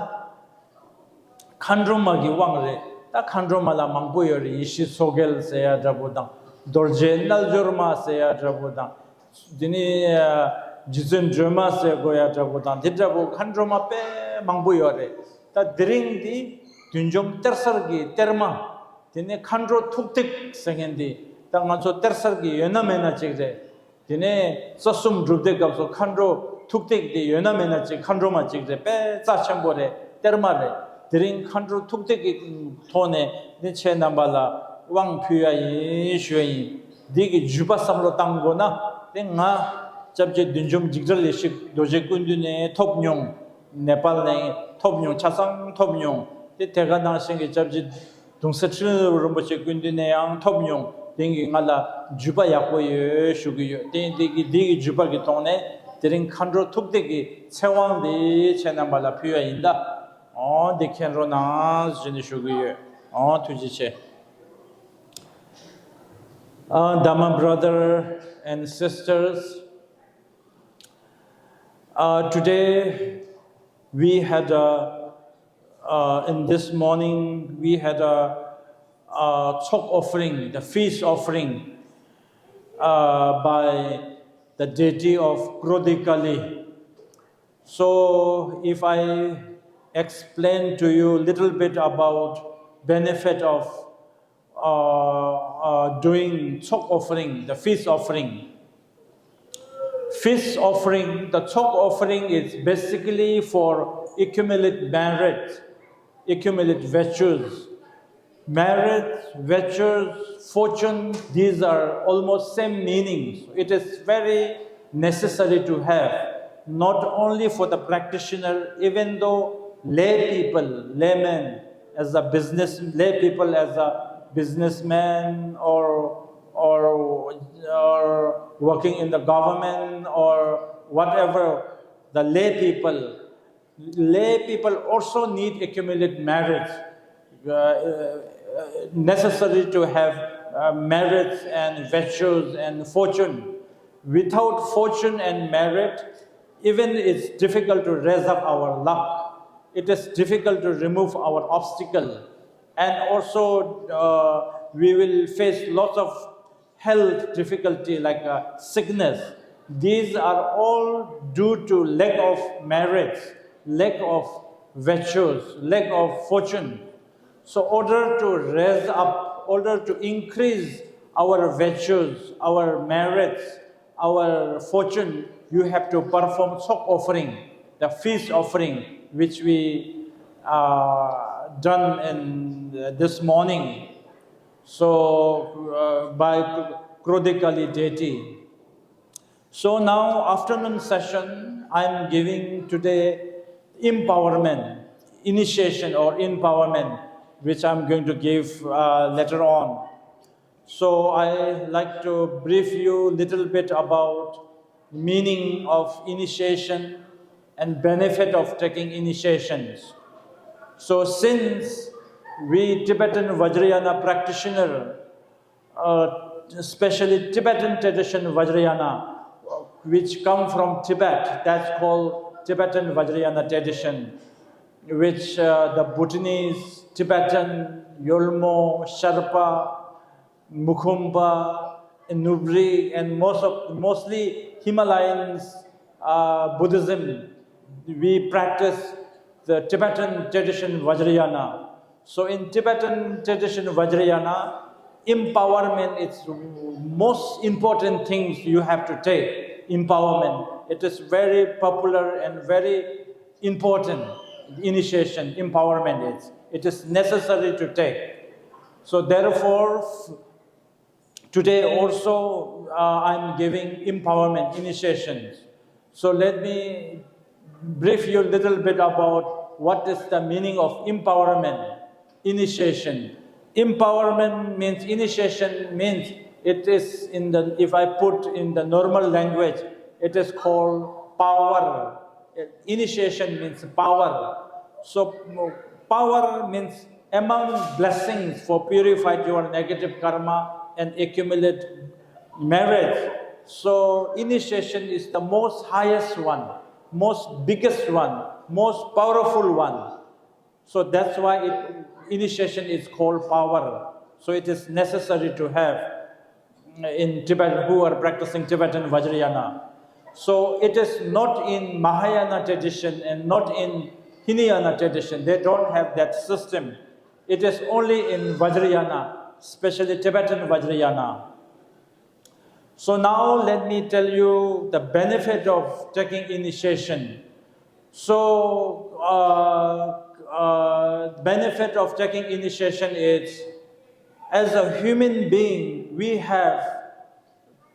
མཁའ་འགྲོ་མ་གི་དབང་རེད། ད་མཁའ་འགྲོ་མ་ལ་མང་པོ་ཡོད་རེད། ཡེ་ཤེས་མཚོ་རྒྱལ་ཟེར་ཡ་འདྲ་པོ་དང་། རྡོ་རྗེ་རྣལ་འབྱོར་མ་ཟེར་ཡ་འདྲ་པོ་དང་། དེ་ནས་ རྗེ་བཙུན་སྒྲོལ་མ་ཟེར་དགོས་ཡ་འདྲ་པོ་དང་དེ་འདྲ་པོ་མཁའ་འགྲོ་མ་དཔེ་མང་པོ་ཡོད་རེད། ད་དེ་རིང་འདི་བདུད་འཇོམས་གཏེར་གསར་གྱི་གཏེར་མ། དེ་ནས་མཁའ་འགྲོ་ཐུགས་ཐིག་ཟེར་མཁན་འདི་ད་ང་ཚོ་གཏེར་གསར་གྱི་ཡོད་ན་མེད་ན་ཅིག་རེད། དེ་ནས་རྩ་གསུམ་སྒྲུབ་སྡེ་སྐབས་སུ་མཁའ་འགྲོ་ཐུགས་ཐིག་དེ་ཡོད་ན་མེད་ན་ཅིག་མཁའ་འགྲོ་མ་ཅིག་རེད། དཔེ་རྩ་ཆེན་པོ་རེད། གཏེར་མ་རེད། དེ་རིང་མཁའ་འགྲོ་ཐུགས་ཐིག་གི་ཐོག་ནས་ནི་ཁྱེད་རྣམ་པ་ལ་དབང་ཕུལ་ཡ་ཡིན་ཞུ་ཡ་ཡིན། འདི་གི་བརྒྱུད་པ་བསམ་བློ་བཏང་དགོས་ན་དེ་ང་སྐྱབས་རྗེ་བདུད་འཇོམས་འཇིགས་བྲལ་ཡེ་ཤེས་རྡོ་རྗེ་སྐུ་མདུན་ནས་ཐོབ་མྱོང་། ནེ་པཱལ་ནས་ཐོབ་མྱོང་། ཆ་ཚང་ཐོབ་མྱོང་། དེ་དེ་ག་ནང་བཞིན་གྱི་སྐྱབས་རྗེ་གདུང་སྲས་ཁྲི་རིན་པོ་ཆེ་སྐུ་མདུན་ནས་ཡང་ཐོབ་མྱོང་། དེང་གི་ང་ལ་བརྒྱུད་པ་ཡག་པོ་ཡོད་ཞུ་གི་ཡོད། དེ་འདི་གི་འདི་གི་བརྒྱུད་པ་གི་ཐོག་ནས་དེ་རིང་མཁའ་འགྲོ་ཐུགས་ཐིག་གི་ཚེ་དབང་འདི་ཁྱེད་རྣམ་པ་ལ་ཕུལ་བ་ཡིན་ད། འོ་འདི་མཁྱེན་རོགས་གནང་ཞེས་ནས་ཞུ་གི་ཡོད། འོ་ཐུགས་རྗེ་ཆེ། Uh, Dharma brother and sisters, uh, today we had a, uh, in this morning we had a, a ཚོགས་offering, the feast offering, uh, by the deity of Krodhi Kali. So if I explain to you little bit about benefit of uh, uh, doing ཚོགས་offering, the feast offering. Feast offering, the ཚོགས་offering is basically for accumulate merit, accumulate virtues. Merit, virtues, fortune, these are almost same meanings. It is very necessary to have, not only for the practitioner, even though lay people, laymen, as a business, lay people as a businessman or or or working in the government or whatever, the lay people, lay people also need accumulate merits, uh, uh, necessary to have uh, merits and virtues and fortune. Without fortune and merit, even it's difficult to raise up our luck. It is difficult to remove our obstacle. And also, uh, we will face lots of health difficulty like uh, sickness. These are all due to lack of merits, lack of virtues, lack of fortune. So, order to raise up, order to increase our virtues, our merits, our fortune, you have to perform ཚོགས་offering, the feast offering, which we uh, done in uh, this morning. So, uh, by Krodhi Kali deity. So now, afternoon session, I am giving today empowerment, initiation or empowerment, which I am going to give uh, later on. So I like to brief you little bit about meaning of initiation and benefit of taking initiations. So since we Tibetan Vajrayana practitioner, uh, especially Tibetan tradition Vajrayana, which come from Tibet, that's called Tibetan Vajrayana tradition, which uh, the Bhutanese, Tibetan, Yolmo, Sherpa, Mukumba, Nubri, and most of, mostly Himalayan uh, Buddhism, we practice the Tibetan tradition Vajrayana. So in Tibetan tradition Vajrayana, empowerment is most important things you have to take. Empowerment. It is very popular and very important initiation, empowerment is. It is necessary to take. So therefore, today also uh, I'm giving empowerment initiations. So let me brief you a little bit about what is the meaning of empowerment initiation. Empowerment means, initiation means, it is in the, if I put in the normal language, it is called power. Initiation means power. So power means among blessings for purify your negative karma and accumulate merits. So initiation is the most highest one, most biggest one, most powerful one. So that's why it, initiation is called power. So it is necessary to have in Tibet, who are practicing Tibetan Vajrayana. So it is not in Mahayana tradition and not in Hinayana tradition. They don't have that system. It is only in Vajrayana, especially Tibetan Vajrayana. So now let me tell you the benefit of taking initiation. So, uh, uh, benefit of taking initiation is, as a human being, we have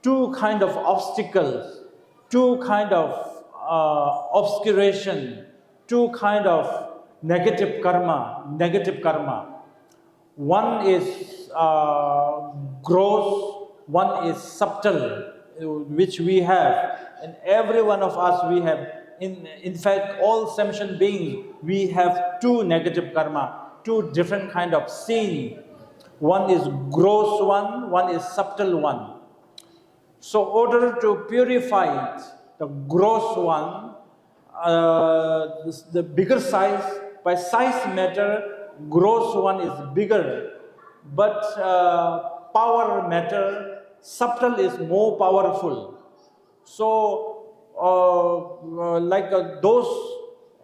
two kind of obstacles, two kind of uh, obscuration, two kind of negative karma, negative karma. One is uh, gross, one is subtle, uh, which we have, and every one of us we have. In, in fact, all sentient beings, we have two negative karma, two different kind of sin. One is gross one, one is subtle one. So, order to purify it, the gross one, uh, the bigger size, by size matter, gross one is bigger, but uh, power matter, subtle is more powerful. So, uh, uh, like uh, those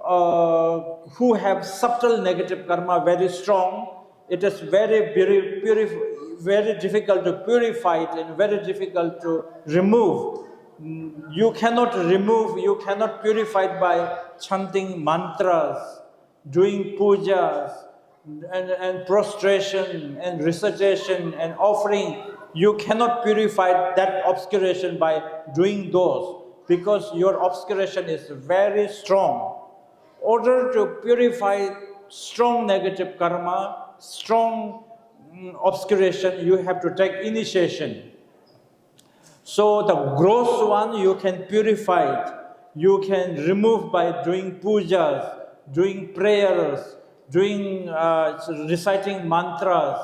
uh, who have subtle negative karma very strong, it is very puri- purif- very difficult to purify it and very difficult to remove. Mm, you cannot remove, you cannot purify it by chanting mantras, doing pujas, and, and prostration and recitation and offering. You cannot purify that obscuration by doing those, because your obscuration is very strong. Order to purify strong negative karma, strong mm, obscuration, you have to take initiation. So the gross one you can purify it. You can remove by doing pujas, doing prayers, doing uh, reciting mantras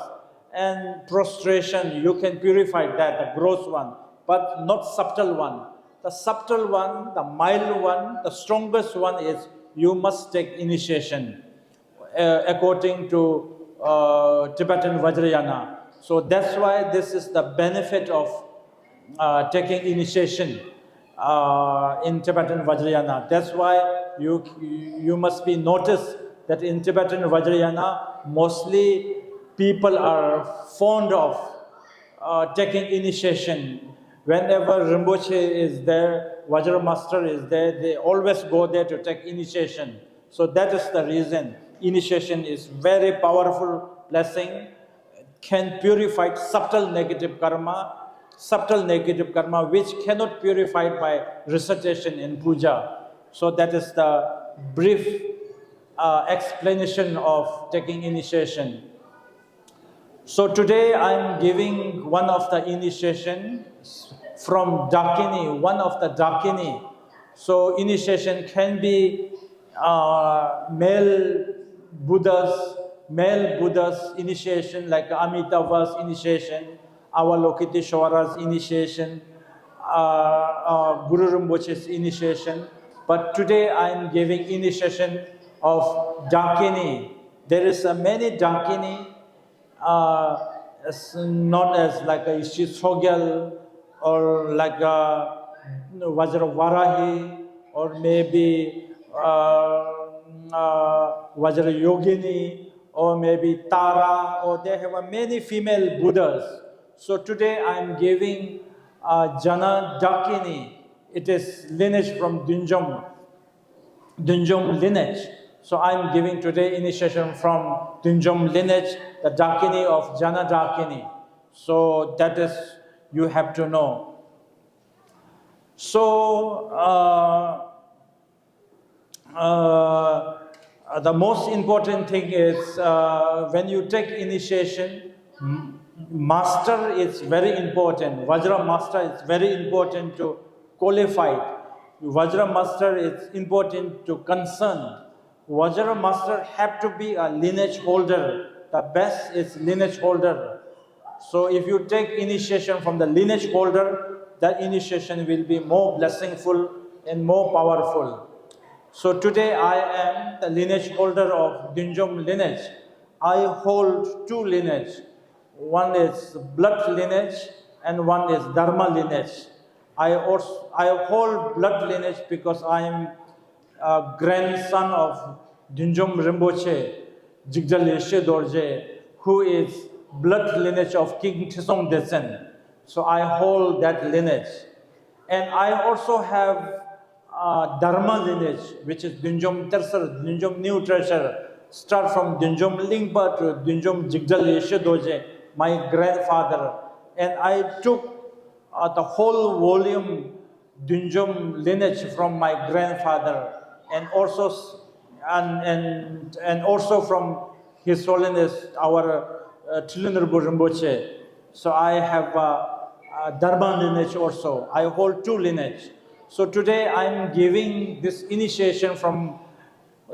and prostration. You can purify that, the gross one, but not subtle one. The subtle one, the mild one, the strongest one is you must take initiation uh, according to uh, Tibetan Vajrayana. So that's why this is the benefit of uh, taking initiation uh, in Tibetan Vajrayana. That's why you you must be noticed that in Tibetan Vajrayana, mostly people are fond of uh, taking initiation. Whenever Rinpoche is there, Vajra Master is there, they always go there to take initiation. So that is the reason initiation is very powerful blessing, can purify subtle negative karma, subtle negative karma which cannot purified by recitation and puja. So that is the brief uh, explanation of taking initiation. So today I'm giving one of the initiation from Dakini, one of the Dakini. So initiation can be uh, male Buddhas, male Buddhas initiation like Amitabha's initiation, Avalokiteshvara's initiation, uh, uh, Guru Rinpoche's initiation. But today I am giving initiation of Dakini. There is a many Dakini uh, known as like a Ishi Sogyal or like a Vajra Varahi or maybe uh, uh, Vajra Yogini or maybe Tara, or they have a many female Buddhas. So today I am giving uh, Jana Dakini. It is lineage from Dunjom. Dunjom lineage. So I am giving today initiation from Dunjom lineage, the Dakini of Jana Dakini. So that is, you have to know. So uh, uh, the most important thing is uh, when you take initiation, master is very important. Vajra master is very important to qualify. Vajra master is important to concern. Vajra master have to be a lineage holder. The best is lineage holder. So if you take initiation from the lineage holder, that initiation will be more blessingful and more powerful. So today I am the lineage holder of Dunjom lineage. I hold two lineage. One is blood lineage and one is dharma lineage. I also I hold blood lineage because I am a grandson of Dunjom Rinpoche, Jigdal Yeshe Dorje, who is blood lineage of King Trisong Detsen. So I hold that lineage. And I also have uh, Dharma lineage, which is Dunjom Tersar, Dunjom New Treasure, start from Dunjom Lingpa to Dunjom Jigdal Yeshe Doje, my grandfather. And I took uh, the whole volume Dunjom lineage from my grandfather, and also s- and and and also from His Holiness our uh, Trilunarbu Rinpoche. So I have a, a Dharma lineage also. I hold two lineage. So today I am giving this initiation from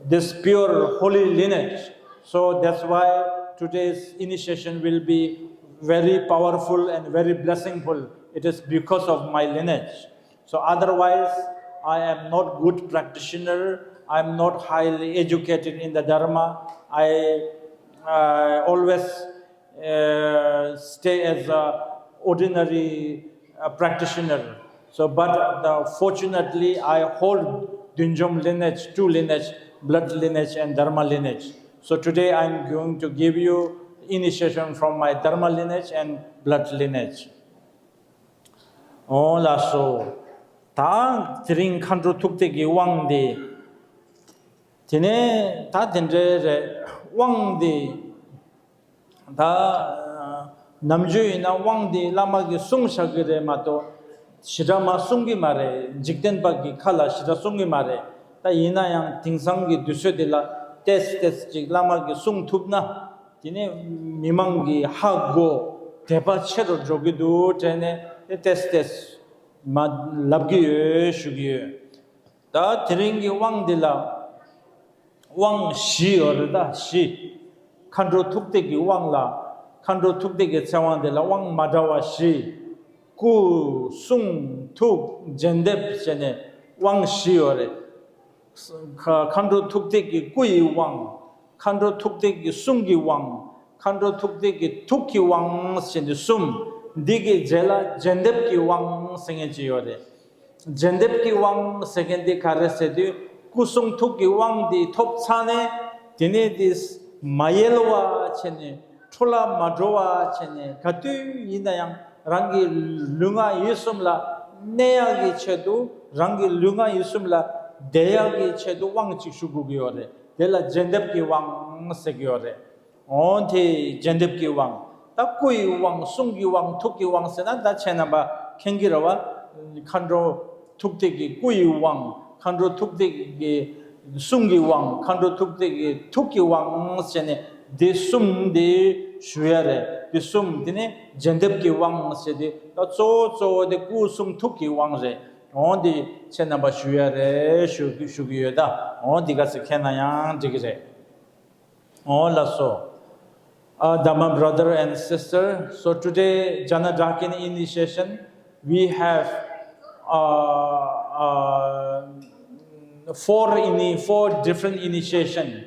this pure holy lineage. So that's why today's initiation will be very powerful and very blessingful. It is because of my lineage. So otherwise, I am not good practitioner. I am not highly educated in the Dharma. I uh, always uh, stay as a ordinary uh, practitioner. So, but the, fortunately, I hold Dunjom lineage, two lineage, blood lineage and Dharma lineage. So today I am going to give you initiation from my Dharma lineage and blood lineage. ཨོ་ལགས་སོ། ད་དེ་རིང་མཁའ་འགྲོ་ཐུགས་ཐིག་གི་དབང་འདི། དེ་ནས་ད་དེ་འདྲའི་རེད། དབང་འདི། ད་ནམ་རྒྱུན་ཡིན་ན་དབང་འདི་བླ་མ་གིས་གསུངས་བཞག་གི་རེད་མ་གཏོགས། ཞེ་དྲག་མ་གསུང་གི་མ་རེད། འཇིག་རྟེན་པ་གི་ཁ་ལ་ཞེ་དྲག་གསུང་གི་མ་རེད། ད་ཡིན་ན་ཡང་དེང་སང་གི་དུས་ཚོད་འདི་ལ་ཏེས་ཏེས་ཅིག་བླ་མ་གིས་གསུང་ཐུབ་ན། དེ་ནས་མི་མང་གི་ཧ་གོ་དད་པ་ཆེ་རུ་འགྲོ་གི་འདུག་དྲན་ནས་ཏེས་ཏེས་མ་ལབ་གི་ཡོད་ཞུ་གི་ཡོད། ད་དེ་རིང་གི་དབང་འདི་ལ་དབང་བཞི་ཡོད་རེད། ད་བཞི། མཁའ་འགྲོ་ཐུགས་ཐིག་གི་དབང་ལ། མཁའ་འགྲོ་ཐུགས་ཐིག་གི་ཚེ་དབང་འདི་ལ་དབང་མ་འདྲ་བ་བཞི། སྐུ་གསུང་ཐུགས་རྒྱས་འདེབས་བྱས་ནས་དབང་བཞི་ཡོད་རེད། མཁའ་མཁའ་འགྲོ་ཐུགས་ཐིག་གི་སྐུ་ཡི་དབང་། མཁའ་འགྲོ་ཐུགས་ཐིག་གི་གསུང་གི་དབང་། མཁའ་འགྲོ་ཐུགས་ཐིག་གི་ཐུགས་ཀྱི་དབང་ཟེར་ནས་གསུམ། འདི་གི་རྗེས་ལ་རྒྱས་འདེབས་ཀྱི་དབང་ཟེར་མཁན་ཅིག་ཡོད་རེད། རྒྱས་འདེབས་ཀྱི་དབང་ཟེར་མཁན་འདི་ག་རེ་ཟེར་དུས། སྐུ་གསུང་ཐུགས་ཀྱི་དབང་འདི་ཐོབ་ཚར་ནས། དེ་ནས་འདི་མ་ཡལ་བ་བྱས་ནས། འཕྲོ་བརླག་མ་འགྲོ་བ་བྱས་ནས། ག་དུས་ཡིན་ན་ཡང་རང་གི་ལུས་ངག་ཡིད་གསུམ་ལ་གནས་ཡག་གི་ཆེད་དུ། རང་གི་ལུས་ངག་ཡིད་གསུམ་ལ་བསྡད་ཡག་གི་ཆེད་དུ་དབང་ཅིག་ཞུ་དགོས་ཀྱི་ཡོད་རེད། དེ་ལ་རྒྱས་འདེབས་ཀྱི་དབང་ཟེར་གྱི་ཡོད་རེད། འོན་ཏེ་རྒྱས་འདེབས་ཀྱི་དབང་། ད་སྐུ་ཡི་དབང་། གསུང་གི་དབང་། ཐུགས་ཀྱི་དབང་ཟེར་ན། ད་ཁྱེད་རྣམ་པ་མཁྱེན་གྱི་རེད་བ། མཁའ་འགྲོ་ཐུགས་ཐིག་གི་སྐུ་ཡི་དབང་། མཁའ་འགྲོ་ཐུགས་ཐིག་གི་གསུང་གི་དབང་། མཁའ་འགྲོ་ཐུགས་ཐིག་གི་ཐུགས་ཀྱི་དབང་ཟེར་ནས་འདི་གསུམ་འདི་ཞུ་ཡ་རེད། འདི་གསུམ་འདི་ནི་རྒྱས་འདེབས་ཀྱི་དབང་ཟེར་ཏེ། ད་གཙོ་བོ་གཙོ་བོ་དེ་སྐུ་གསུང་ཐུགས་ཀྱི་དབང་རེད། འོན་ཏེ་ཁྱེད་རྣམ་པ་ཞུ་ཡ་རེད་ཞུ་ཞུ་གི་ཡོད། ད་འོན་ཏེ་ག་ཚོད་མཁྱེན་ན་ཡང་འགྲིག་གི་རེད། Oh, lasso. Uh, Dhamma brother and sister, so today Jana Dakini initiation, we have uh, uh, four ini four different initiation.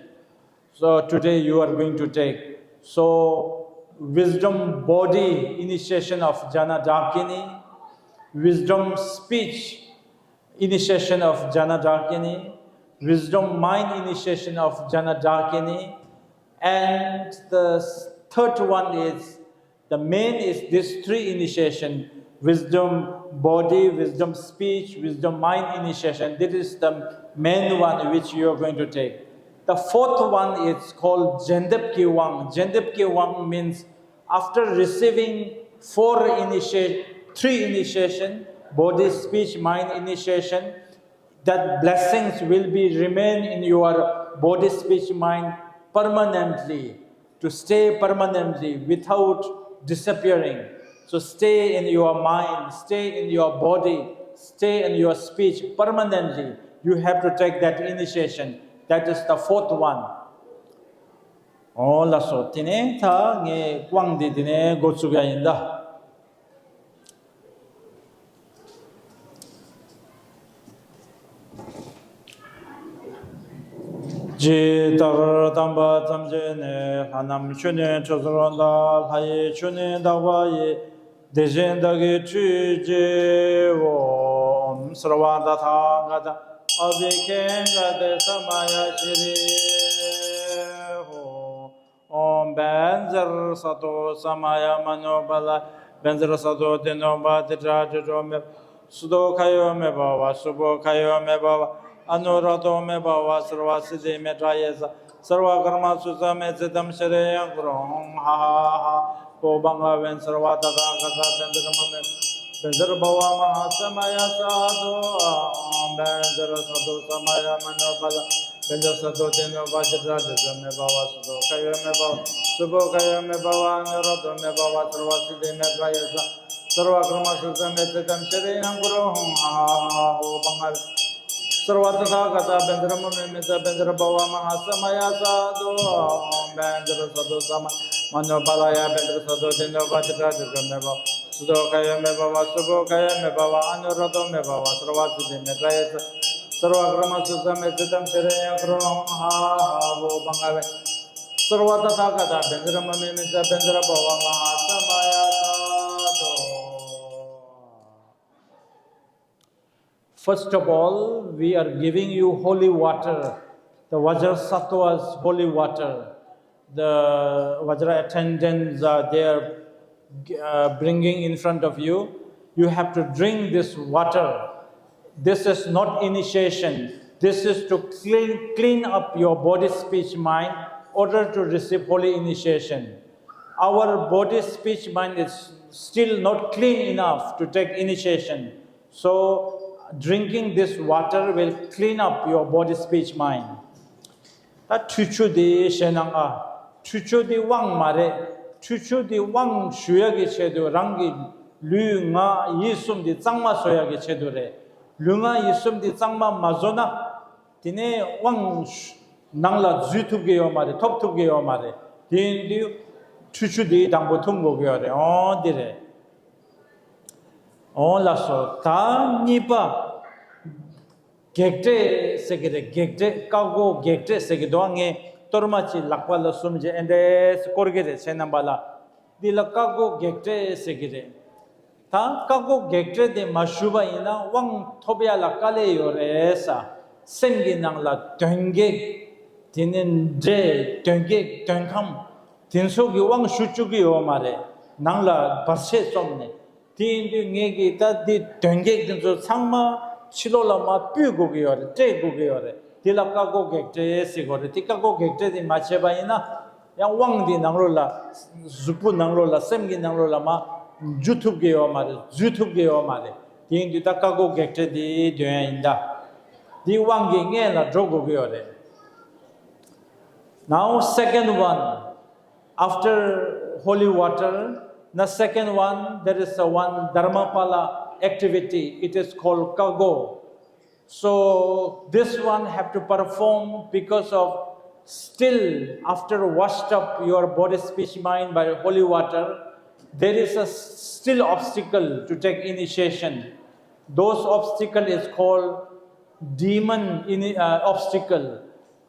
So today you are going to take. So wisdom body initiation of Jana Dakini, wisdom speech initiation of Jana Dakini, wisdom mind initiation of Jana Dakini, and the third one is, the main is this three initiation, wisdom body, wisdom speech, wisdom mind initiation. This is the main one which you are going to take. The fourth one is called Jendep Kiwang. Jendep Kiwang means after receiving four initiate, three initiation, body, speech, mind initiation, that blessings will be remain in your body, speech, mind permanently, to stay permanently without disappearing. So stay in your mind, stay in your body, stay in your speech permanently. You have to take that initiation. That is the fourth one. ཨོ་ལགས་སོ། དེ་ནས་ད་ངས་དབང་འདི་དེ་ནས་འགོ་བཙུགས་ཡ་ཡིན་ད། ཇི་ལྟར་དམ་པ་ཐམས་ཅད་ནི། ལྷ་རྣམས་ཆོས་ནི་ཁྲོ་ཟུར་འདའ། ལྷ་ཡི་ཆོས་ནི་དག་པ་ཡི། དེ་བཞིན་བདག་གིས་ཁྲུས་བགྱིའོ། ཨོཾ་སརྦ་ཏ་ཐཱ་ག་ཏ་ཨ་བྷི་ཥིང་ག་ཏེ་ས་མ་ཡ་ཤྲཱི་ཧོ། ཨོཾ་བཛྲ་སཏྭ་ས་མ་ཡ་མ་ནོ་བ་ལ། བཛྲ་སཏྭ་ཏེ་ནོ་བ་ཏེ་ཏྲ་ཏེ་ཏྲོ་མེ་བ། སུ་དོ་ཁ་ཡོ་མེ་བ་བ། སུ་བྷོ་ཁ་ཡོ་མེ་བ་བ། ཨ་ནུ་ར་དྷོ་མེ་བ་བ། སརྦ་སིདྡྷི་མེ་ཏྲ་ཡེ་ས། སརྦ་ཀརྨ་སུ་ས་མེ་ཙི་ཏམ་ཤྲེ་ཡང་ཀུ་རུ་ཧཱ་ཧཱ་ཧཱ། ཧོ་བྷ་ག་ཝན་སརྦ་ཏ་ཐཱ་ག་ཏ་བཛྲ་མ་མེ་བཛྲ་བྷ་ཝ་མ་ཧཱ་ས་མ་ཡ་སཱ་དྷོ། ཨོཾ་བཛྲ་སཏྭ་ས་མ་ཡ་མ་ནོ་བ་ལ། བཛྲ་སཏྭ་ཏེ་ནོ་བ་ཏེ་ཏྲ་ཏེ་ཏྲོ་མེ་བ་བ། སུ་དོ་ཁ་ཡོ་མེ་བ་བ། སུ་བྷོ་ཁ་ཡོ་མེ་བ་བ། ཨ་ནུ་ར་དྷོ་མེ་བ་བ། སརྦ་སིདྡྷི་མེ་ཏྲ་ཡེ་ས། སརྦ་ཀརྨ་སུ་ས་མེ་ཙི་ཏམ་ཤྲེ་ཡང་ཀུ་རུ་ཧཱ་ཧཱ་ཧཱ། ཧོ་བྷ་ག་ཝན་སརྦ་ཏ་ཐཱ་ག་ཏ་བཛྲ་མ་མེ་མེ་ཙ་བཛྲ་བྷ་ཝ་མ་ཧཱ་ས་མ་ཡ་སཱ་དྷོ། ཨོཾ་བཛྲ་སཏྭ་ས་མ་ཡ་མ་ནོ་བ་ལ་ཡ། བཛྲ་སཏྭ་ཏེ་ནོ་བ་ཏེ་ཏྲ་ཏེ་ཏྲོ་མེ་བ་བ། སུ་དོ་ཁ་ཡོ་མེ་བ་བ། སུ་བྷོ་ཁ་ཡོ་མེ་བ་བ། ཨ་ནུ་ར་དྷོ་མེ་བ་བ། སརྦ་སིདྡྷི་མེ་ཏྲ་ཡེ་ས། སརྦ་ཀརྨ་སུ་ས་མེ་ཙི་ཏམ་ཤྲེ་ཡང་ཀུ་རུ་ཧཱ་ཧཱ་ཧཱ། ཧོ་བྷ་ག་ཝན་སརྦ་ཏ་ཐཱ་ག་ཏ་བཛྲ་མ་མེ་མེ་ཙ་བཛྲ་བྷ་ཝ་མ་ཧཱ་ས་མ་ཡ་སཱ་དྷོ། First of all, we are giving you holy water, the Vajra Sattva's holy water. The Vajra attendants are there, uh, bringing in front of you. You have to drink this water. This is not initiation. This is to clean, clean up your body, speech, mind, order to receive holy initiation. Our body, speech, mind is still not clean enough to take initiation. So, drinking this water will clean up your body, speech, mind. ད་ཁྲུས་ཆུ་དེ་བཞེས་གནང་ཨ། ཁྲུས་ཆུ་དེ་དབང་མ་རེད། ཁྲུས་ཆུ་དེ་དབང་ཞུ་ཡག་གི་ཆེད་དུ། རང་གི་ལུས་ངག་ཡིད་གསུམ་དེ་གཙང་མ་བཟོ་ཡག་གི་ཆེད་དུ་རེད། ལུས་ངག་ཡིད་གསུམ་དེ་གཙང་མ་མ་བཟོ་ན། དེ་ནས་དབང་ནང་ལ་འཛུལ་ཐུབ་ཀྱི་ཡོད་མ་རེད། ཐོབ་ཐུབ་ཀྱི་ཡོད་མ་རེད། དེ་ཡིན་དུས་ཁྲུས་ཆུ་དེ་དང་པོ་འཐུང་དགོས་ཀྱི་ཡོད་རེད། འོ་འདི་རེད། འོ་ལགས་སོ། ད་གཉིས་པ། བགེགས་བསྐྲད་ཟེར་གྱི་རེད། བགེགས་བསྐྲད། བཀའ་བསྒོ་བགེགས་བསྐྲད་ཟེར་གྱི་འདུག་ངས་གཏོར་མ་གཅིག་ལག་པ་ལ་བཟུང་བྱས་ཨེ་འདྲས་བསྐོར་གྱི་རེད། ཁྱེད་རྣམ་པ་ལ། འདི་ལ་བཀའ་བསྒོ་བགེགས་བསྐྲད་ཟེར་གྱི་རེད། ད་བཀའ་བསྒོ་བགེགས་བསྐྲད་དེ་མ་ཞུས་པ་ཡིན་ན་དབང་ཐོབ་ཡ་ལ་དཀའ་ལས་ཡོད་རེད་ས། སེམས་ཀྱི་ནང་ལ་གདོན་བགེགས། དེ་ནས་འདྲེ། གདོན་བགེགས། གདོན་ཁམས། དེ་ཚོ་གི་དབང་ཞུ་བཅུག་གི་ཡོད་མ་རེད། ནང་ལ་བར་ཆད་རྩོམ་ནས། དེ་ཡིན་དུས་ངེད་ཀྱིས་ད་འདི་གདོན་བགེགས་དེ་ཚོ་ཚང་མ་ཕྱི་ལོགས་ལ་མར་སྤུད་དགོས་ཀྱི་ཡོད་རེད། བསྐྲད་དགོས་ཀྱི་ཡོད་རེད། དེ་ལ་བཀའ་བསྒོ་བགེགས་བསྐྲད་ཟེར་དགོས་རེད། དེ་བཀའ་བསྒོ་བགེགས་བསྐྲད་དེ་མ་བྱས་པ་ཡིན་ན། ཡང་དབང་འདི་ནང་ལོགས་ལ། གཟུགས་པོ་ནང་ལོགས་ལ། སེམས་ཀྱི་ནང་ལོགས་ལ་མར་འཇུ་ཐུབ་ཀྱི་ཡོད་མ་རེད། འཛུལ་ཐུབ་ཀྱི་ཡོད་མ་རེད། དེ་ཡིན་དུས་ད་བཀའ་བསྒོ་བགེགས་བསྐྲད་དེ་འདོན་ཡ་ཡིན་ད། འདི་དབང་གི་མངལ་ལ་འགྲོ་དགོས་ཀྱི་ཡོད་རེད། Now, second one, after holy water, the second one, there is a one Dharmapala activity. It is called kago. So this one have to perform because of still after washed up your body, speech, mind by holy water, there is a still obstacle to take initiation. Those obstacle is called demon ini- uh, obstacle,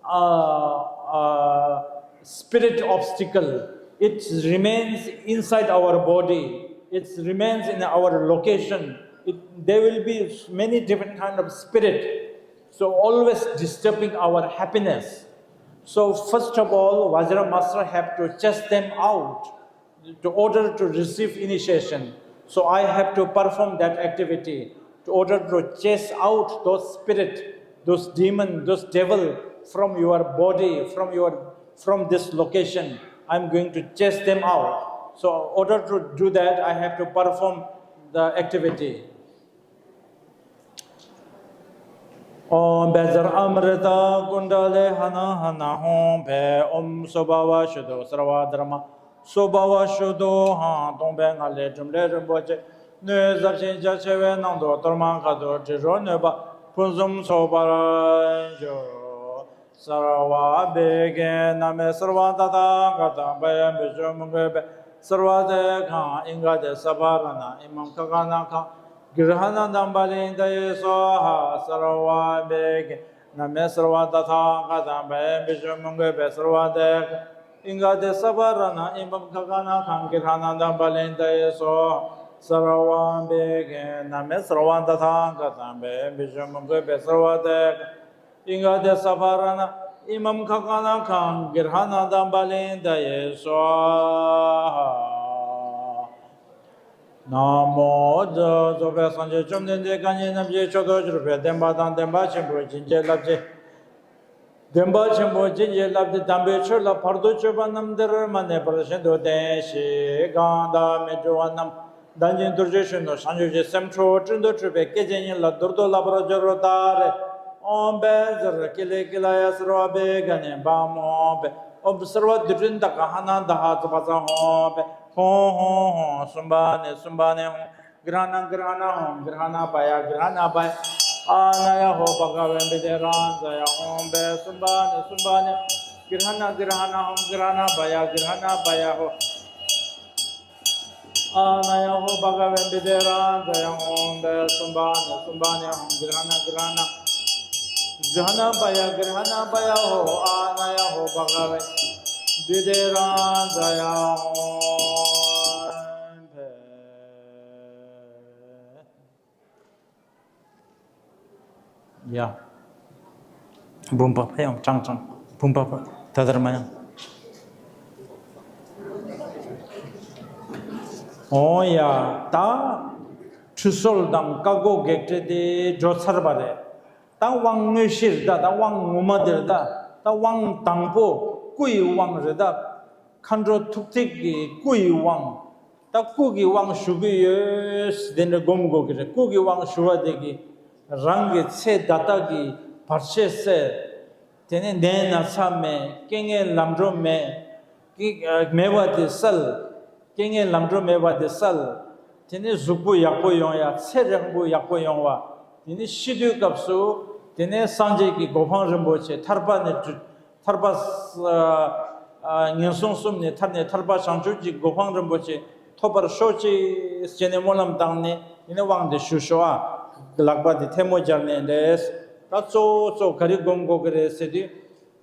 uh, uh, spirit obstacle. It remains inside our body. It remains in our location. It, there will be many different kind of spirit. So always disturbing our happiness. So first of all, Vajra master have to chase them out to order to receive initiation. So I have to perform that activity to order to chase out those spirit, those demon, those devil from your body, from your, from this location. I'm going to chase them out. So in order to do that, I have to perform the activity. ཨོཾ་བཛྲ་ཨ་མྲྀ་ཏ་ཀུཎྜ་ལེ་ཧ་ན་ཧ་ན་ཧཱུྃ་ཕཊ། ཨོཾ་སྭ་བྷཱ་ཝ་ཤུདྡྷོ་སརྦ་དྷརྨ་སྭ་བྷཱ་ཝ་ཤུདྡྷོ་ཧཱུྃ། སྟོང་པའི་ངང་ལས་སྒྲུབ་ལས་རིན་པོ་ཆེ། གནོད་ཟབ་ཞིང་རྒྱ་ཆེ་བའི་ནང་དུ་གཏོར་མ་ཁ་དོག་དྲི་རོ་གནོད་པ་ཕུན་སུམ་ཚོགས་པར་སྤྱོད། སརྦ་བིགྷྣ་མེ་སརྦ་ཏ་ཐཱ་ག་ཏ་བྷྱཾ་བི་ཤུདྡྷ་མུ་ཁེ་བྷྱཿ་སརྦ་ཏ་ཡ་ཁཾ་ཨིངྒ་ཏེ་སྦྷ་ར་ཎ་ཨི་མཾ་ཁ་ག་ཎ་ཁཾ་གྲྀཧ་ཎ་དཾ་པཱ་ལི་ཏ་ཡེ་སྭཱ་ཧཱ། སརྦ་བིགྷྣ་མེ་སརྦ་ཏ་ཐཱ་ག་ཏ་བྷྱཾ་བི་ཤུདྡྷ་མུ་ཁེ་བྷྱཿ་སརྦ་ཏ་ཡ་ཁཾ་ཨིངྒ་ཏེ་སྦྷ་ར་ཎ་ཨི་མཾ་ཁ་ག་ཎ་ཁཾ་གྲྀཧ་ཎ་དཾ་པཱ་ལི་ཏ་ཡེ་སྭཱ་ཧཱ། སརྦ་བི་གྷནཾ་སརྦ་དྷཱ་ཀ་ཏཾ་བི་བི་ཤྭ་མུ་ཀུ་བེ་སརྦ་དྷཱ་ཀ་ཨི་ག་དེ་སཱ་བྷཱ་ར་ཎ་ཨི་མཾ་ཁ་ཀ་ན་ཁཾ་གི་རྷ་ཎ་དཾ་པཱ་ལི་ཏ་ཡེ་སྭཱ་ཧཱ། ན་མོ། རྫོགས་པའི་སངས་རྒྱས་བཅོམ་ལྡན་འདས་གང་ཉིད་རྣམ་བཞིའི་མཆོག་ཏུ་གྱུར་པའི་བདེན་པ་དང་ལྡན་པ་ཆེན་པོའི་བྱིན་གྱིས་བརླབས་ཏེ། བདེན་པ་ཆེན་པོའི་བྱིན་གྱིས་བརླབས་ཏེ་དམ་པའི་ཆོས་ལ་བར་དུ་གཅོད་པ་རྣམས་འདིར་མ་གནས་པར་ཤིན་ཏུ་བརྟན་ཞིང་གང་དག་མི་འགྲོ་བ་རྣམས་བདག་ཉིད་རྡོ་རྗེ་གཞོན་ནུ་བྱང་ཆུབ་ཀྱི་སེམས་ཁྲོ་བོ་སྤྲིན་དུ་འཁྲུགས་པའི་སྐད་ཅིག་ཉིད་ལ་རྡོར་དུ་བརླག་པར་འགྱུར་རོ་ཏཱ་རེ། ཨོཾ་བཛྲ་ཀཱི་ལི་ཀཱི་ལ་ཡ་སརྦ་བི་གྷནཾ་བྷཾ་ཨོཾ་བཛྲ། ཨོཾ་སརྦ་དུད་འགྲོ་ཏ་ཀ་ཧ་ཎ་དྷ་ཧ་ཙ་པ་ཙ་ཧོཾ་བྷེ་ཧོཾ་ཧོཾ་ཧོཾ་སུམྦྷ་ཎི་སུམྦྷ་ཎི་ཧོཾ། གྲཱ་ཎ་གྲཱ་ཎ་ཧོཾ་གྲཱ་ཎ་བྷ་ཡ་གྲཱ་ཎ་བྷ་ཡ། ཨཱ་ན་ཡ་ཧོ་བྷ་ག་བེ་བི་དྷེ་རཱ་ཛ་ཡ་ཧོཾ་བྷེ་སུམྦྷ་ཎི་སུམྦྷ་ཎི། གྲཱ་ཎ་གྲཱ་ཎ་ཧོཾ་གྲཱ་ཎ་བྷ་ཡ་གྲཱ་ཎ་བྷ་ཡ་ཧོ། ཨཱ་ན་ཡ་ཧོ་བྷ་ག་བེ་བི་དྷེ་རཱ་ཛ་ཡ་ཧོཾ་བྷེ་སུམྦྷ་ཎི་སུམྦྷ་ཎི་ཧོཾ་གྲཱ་ཎ་གྲཱ་ཎ། གྲཱ་ཎ་བྷ་ཡ་གྲཱ་ཎ་བྷ་ཡ་ཧོ། ཨཱ་ན་ཡ་ཧོ་བྷ་ག་བེ་བི་དྷེ་རཱ་ཛ་ཡ་ཧོ། ཡ། བུམ་པ་ཕ་ཡང་ཀྲང་ཀྲང་། བུམ་པ་ཕ་ད་དར་མ་ཡང་། འོ་ཡ། ད་ཁྲུས་གསོལ་དང་བཀའ་བསྒོ་བགེགས་བསྐྲད་དེ་འགྲོ་ཚར་བ་རེད། ད་དབང་དངོས་གཞི་རེད། ད་ད་དབང་ངོ་མ་དེ་རེད། ད་ད་དབང་དང་པོ་སྐུ་ཡི་དབང་རེད། ད་མཁའ་འགྲོ་ཐུགས་ཐིག་གི་སྐུ་ཡི་དབང་། ད་སྐུ་གི་དབང་ཞུ་གི་ཡོད། དེ་འདྲ་སྒོམ་དགོས་ཀྱི་རེད། སྐུ་གི་དབང་ཞུ་བ་དེ་གིས་རང་གི་ཚེ་ད་ལྟ་གི་བར་ཆད་སེལ། དེ་ནས་ནད་ན་ཚ་མེད། རྐྱེན་ངན་ལམ་འགྲོ་མེད། ཀྱི་མེད་པ་དེ་སེལ། རྐྱེན་ངན་ལམ་འགྲོ་མེད་པ་དེ་སེལ། དེ་ནས་གཟུགས་པོ་ཡག་པོ་ཡོང་ཡ། ཚེ་རིང་པོ་ཡག་པོ་ཡོང་བ། དེ་ནས་ཤི་དུས་སྐབས་སུ་དེ་ནས་སངས་རྒྱས་ཀྱི་གོ་འཕང་རིན་པོ་ཆེ་ཐར་པ་ནས་གྲུ་ཐར་པ་ས་ཨ་ངན་སོང་གསུམ་ནས་ཐར་ནས་ཐར་པ་བྱང་ཆུབ་ཀྱི་གོ་འཕང་རིན་པོ་ཆེ་ཐོབ་པར་ཤོག་ཅིག་ཟེར་ནས་སྨོན་ལམ་བཏང་ནས་དེ་ནས་དབང་དེ་ཞུ་ཤོག་ཨ། ལག་པ་དེ་ཐལ་མོ་སྦྱར་ནས་འདྲེས། ད་གཙོ་བོ་གཙོ་བོ་ག་རེ་སྒོམ་དགོས་ཀྱི་རེད་ཟེར་དུས།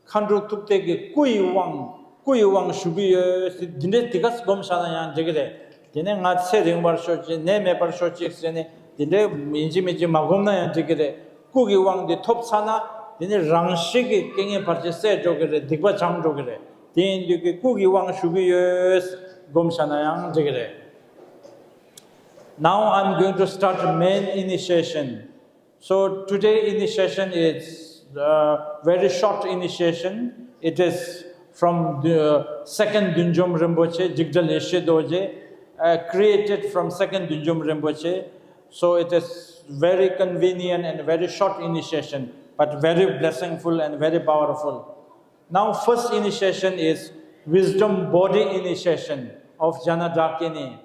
མཁའ་འགྲོ་ཐུགས་ཐིག་གི་སྐུ་ཡི་དབང་། སྐུ་ཡི་དབང་ཞུ་གི་ཡོད་ཟེར། འདི་འདྲའི་དེ་ག་སྒོམ་བཞག་ན་ཡང་འགྲིག་གི་རེད། དེ་ནས་ང་ཚེ་རིང་བར་ཤོག་ཅིག་ནད་མེད་པར་ཤོག་ཅིག་ཟེར་ནས་དེ་འདྲའི་ཡིན་གཅིག་མིན་གཅིག་མ་སྒོམ་ན་ཡང་འགྲིག་གི་རེད། སྐུ་གི་དབང་འདི་ཐོབ་ཚར་ན་དེ་ནས་རང་བཞིན་གྱི་རྐྱེན་ངན་བར་ཆད་སེལ་འགྲོ་གི་རེད། སྡིག་པ་བྱང་འགྲོ་གི་རེད། དེ་ཡིན་དུས་ཀྱི་སྐུ་གི་དབང་ཞུ་གི་ཡོད་ཟེར་སྒོམ་བཞག་ན་ཡང་འགྲིག་གི་རེད། Now I'm going to start main initiation. So today initiation is uh, very short initiation. It is from the second Dunjom Rinpoche, Jigdal Yeshe Doje, uh, created from second Dunjom Rinpoche. So it is very convenient and very short initiation, but very blessingful and very powerful. Now, first initiation is wisdom body initiation of Jana Dakini.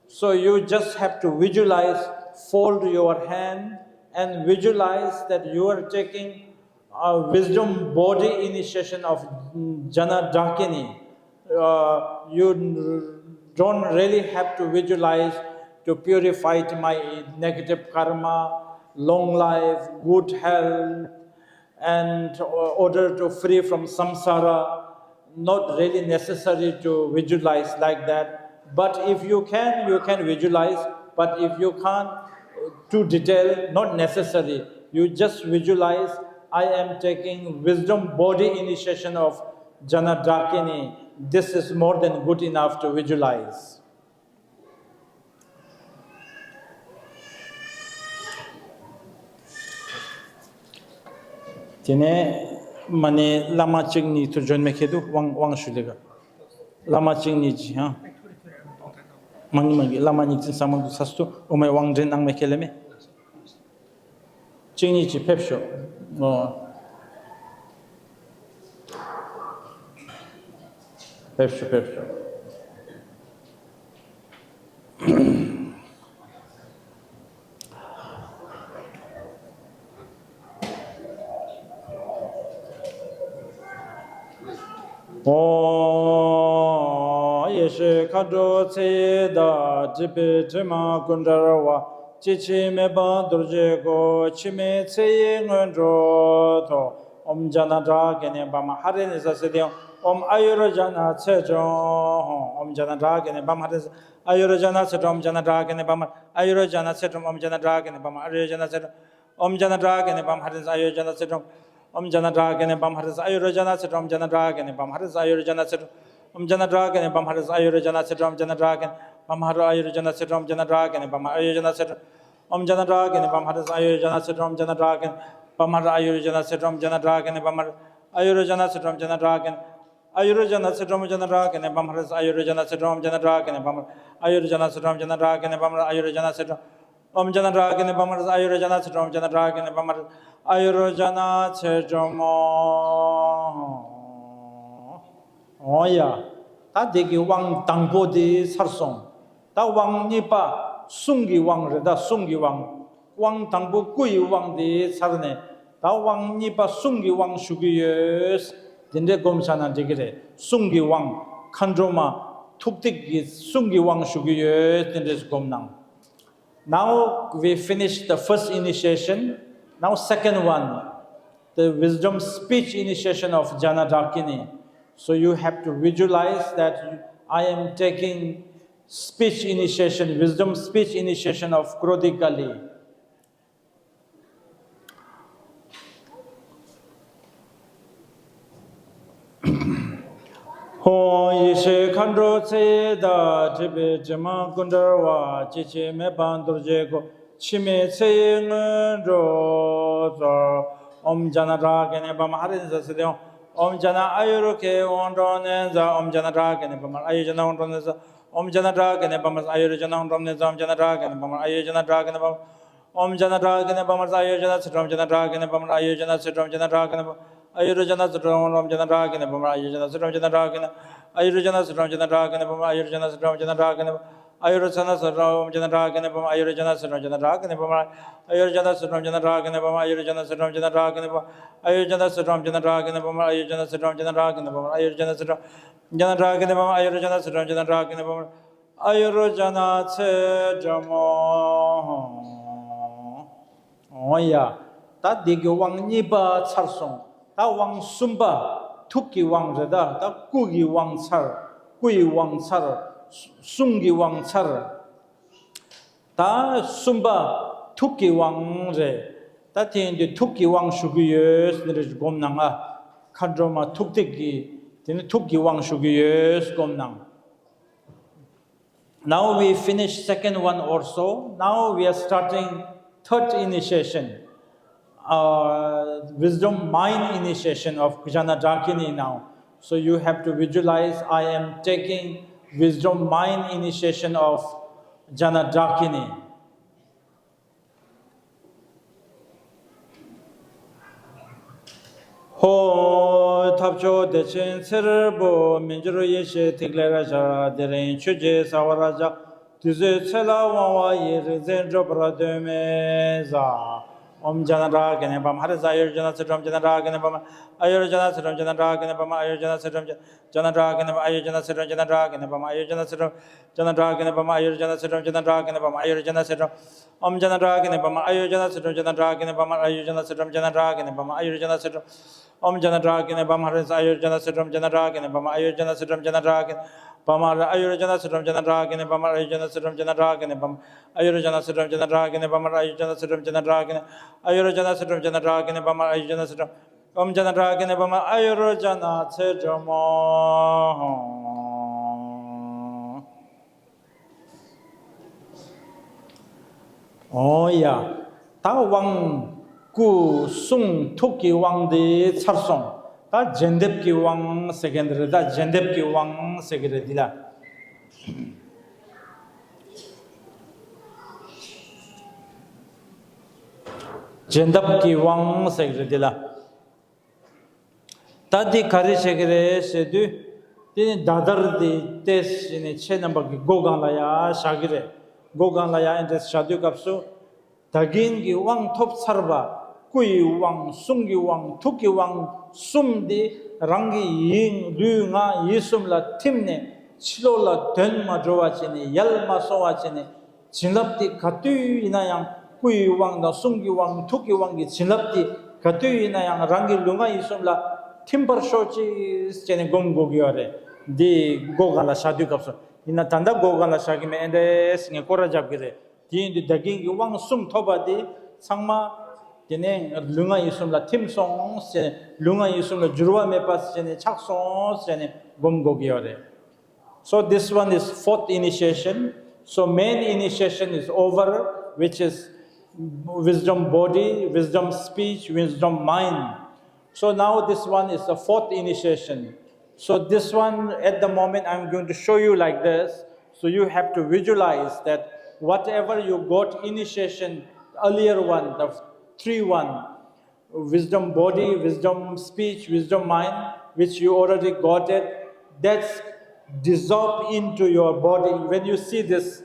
So you just have to visualize, fold your hand and visualize that you are taking a wisdom body initiation of Jana Dakini. Uh, you don't really have to visualize to purify my negative karma, long life, good health, and order to free from samsara, not really necessary to visualize like that. But if you can, you can visualize. But if you can't, too detailed, not necessary. You just visualize, I am taking wisdom body initiation of Jana Dakini. This is more than good enough to visualize. དེ་ནས་མ་ནི་བླ་མ་གཅིག་གཉིས་ཚུར་འབྱོན་མེད་ཁེ་དུ་དབང་དབང་ཞུ་ལེ་ག་བླ་མ་གཅིག་གཉིས་ཀྱི་ཧང་། མ་ནི་མ་གི་བླ་མ་གཉིས་ཚུན་ས་མ་གུ་ས་སུ་དུ་འོ་མའི་དབང་འདྲེན་གནང་མེད་ཁེ་ལེ་མེ། གཅིག་གཉིས་ཀྱིས་ཕེབས་ཤོག་ཨོ། ཕེབས་ཤོག་ཕེབས་ཤོག་ཨོ། ཡེ་ཤེས་མཁའ་འགྲོ་ཚེ་ཡི་བདག་སྒྲིབ་པའི་དྲི་མ་ཀུན་བྲལ་བ། སྐྱེ་འཆི་མེད་པ་རྡོ་རྗེའི་སྐུ། འཆི་མེད་ཚེ་ཡི་སྔོན་འགྲོ་ཐོབ། ཨོཾ་ཛྙཱ་ན་ཛྲ་ག་ཎི་པདྨ་ཧ་ར་ནི་ས་སིདྡྷི་ཧཱུྃ། ཨོཾ་ཨ་ཡུར་ཛྙཱ་ན་ཚེ་སྒྲོན་ཧཱུྃ། ཨོཾ་ཛྙཱ་ན་ཛྲ་ག་ཎི་པདྨ་ཧ་ར་ནི་ས་ཨ་ཡུར་ཛྙཱ་ན་ཚེ་སྒྲོན། ཨོཾ་ཛྙཱ་ན་ཛྲ་ག་ཎི་པདྨ་ཨ་ཡུར་ཛྙཱ་ན་ཚེ་སྒྲོན། ཨོཾ་ཛྙཱ་ན་ཛྲ་ག་ཎི་པདྨ་ཨ་ཡུར་ཛྙཱ་ན་ཚེ་སྒྲོན། ཨོཾ་ཛྙཱ་ན་ཛྲ་ག་ཎི་པདྨ་ཧ་ར་ནི་ས་ཨ་ཡུར་ཛྙཱ་ན་ཚེ་སྒྲོན། ཨོཾ་ཛྙཱ་ན་ཛྲ་ག་ཎི་པདྨ་ཧ་ར་ནི་ས་ཨ་ཡུར་ཛྙཱ་ན་ཚེ་སྒྲོན། ཨོཾ་ཛྙཱ་ན་ཛྲ་ག་ཎི་པདྨ་ཧ་ར་ནི་ས་ཨ་ཡུར་ཛྙཱ་ན་ཚེ་སྒྲོན། ཨོཾ་ཛྙཱ་ན་ཛྲ་ག་ཎི་པདྨ་ཧ་ར་ནི་ས་ཨ་ཡུར་ཛྙཱ་ན་ཚེ་སྒྲོན། ཨོཾ་ཛྙཱ་ན་ཛྲ་ག་ཎི་པདྨ་ཧ་ར་ཨ་ཡུར་ཛྙཱ་ན་ཚེ་སྒྲོན། ཨོཾ་ཛྙཱ་ན་ཛྲ་ག་ཎི་པདྨ་ཨ་ཡུར་ཛྙཱ་ན་ཚེ་སྒྲོན། ཨོཾ་ཛྙཱ་ན་ཛྲ་ག་ཎི་པདྨ་ཧ་ར་ནི་ས་ཨ་ཡུར་ཛྙཱ་ན་ཚེ་སྒྲོན། ཨོཾ་ཛྙཱ་ན་ཛྲ་ག་ཎི་པདྨ་ཧ་ར་ཨ་ཡུར་ཛྙཱ་ན་ཚེ་སྒྲོན། ཨོཾ་ཛྙཱ་ན་ཛྲ་ག་ཎི་པདྨ་ཨ་ཡུར་ཛྙཱ་ན་ཚེ་སྒྲོན། ཨོཾ་ཛྙཱ་ན་ཛྲ་ག་ཎི་ཨ་ཡུར་ཛྙཱ་ན་ཚེ་སྒྲོན། ཨོཾ་ཛྙཱ་ན་ཛྲ་ག་ཎི་པདྨ་ཧ་ར་ནི་ས་ཨ་ཡུར་ཛྙཱ་ན་ཚེ་སྒྲོན། ཨོཾ་ཛྙཱ་ན་ཛྲ་ག་ཎི་པདྨ་ཨ་ཡུར་ཛྙཱ་ན་ཚེ་སྒྲོན། ཨོཾ་ཛྙཱ་ན་ཛྲ་ག་ཎི་པདྨ་ཨ་ཡུར་ཛྙཱ་ན་ཚེ་སྒྲོན། ཨོཾ་ཛྙཱ་ན་ཛྲ་ག་ཎི་པདྨ་ཧ་ར་ནི་ས་ཨ་ཡུར་ཛྙཱ་ན་ཚེ་སྒྲོན། ཨོཾ་ཛྙཱ་ན་ཛྲ་ག་ཎི་པདྨ་ཧ་ར་ནི་ས་ཨ་ཡུར་ཛྙཱ་ན་ཚེ་སྒྲོན། ཨོ་ཡ། ད་དེ་གི་དབང་དང་པོ་དེ་ཚར་སོང་། ད་དབང་གཉིས་པ་གསུང་གི་དབང་རེད། ད་གསུང་གི་དབང་། དབང་དང་པོ་སྐུ་ཡི་དབང་དེ་ཚར་ནས། ད་དབང་གཉིས་པ་གསུང་གི་དབང་ཞུ་གི་ཡོད། དེ་འདྲའི་སྒོམ་བྱས་ན་འགྲིག་གི་རེད། གསུང་གི་དབང་། མཁའ་འགྲོ་མ། ཐུགས་ཐིག་གི་གསུང་གི་དབང་ཞུ་གི་ཡོད། དེ་འདྲའི་སྒོམ་གནང་། Now we finish the first initiation. Now second one, the wisdom speech initiation of Jnana Dakini. So you have to visualize that I am taking speech initiation, wisdom speech initiation of Krodhi Kali. ཧོ། ཡེ་ཤེས་མཁའ་འགྲོ་ཚེ་ཡི་བདག། སྒྲིབ་པའི་དྲི་མ་ཀུན་བྲལ་བ། སྐྱེ་འཆི་མེད་པ་རྡོ་རྗེའི་སྐུ། འཆི་མེད་ཚེ་ཡི་དངོས་གྲུབ་སྩོལ། ཨོཾ་ཛྙཱ་ན་ཛྲ་ག་ཎི་པདྨ་ཧ་ར་ནི་ས་སིདྡྷི་ཧཱུྃ། ཨོཾ་ཛྙཱ་ན་ཨ་ཡུར་ཨེ་ཀོ་ཨོཾ་ཏྲོ་ནི་ཛ། ཨོཾ་ཛྙཱ་ན་ཛྲ་ག་ཎི་པདྨ་ཨ་ཡུར་ཛྙཱ་ན་ཨོཾ་ཏྲོ་ནི་ཛ། ཨོཾ་ཛྙཱ་ན་ཛྲ་ག་ཎི་པདྨ་ཨ་ཡུར་ཛྙཱ་ན་ཨོཾ་ཏྲོ་ནི་ཛ། ཨོཾ་ཛྙཱ་ན་ཛྲ་ག་ཎི་པདྨ་ཨ་ཡུར་ཛྙཱ་ན་ཛྲ་ག་ཎི་པདྨ། ཨོཾ་ཛྙཱ་ན་ཛྲ་ག་ཎི་པདྨ་ཨ་ཡུར་ཛྙཱ་ན་ཚེ་སྒྲོན། ཛྙཱ་ན་ཛྲ་ག་ཎི་པདྨ་ཨ་ཡུར་ཛྙཱ་ན་ཚེ་སྒྲོན། ཛྙཱ་ན་ཛྲ་ག་ཎི་པདྨ་ཨ་ཡུར་ཛྙཱ་ན་ཚེ་སྒྲོན། ཨོཾ་ཛྙཱ་ན་ཛྲ་ག་ཎི་པདྨ་ཨ་ཡུར་ཛྙཱ་ན་ཚེ་སྒྲོན། ཛྙཱ་ན་ཛྲ་ག་ཎི་ཨ་ཡུར་ཛྙཱ་ན་ཚེ་སྒྲོན། ཛྙཱ་ན་ཛྲ་ག་ཎི་པདྨ་ཨ་ཡུར་ཛྙཱ་ན་ཚེ་སྒྲོན། ཛྙཱ་ན་ཛྲ་ག་ཎི་པདྨ་ཨ་ཡུར་ཛྙཱ་ན་ཚེ་སྒྲོན། ཛྙཱ་ན་ཛྲ་ག་ཎི་པདྨ་ཨ་ཡུར་ཛྙཱ་ན་ཚེ་སྒྲོན། ཛྙཱ་ན་ཛྲ་ག་ཎི་པདྨ་ཨ་ཡུར་ཛྙཱ་ན་ཚེ་སྒྲོན། ཛྙཱ་ན་ཛྲ་ག་ཎི་པདྨ་ཨ་ཡུར་ཛྙཱ་ན་ཚེ་སྒྲོན། ཛྙཱ་ན་ཛྲ་ག་ཎི་པདྨ་ཨ་ཡུར་ཛྙཱ་ན་ཚེ་སྒྲོན། ཛྙཱ་ན་ཛྲ་ག་ཎི་པདྨ་ཨ་ཡུར་ཛྙཱ་ན་ཚེ་སྒྲོན། ཛྙཱ་ན་ཛྲ་ག་ཎི་པདྨ་ཨ་ཡུར་ཛྙཱ་ན་ཚེ་སྒྲོན། ཛྙཱ་ན་ཛྲ་ག་ཎི་པདྨ་ཨ་ཡུར་ཛྙཱ་ན་ཚེ་སྒྲོན་མོ། འོ་ཡ། ད་འདི་གི་དབང་གཉིས་པ་ཚར་སོང་། ད་དབང་གསུམ་པ་ཐུགས་ཀྱི་དབང་རེད། ད་ད་སྐུ་ཡི་དབང་ཚར། སྐུ་ཡི་དབང་ཚར། གསུང་གི་དབང་ཚར། ད་གསུམ་པ་ཐུགས་ཀྱི་དབང་རེད། ད་དེ་ཡིན་དུས་ཐུགས་ཀྱི་དབང་ཞུ་གི་ཡོད་ཟེར་ནས་སྒོམ་གནང་ཨ། མཁའ་འགྲོ་མ་ཐུགས་ཐིག་གི་དེ་ནི་ཐུགས་ཀྱི་དབང་ཞུ་གི་ཡོད་སྒོམ་གནང་། Now we finish second one also. Now we are starting third initiation, uh, wisdom mind initiation of Jnana Dakini now. So you have to visualize I am taking wisdom mind initiation of Jnana Dakini. ཧོ། ཐབས་མཆོག་བདེ་ཆེན་ཚེ་རིལ་བུ། མི་འགྱུར་ཡེ་ཤེས་ཐིག་ལེར་ཤར། དེ་རིང་ཆོས་ཀྱི་ས་བར་བཞག་དུས་ཚོད་ཚེ་ལ་དབང་བ་ཡི། རིག་འཛིན་སྒྲུབ་པར་འདོད་མི་བཟང་། ཨོཾ་ཛྙཱ་ན་ཛྲ་ག་ཎི་པདྨ་ཧ་ར་ནི་ས་ཨ་ཡུར་ཛྙཱ་ན་ཚེ་སྒྲོན། ཛྙཱ་ན་ཛྲ་ག་ཎི་པདྨ་ཨ་ཡུར་ཛྙཱ་ན་ཚེ་སྒྲོན། ཛྙཱ་ན་ཛྲ་ག་ཎི་པདྨ་ཨ་ཡུར་ཛྙཱ་ན་ཚེ་སྒྲོན། ཛྙཱ་ན་ཛྲ་ག་ཎི་པདྨ་ཨ་ཡུར་ཛྙཱ་ན་ཚེ་སྒྲོན། ཛྙཱ་ན་ཛྲ་ག་ཎི་པདྨ་ཨ་ཡུར་ཛྙཱ་ན་ཚེ་སྒྲོན། ཛྙཱ་ན་ཛྲ་ག་ཎི་པདྨ་ཨ་ཡུར་ཛྙཱ་ན་ཚེ་སྒྲོན། ཛྙཱ་ན་ཛྲ་ག་ཎི་པདྨ་ཨ་ཡུར་ཛྙཱ་ན་ཚེ་སྒྲོན། ཨོཾ་ཛྙཱ་ན་ཛྲ་ག་ཎི་པདྨ་ཨ་ཡུར་ཛྙཱ་ན་ཚེ་སྒྲོན། ཛྙཱ་ན་ཛྲ་ག་ཎི་པདྨ་ཨ་ཡུར་ཛྙཱ་ན་ཚེ་སྒྲོན། ཛྙཱ་ན་ཛྲ་ག་ཎི་པདྨ་ཨ་ཡུར་ཛྙཱ་ན་ཚེ་སྒྲོན། ཨོཾ་ཛྙཱ་ན་ཛྲ་ག་ཎི་པདྨ་ཧ་ར་ནི་ས་ཨ་ཡུར་ཛྙཱ་ན་ཚེ་སྒྲོན། ཛྙཱ་ན་ཛྲ་ག་ཎི་པདྨ་ཨ་ཡུར་ཛྙཱ་ན་ཚེ་སྒྲོན། ཛྙཱ་ན་ཛྲ་ག་ཎི་པདྨ་ཨ་ཡུར་ཛྙཱ་ན་ཚེ་སྒྲོན། ཛྙཱ་ན་ཛྲ་ག་ཎི་པདྨ་ཨ་ཡུར་ཛྙཱ་ན་ཚེ་སྒྲོན། ཛྙཱ་ན་ཛྲ་ག་ཎི་པདྨ་ཨ་ཡུར་ཛྙཱ་ན་ཚེ་སྒྲོན། ཛྙཱ་ན་ཛྲ་ག་ཎི་པདྨ་ཨ་ཡུར་ཛྙཱ་ན་ཚེ་སྒྲོན། ཛྙཱ་ན་ཛྲ་ག་ཎི་པདྨ་ཨ་ཡུར་ཛྙཱ་ན་ཚེ་སྒྲོན། ཨོཾ་ཛྙཱ་ན་ཛྲ་ག་ཎི་པདྨ་ཨ་ཡུར་ཛྙཱ་ན་ཚེ་སྒྲོན་མོ། འོ་ཡ། ད་དབང་སྐུ་གསུང་ཐུགས་ཀྱི་དབང་དེ་ཚར་སོང་། ད་རྒྱས་འདེབས་ཀྱི་དབང་ཟེར་གྱི་འདི་རེད། ད་རྒྱས་འདེབས་ཀྱི་དབང་ཟེར་གྱི་རེད་འདི་ལ། རྒྱས་འདེབས་ཀྱི་དབང་ཟེར་གྱི་རེད་འདི་ལ། ད་འདི་ག་རེ་བྱེད་ཀྱི་རེད་ཟེར་དུས། དེ་ནི་ད་ལྟར་དེ་ཏེས་ཟེར་ནས་ཁྱེད་རྣམ་པ་གི་སྒོ་སྒང་ལ་ཡ་བཞག་གི་རེད། སྒོ་སྒང་ལ་ཡ་ཨེ་འདྲས་བཞག་དུས་སྐབས་སུ། ད་གིན་གྱི་དབང་ཐོབ་ཚར་བ། སྐུ་ཡི་དབང་། གསུང་གི་དབང་། ཐུགས་ཀྱི་དབང་གསུམ་དེ་རང་གི་ཡིད། ལུས་ངག་ཡིད་གསུམ་ལ་ཐིམ་ནས། ཕྱི་ལོགས་ལ་དོན་མ་འགྲོ་བ་བྱས་ནས། ཡལ་མ་སོང་བ་བྱས་ནས། བྱིན་རླབས་དེ་ག་དུས་ཡིན་ན་ཡང་སྐུ་ཡི་དབང་དང་གསུང་གི་དབང་། ཐུགས་ཀྱི་དབང་གི་བྱིན་རླབས་དེ་ ག་དུས་ཡིན་ན་ཡང་རང་གི་ལུས་ངག་ཡིད་གསུམ་ལ་ཐིམ་པར་ཤོག་ཅིག་ཟེར་ནས་སྒོམ་དགོས་ཀྱི་ཡོད་རེད། འདི་སྒོ་སྒང་ལ་བཞག་དུས་སྐབས་སུ་ཡིན་ན། ད་ལྟ་སྒོ་སྒང་ལ་བཞག་གི་མེད། ཨེ་འདྲས་ངས་སྐོར་ར་རྒྱབ་ཀྱི་རེད། དེ་ཡིན་དུས་ད་གིན་གྱི་དབང་གསུམ་ཐོབ་པ་དེ་ཚང་མ་དེ་ནས་ལུས་ངག་ཡིད་གསུམ་ལ་ཐིམ་སོང་ཟེར་ནས། ལུས་ངག་ཡིད་གསུམ་ལ་འགྱུར་བ་མེད་པ་ཟེར་ནས་ཆགས་སོང་ཟེར་ནས་སྒོམ་དགོས་ཀྱི་ཡོད་རེད། So this one is fourth initiation. So main initiation is over, which is wisdom body, wisdom speech, wisdom mind. So now this one is the fourth initiation. So this one, at the moment, I'm going to show you like this. So you have to visualize that whatever you got initiation, earlier one, the three one, wisdom body, wisdom speech, wisdom mind, which you already got it, that's dissolved into your body. When you see this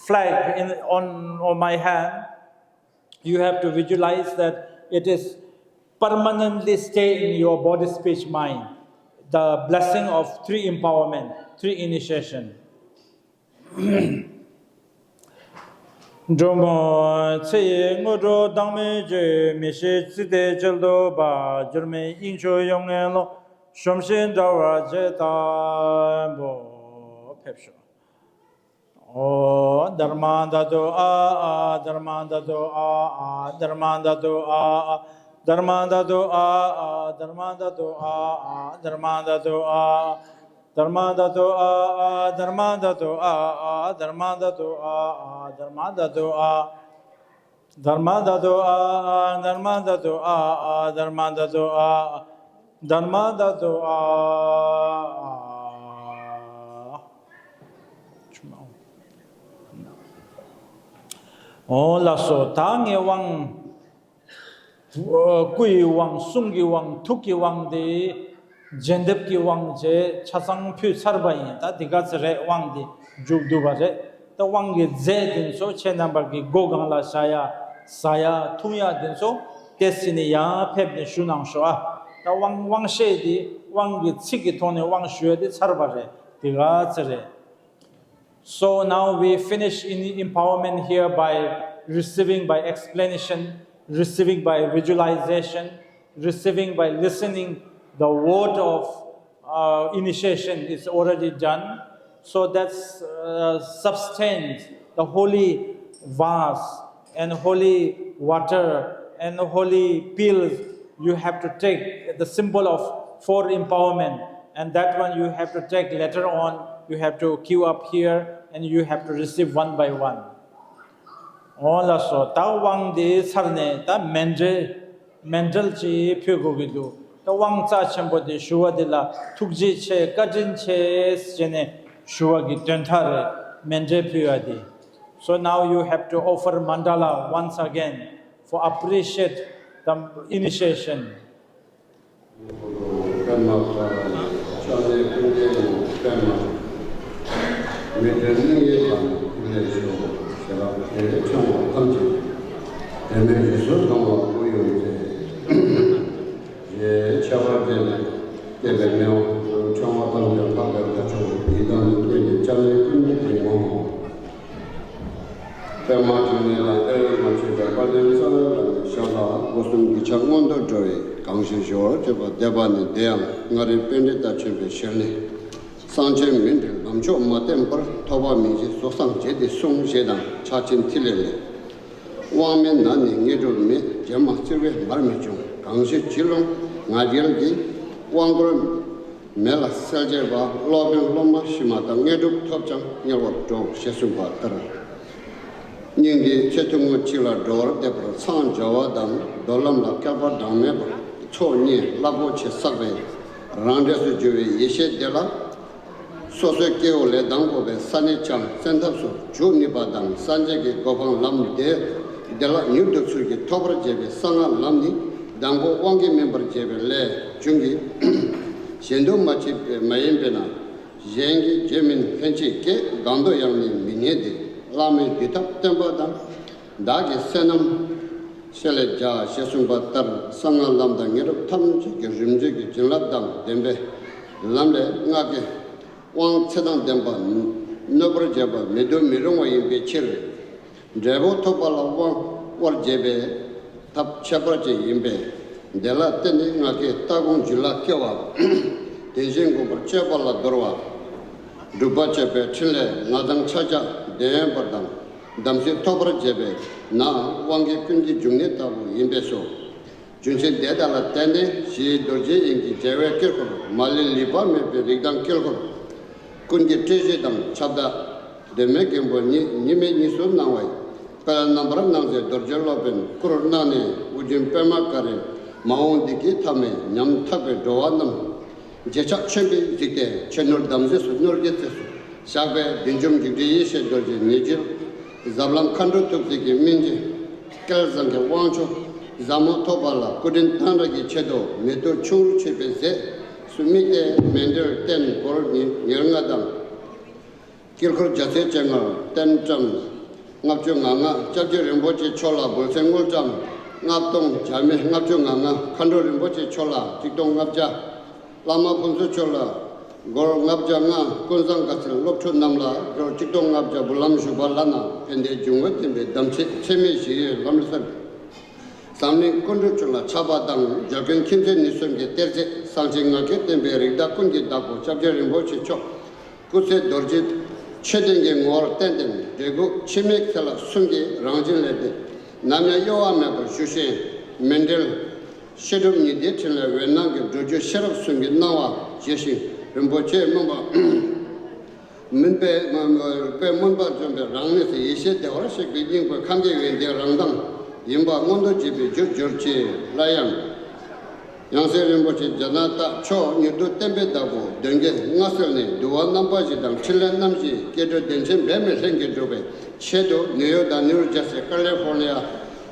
flag in, on, on my hand, you have to visualize that it is permanently stay in your body, speech, mind. The blessing of three empowerment, three initiation. འགྲོ་མོ་ཚེ་ཡི་དངོས་གྲུབ་བདག་མེད་སྤྱོད། མི་ཤེས་ཚིག་དེ་གཅོད་ཐུབ་པ། འགྱུར་མེད་དབྱིངས་ཆོས་ཡོངས་ངེས་ལོ། གཞོམ་ཞིང་འདྲ་བར་བྱེད་དང་པོ། ཕེབས་ཤོག། ཨོ། དྷརྨ་དྷཱ་ཏུ་ཨ་ཨ། དྷརྨ་དྷཱ་ཏུ་ཨ་ཨ། དྷརྨ་དྷཱ་ཏུ་ཨ་ཨ། དྷརྨ་དྷཱ་ཏུ་ཨ་ཨ། དྷརྨ་དྷཱ་ཏུ་ཨ་ཨ། དྷརྨ་དྷཱ་ཏུ་ཨ་ཨ། དྷརྨ་དྷཱ་ཏུ་ཨ་ཨ། དྷརྨ་དྷཱ་ཏུ་ཨ་ཨ། དྷརྨ་དྷཱ་ཏུ་ཨ་ཨ། དྷརྨ་དྷཱ་ཏུ་ཨ། དྷརྨ་དྷཱ་ཏུ་ཨ་ཨ། དྷརྨ་དྷཱ་ཏུ་ཨ་ཨ། དྷརྨ་དྷཱ་ཏུ་ཨ་ཨ། དྷརྨ་དྷཱ་ཏུ་ཨ་ཨ། ཨོ་ལགས་སོ། ད་ངས་དབང་སྐུ་ཡི་དབང་། གསུང་གི་དབང་། ཐུགས་ཀྱི་དབང་དེ་རྒྱས་འདེབས་ཀྱི་དབང་བཅས་ཆ་ཚང་ཕུལ་ཚར་བ་ཡིན། ད་འདི་ག་ཚོད་རེད། དབང་དེ་མཇུག་བསྡུ་བ་རེད། ད་དབང་གི་རྫས་དེ་ཚོ་ཁྱེད་རྣམ་པ་གི་སྒོ་སྒང་ལ་བཞག་ཡ། ཟ་ཡ། འཐུང་ཡ་དེ་ཚོ་ཏོག་ཙམ་ནས་ཡར་ཕེབས་ནས་ཞུ་གནང་ཤོག་ཨ། ད་དབང་དབང་བཤད་དེ་དབང་གི་ཚིག་གི་ཐོག་ནས་དབང་ཞུ་ཡ་དེ་ཚར་བ་རེད། འདི་ག་ཚོད་རེད། So now we finish in empowerment here by receiving by explanation, receiving by visualization, receiving by listening. The word of uh, initiation is already done. So that's uh, sustains the holy vase and holy water and holy pills you have to take, the symbol of for empowerment, and that one you have to take later on. You have to queue up here and you have to receive one by one. ཨོ་ལགས་སོ། ད་དབང་འདི་ཚར་ནས་ད་མཎྜལ། མཎྜལ་ཅིག་ཕུལ་དགོས་ཀྱི་འདུག། ད་དབང་རྩ་ཆེན་པོ་དེ་ཞུ་བ་འདི་ལ་ཐུགས་རྗེ་ཆེ། བཀའ་དྲིན་ཆེ་ཟེར་ནས་ཞུ་བ་གི་དོན་དག་རེད། མཎྜལ་ཕུལ་བ་འདི། So now you have to offer mandala once again for appreciate the initiation. པདྨ་དཀར་པོ་ཕྱག་ལེན་ཀུན་ལྡན་པདྨ། མི་མཐུན་གླིང་གཡས་དང་ཐིག་ལེ་ཞུ། ཞལ་ལག་དེ་ཕྲེང་བ་ཐམས་ཅད། དྲི་མེད་རི་སུལ་གང་བ་སྐུ་ཡོངས་མཛེས། ཞེས་ཁྱད་པར་ཅན་ལས་བསྐྱེད་པའི་མེ་དབང་ཕྲེང་བ་ཐམས་ཅད་ལྷག་པའི་ཁ་ཕྱོགས་ཡི་དམ་ལ་བསྟོད་ནས་ཕྱག་ལེན་ཀུན་གྱི་རྗེས་འོང་། པདྨ་འབྱུང་གནས་དང་ཨེ་རྙེད་མ་བཅས་པའི་དཔལ་ལྡན་རྩ་བའི་བླ་མའི་ཞབས་ལ་སྒོ་གསུམ་གྱི་ཆ་མངོན་དུ་འགྲོ་བའི་གང་ཞིག་ཞུ་བར་བྱེད་པ་བཟླས་པ་ནི། དེ་ཡང་མངའ་རིས་པཎྜི་ཏ་ཆེན་པོའི་ཞལ་ནས། གསང་ཆེན་མཎྜལ་ལམ་མཆོག་མ་བསྟན་པར། ཐོབ་པ་མིན་ཞེས་སོ་སངས་རྒྱས་ཏེ་གསུངས། ཞེས་དང་ཕྱག་ཆེན་ཐིག་ལེ་ལས། དབང་མེད་ན་ནི་དངོས་གྲུབ་མེད། བྱེ་མ་བཙིར་བས་མར་མི་འབྱུང་། གང་ཞིག་བྱིས་བློ་ང་རྒྱལ་གྱིས། དབང་བསྐུར་མེད་ལ་གསལ་བྱེད་པ། སློབ་དཔོན་སློབ་མ་ཤི་མ་ཐག། དངོས་གྲུབ་ཐོབ་ཀྱང་དམྱལ་བར་འགྲོ། ཞེས་གསུངས་པ་ལྟར། སྙིང་གི་ཚེ་ཐུང་ངུ་གཅིག་ལ་འགྲོ་བར་འདོད་པར་འཚང་རྒྱ་བ་དང་། མདོ་ལམ་ལ་བསྐལ་པ་གྲངས་མེད་པར། ཚོགས་གཉིས་རླབས་པོ་ཆེ་བསགས་པས་རང་འབྲས་སུ་གྱུར་བའི་ཡེ་ཤེས་དེ་ལ། སོ་སོའི་སྐྱེ་བོ་ལས་དང་པོ་པའི་ས་ནས་ཀྱང་གསན་ཐབས་སུ་འཇུག་ནུས་པ་དང་། སངས་རྒྱས་ཀྱི་གོ་འཕང་ལམ་དེ་དེ་ལ་མྱུར་དུ་ཚུལ་གྱིས་ཐོབ་པར་བྱེད་པའི་གསང་སྔགས་ལམ་ནི། དང་པོ་དབང་གིས་སྨིན་པར་བྱེད་པའི་ལས་བྱུང་གི། གཞན་དུ་མ་མཆིས་པ་མ་ཡིན་པས་ན། གཞན་གྱིས་བརྗོད་མིན་ལྷན་ཅིག་སྐྱེས། གང་དུ་ཡང་ནི་མི་རྙེད་དེ། བླ་མའི་འདུལ་ཐབས་བསྟན་པ་དང་། བདག་གི་བསོད་ནམས་བཤད་ལས་བྱ། ཞེས་གསུངས་པ་ལྟར། གསང་སྔགས་ལམ་དང་དངོས་གྲུབ་ཐམས་ཅད་ཀྱི་རིམ་བྱོན་གྱི་བྱིན་རླབས་དང་ལྡན་པའི་ལམ་ལས་སྔགས་ཀྱི་དབང་ཚད་དང་ལྡན་པ་གནོད་པར་བྱེད་པ་མི་འདོད་མི་རུང་བ་ཡིན་པའི་ཕྱིར། འབྲས་བུ་ཐོབ་པ་ལ་དབང་བསྐུར་བྱེད་པའི་ཐབས་ཁྱད་པར་ཅན་ཡིན་པས། དེ་ལ་བརྟེན་ནས་ང་གིས་ལྟ་དགོངས་རྒྱུད་ལ་སྐྱེ་བ། དེ་བཞིན་དགོངས་པར་སྤྱོད་པ་ལ་དོར་བ། སྒྲུབ་པ་སྤྱོད་པའི་ཕྲིན་ལས་ང་དང་ཕྱག་རྒྱ་འདོན་པར་དང་། དམ་ཚིག་ཐོབ་པར་བྱེད་པས་ན་དབང་གི་ཀུན་གྱི་འབྱུང་གནས་ལྟ་བུ་ཡིན་པས་སོ། རྒྱུ་མཚན་དེ་དག་ལ་བརྟེན་ནས་གཞི་རྡོ་རྗེ་དབྱིངས་ཀྱི་རྒྱལ་བའི་དཀྱིལ་འཁོར་མ་ལུས་ལུས་པ་མེད་པའི་རིགས་དང་དཀྱིལ་འཁོར། ཀུན་གྱི་སྤྲུལ་གཞི་དང་ཁྱབ་བདག་གདོད་མའི་མགོན་པོ་ཉིད་ཉིད་མེད་གཉིས་སུ་སྣང་བའི་དཔལ་རྣམ་པར་སྣང་མཛད་རྡོ་རྗེ་སློབ་དཔོན་སྐུར་སྣང་ནས་ཨོ་རྒྱན་པདྨ་ཀ་རའི་མ་འོངས་བདེ་སྐྱིད་ཐ་མའི་ཉམ་ཐག་པའི་འགྲོ་བ་རྣམས། རྗེས་ཆགས་ཆེན་པོས་གཟིགས་ཏེ་ཆོས་ནོར་དམ་རྫས་སུ་ནོར་གྱི་རྩེ་སུ་བཞག་པའི་བདུད་འཇོམས་འཇིགས་བྲལ་ཡེ་ཤེས་རྡོ་རྗེ་ཉིད་ཀྱི་ཟབ་ལམ་མཁའ་འགྲོ་ཐུགས་སྲས་ཀྱི་སྨིན་བྱེད། སྐལ་བཟང་གི་དབང་ཆོག་ཟབ་མོ་ཐོབ་པ་ལ་སྐུ་དྲིན་གཏང་རག་གི་ཆེད་དུ་མེ་ཏོག་ཆུང་རུ་མཆོད་པའི་རྫས་སུ་དམིགས་ཏེ་མཎྜལ་རྟེན་སྒོར་ཉེར་ལྔ་དང་། དཀྱིལ་འཁོར་རྒྱལ་མཚན་སྤྱན་སྔར་རྟེན་བཀྲམ། ལྔ་བཅུ་ང་ལྔ་སྐྱབས་རྗེ་རིན་པོ་ཆེ་མཆོག་ལ་འབུལ་ཚན་དངུལ་ཀྲམ། ལྔ་སྟོང་བྱ་མེད་ལྔ་བཅུ་ང་ལྔ་མཁའ་འགྲོ་རིན་པོ་ཆེ་མཆོག་ལ་གཅིག་སྟོང་ལྔ་བརྒྱ། བླ་མ་ཕུན་ཚོགས་མཆོག་ལ་སྒོར་ལྔ་བརྒྱ་ལྔ། ཀུན་བཟང་དགའ་ཚལ་སློབ་ཕྲུག་རྣམས་ལ་སྒོར་གཅིག་སྟོང་ལྔ་བརྒྱ་འབུལ་ལམ་ཞུགས་པ་ལགས་ན་ཕན་བདེའི་འབྱུང་བ་བསྟན་པའི་དམ་ཚིག་ཚད་མེད་བཞི་ཡོད་ལམ་སེལ། འཛམ་གླིང་སྐུ་མགྲོན་ཚོ་ལ་ཆགས་པ་དང་འཇར་པན་ཁྱིམ་མཚེས་ནུས་གསུམ་གྱི་གཏེར་རྫས་གསང་ཆེན་ངག་གི་བསྟན་པའི་རིགས་བདག་ཀུན་གྱི་བདག་པོ་སྐྱབས་རྗེ་རིན་པོ་ཆེ་མཆོག་སྐུ་ཚེ་རྡོ་རྗེ་མཆོད་རྟེན་གྱི་ངོ་བོར་བསྟན་ཏེ་འབྲས་བུ་འཆི་མེད་ཚེ་ལ་གསུམ་གྱི་རང་བཞིན་ལས་ཏེ་ནམ་ཡང་གཡོ་བ་མེད་པར་ཞུ་ཞིང་མཎྜལ་བཤད་སྒྲུབ་ཉི་ཟླའི་ཕྲིན་ལས་འོད་སྣང་གི་འགྲོ་རྒྱུ་ཤེས་རབ་གསུམ་གྱི་སྣང་བ་བཞེས་ཤིང་རིན་པོ་ཆེ་སྨོན་པ། མུན་པའི་དཔེ་མུན་པ་འཇོམས་པའི་རང་གནས་སུ་ཡེ་ཤེས་བདེ་བར་གཤེགས་པའི་སྙིང་པོའི་ཁམས་ཀྱི་ཡོན་ཏན་རང་མདངས་ཡིན་པ་མངོན་དུ་བྱེད་པའི་རྒྱུར་གྱུར་ཅིག་སླར་ཡང་། ཡང་སྲིད་རིན་པོ་ཆེ་རྒྱ་ནག་སྟག་མཆོག་མྱུར་དུ་བསྟན་པའི་བདག་པོ་གདོན་བགེགས་ལྔ་བསལ་ནས་འདུལ་བ་རྣམ་པ་བཞི་དང་ཕྲིན་ལས་རྣམ་བཞིའི་སྐྱེ་འགྲོ་བདེ་ཆེན་འབད་མེད་ལྷུན་གྱིས་གྲུབ་པའི་ཆེད་དུ་ནིའུ་ཡོག་དང་ནིའུ་ཇར་སི་ཀ་ལི་ཧྥོར་ནི་ཡ།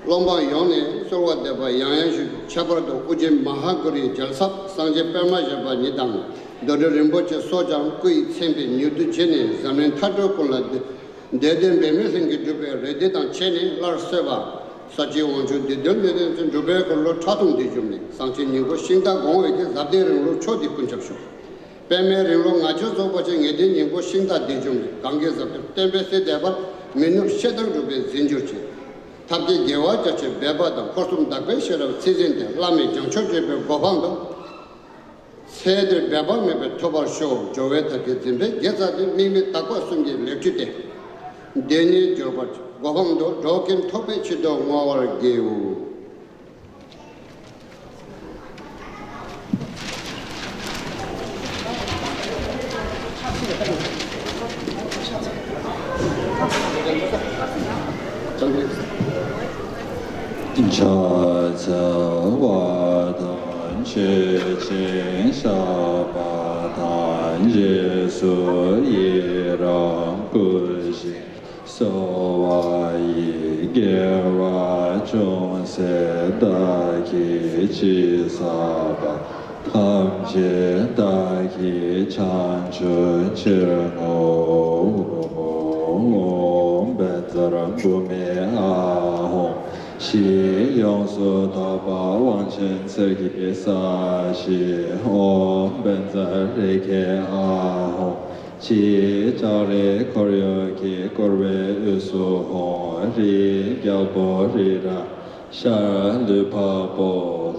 སློབ་འབངས་ཡོངས་ནས་གསོལ་བ་འདེབས་པ་ཡང་ཡང་ཞུ། ཁྱད་པར་དུ་ཨོ་རྒྱན་མ་ཧཱ་གུ་རུའི་རྒྱལ་ཚབ་སངས་རྒྱས་པདྨ་བཞད་པ་ཉིད་དང་རྡོར་དྲིལ་རིན་པོ་ཆེ་སོགས་ཀྱང་སྐུ་ཡི་མཚན་དཔེ་མྱུར་དུ་བྱོན་ནས་འཛམ་གླིང་མཐའ་གྲོལ་ཀུན་ལ་འདོད་དོན་འབད་མེད་ལྷུན་གྱིས་གྲུབ་པའི་རེ་འདུན་དང་བཅས་ནས་སླར་གསོལ་བ། ས་བཅུའི་དབང་ཕྱུག་བདུད་འདུལ་ནུས་ལྡན་ཚུལ་འགྲུབ་པའི་འཁོར་ལོ་ཁྲག་འཐུང་བདུད་འཇོམས་ནས་གསང་ཆེན་སྙིང་པོ་ཤིང་རྟ་དགོངས་འོད་ཀྱི་ཟབ་དོན་རིང་ལུགས་མཆོག་འདི་ཀུན་ཁྱབ་ཤོག་པདྨའི་རིང་ལོ་ལྔ་བཅུ་རྫོགས་པ་ཆེན་ངེས་དོན་སྙིང་པོ་ཤིང་རྟ་བདུད་འཇོམས་ནས་གང་གི་ཟབ་དོན་བསྟན་པའི་གསེར་ལྡན་པར་མི་ནུབ་བཤད་དང་སྒྲུབ་པའི་རྫས་འགྱུར་ཅིང་། ཐབས་མཁས་དགེ་བ་རྒྱ་ཆེར་འབད་པ་དང་འཁོར་གསུམ་དག་པའི་ཤེས་རབ་ཚད་འཛིན་ཏེ་བླ་མེད་བྱང་ཆུབ་སྤྱོད་པའི་གོ་འཕང་དུ། ཚེ་འདིར་འབད་པ་མེད་པར་ཐོབ་པར་ཤོག་སྦྱོར་བའི་ཐབས་ཀྱིས་འཛིན་པའི་དགེ་རྩ་དེ་དམིགས་མེད་དག་པ་གསུམ་གྱི་ལེགས་བཅུད་དེ། འདི་ཉིད་འབྱོར་པར་གོ་འཕང་དུ་འགྲོ་ཀུན་ཐོབ་པའི་ཆེད་དུ་བསྔོ་བར་བགྱིའོ། ཕྱག་འཚལ་བ་དང་མཆོད་ཅིང་བཤགས་པ་དང་། རྗེས་སུ་ཡི་རང་བསྐུལ་ཞིང་། གསོལ་བ་ཡི་དགེ་བ་ཅུང་ཟད་བདག་གིས་ཅི་བསགས་པ། ཐམས་ཅད་བདག་གིས་བྱང་ཆུབ་ཕྱིར་བསྔོ། ཨོཾ་བཛྲ་བྷཱུ་མི་ཨཱཿཧཱུྃ། ཞེས་ཡོངས་སུ་དག་པ་དབང་ཆེན་གསེར་གྱི་ས་གཞི། ཨོཾ་བཛྲ་རེ་ཁེ་ཨཱཿཧཱུྃ། ཅེས་ལྕགས་རིའི་འཁོར་ཡུག་གིས་བསྐོར་བའི་དབུས་སུ་ཧཱུྃ། རིའི་རྒྱལ་པོ་རི་རབ། ཤར་ལུས་འཕགས་པོ།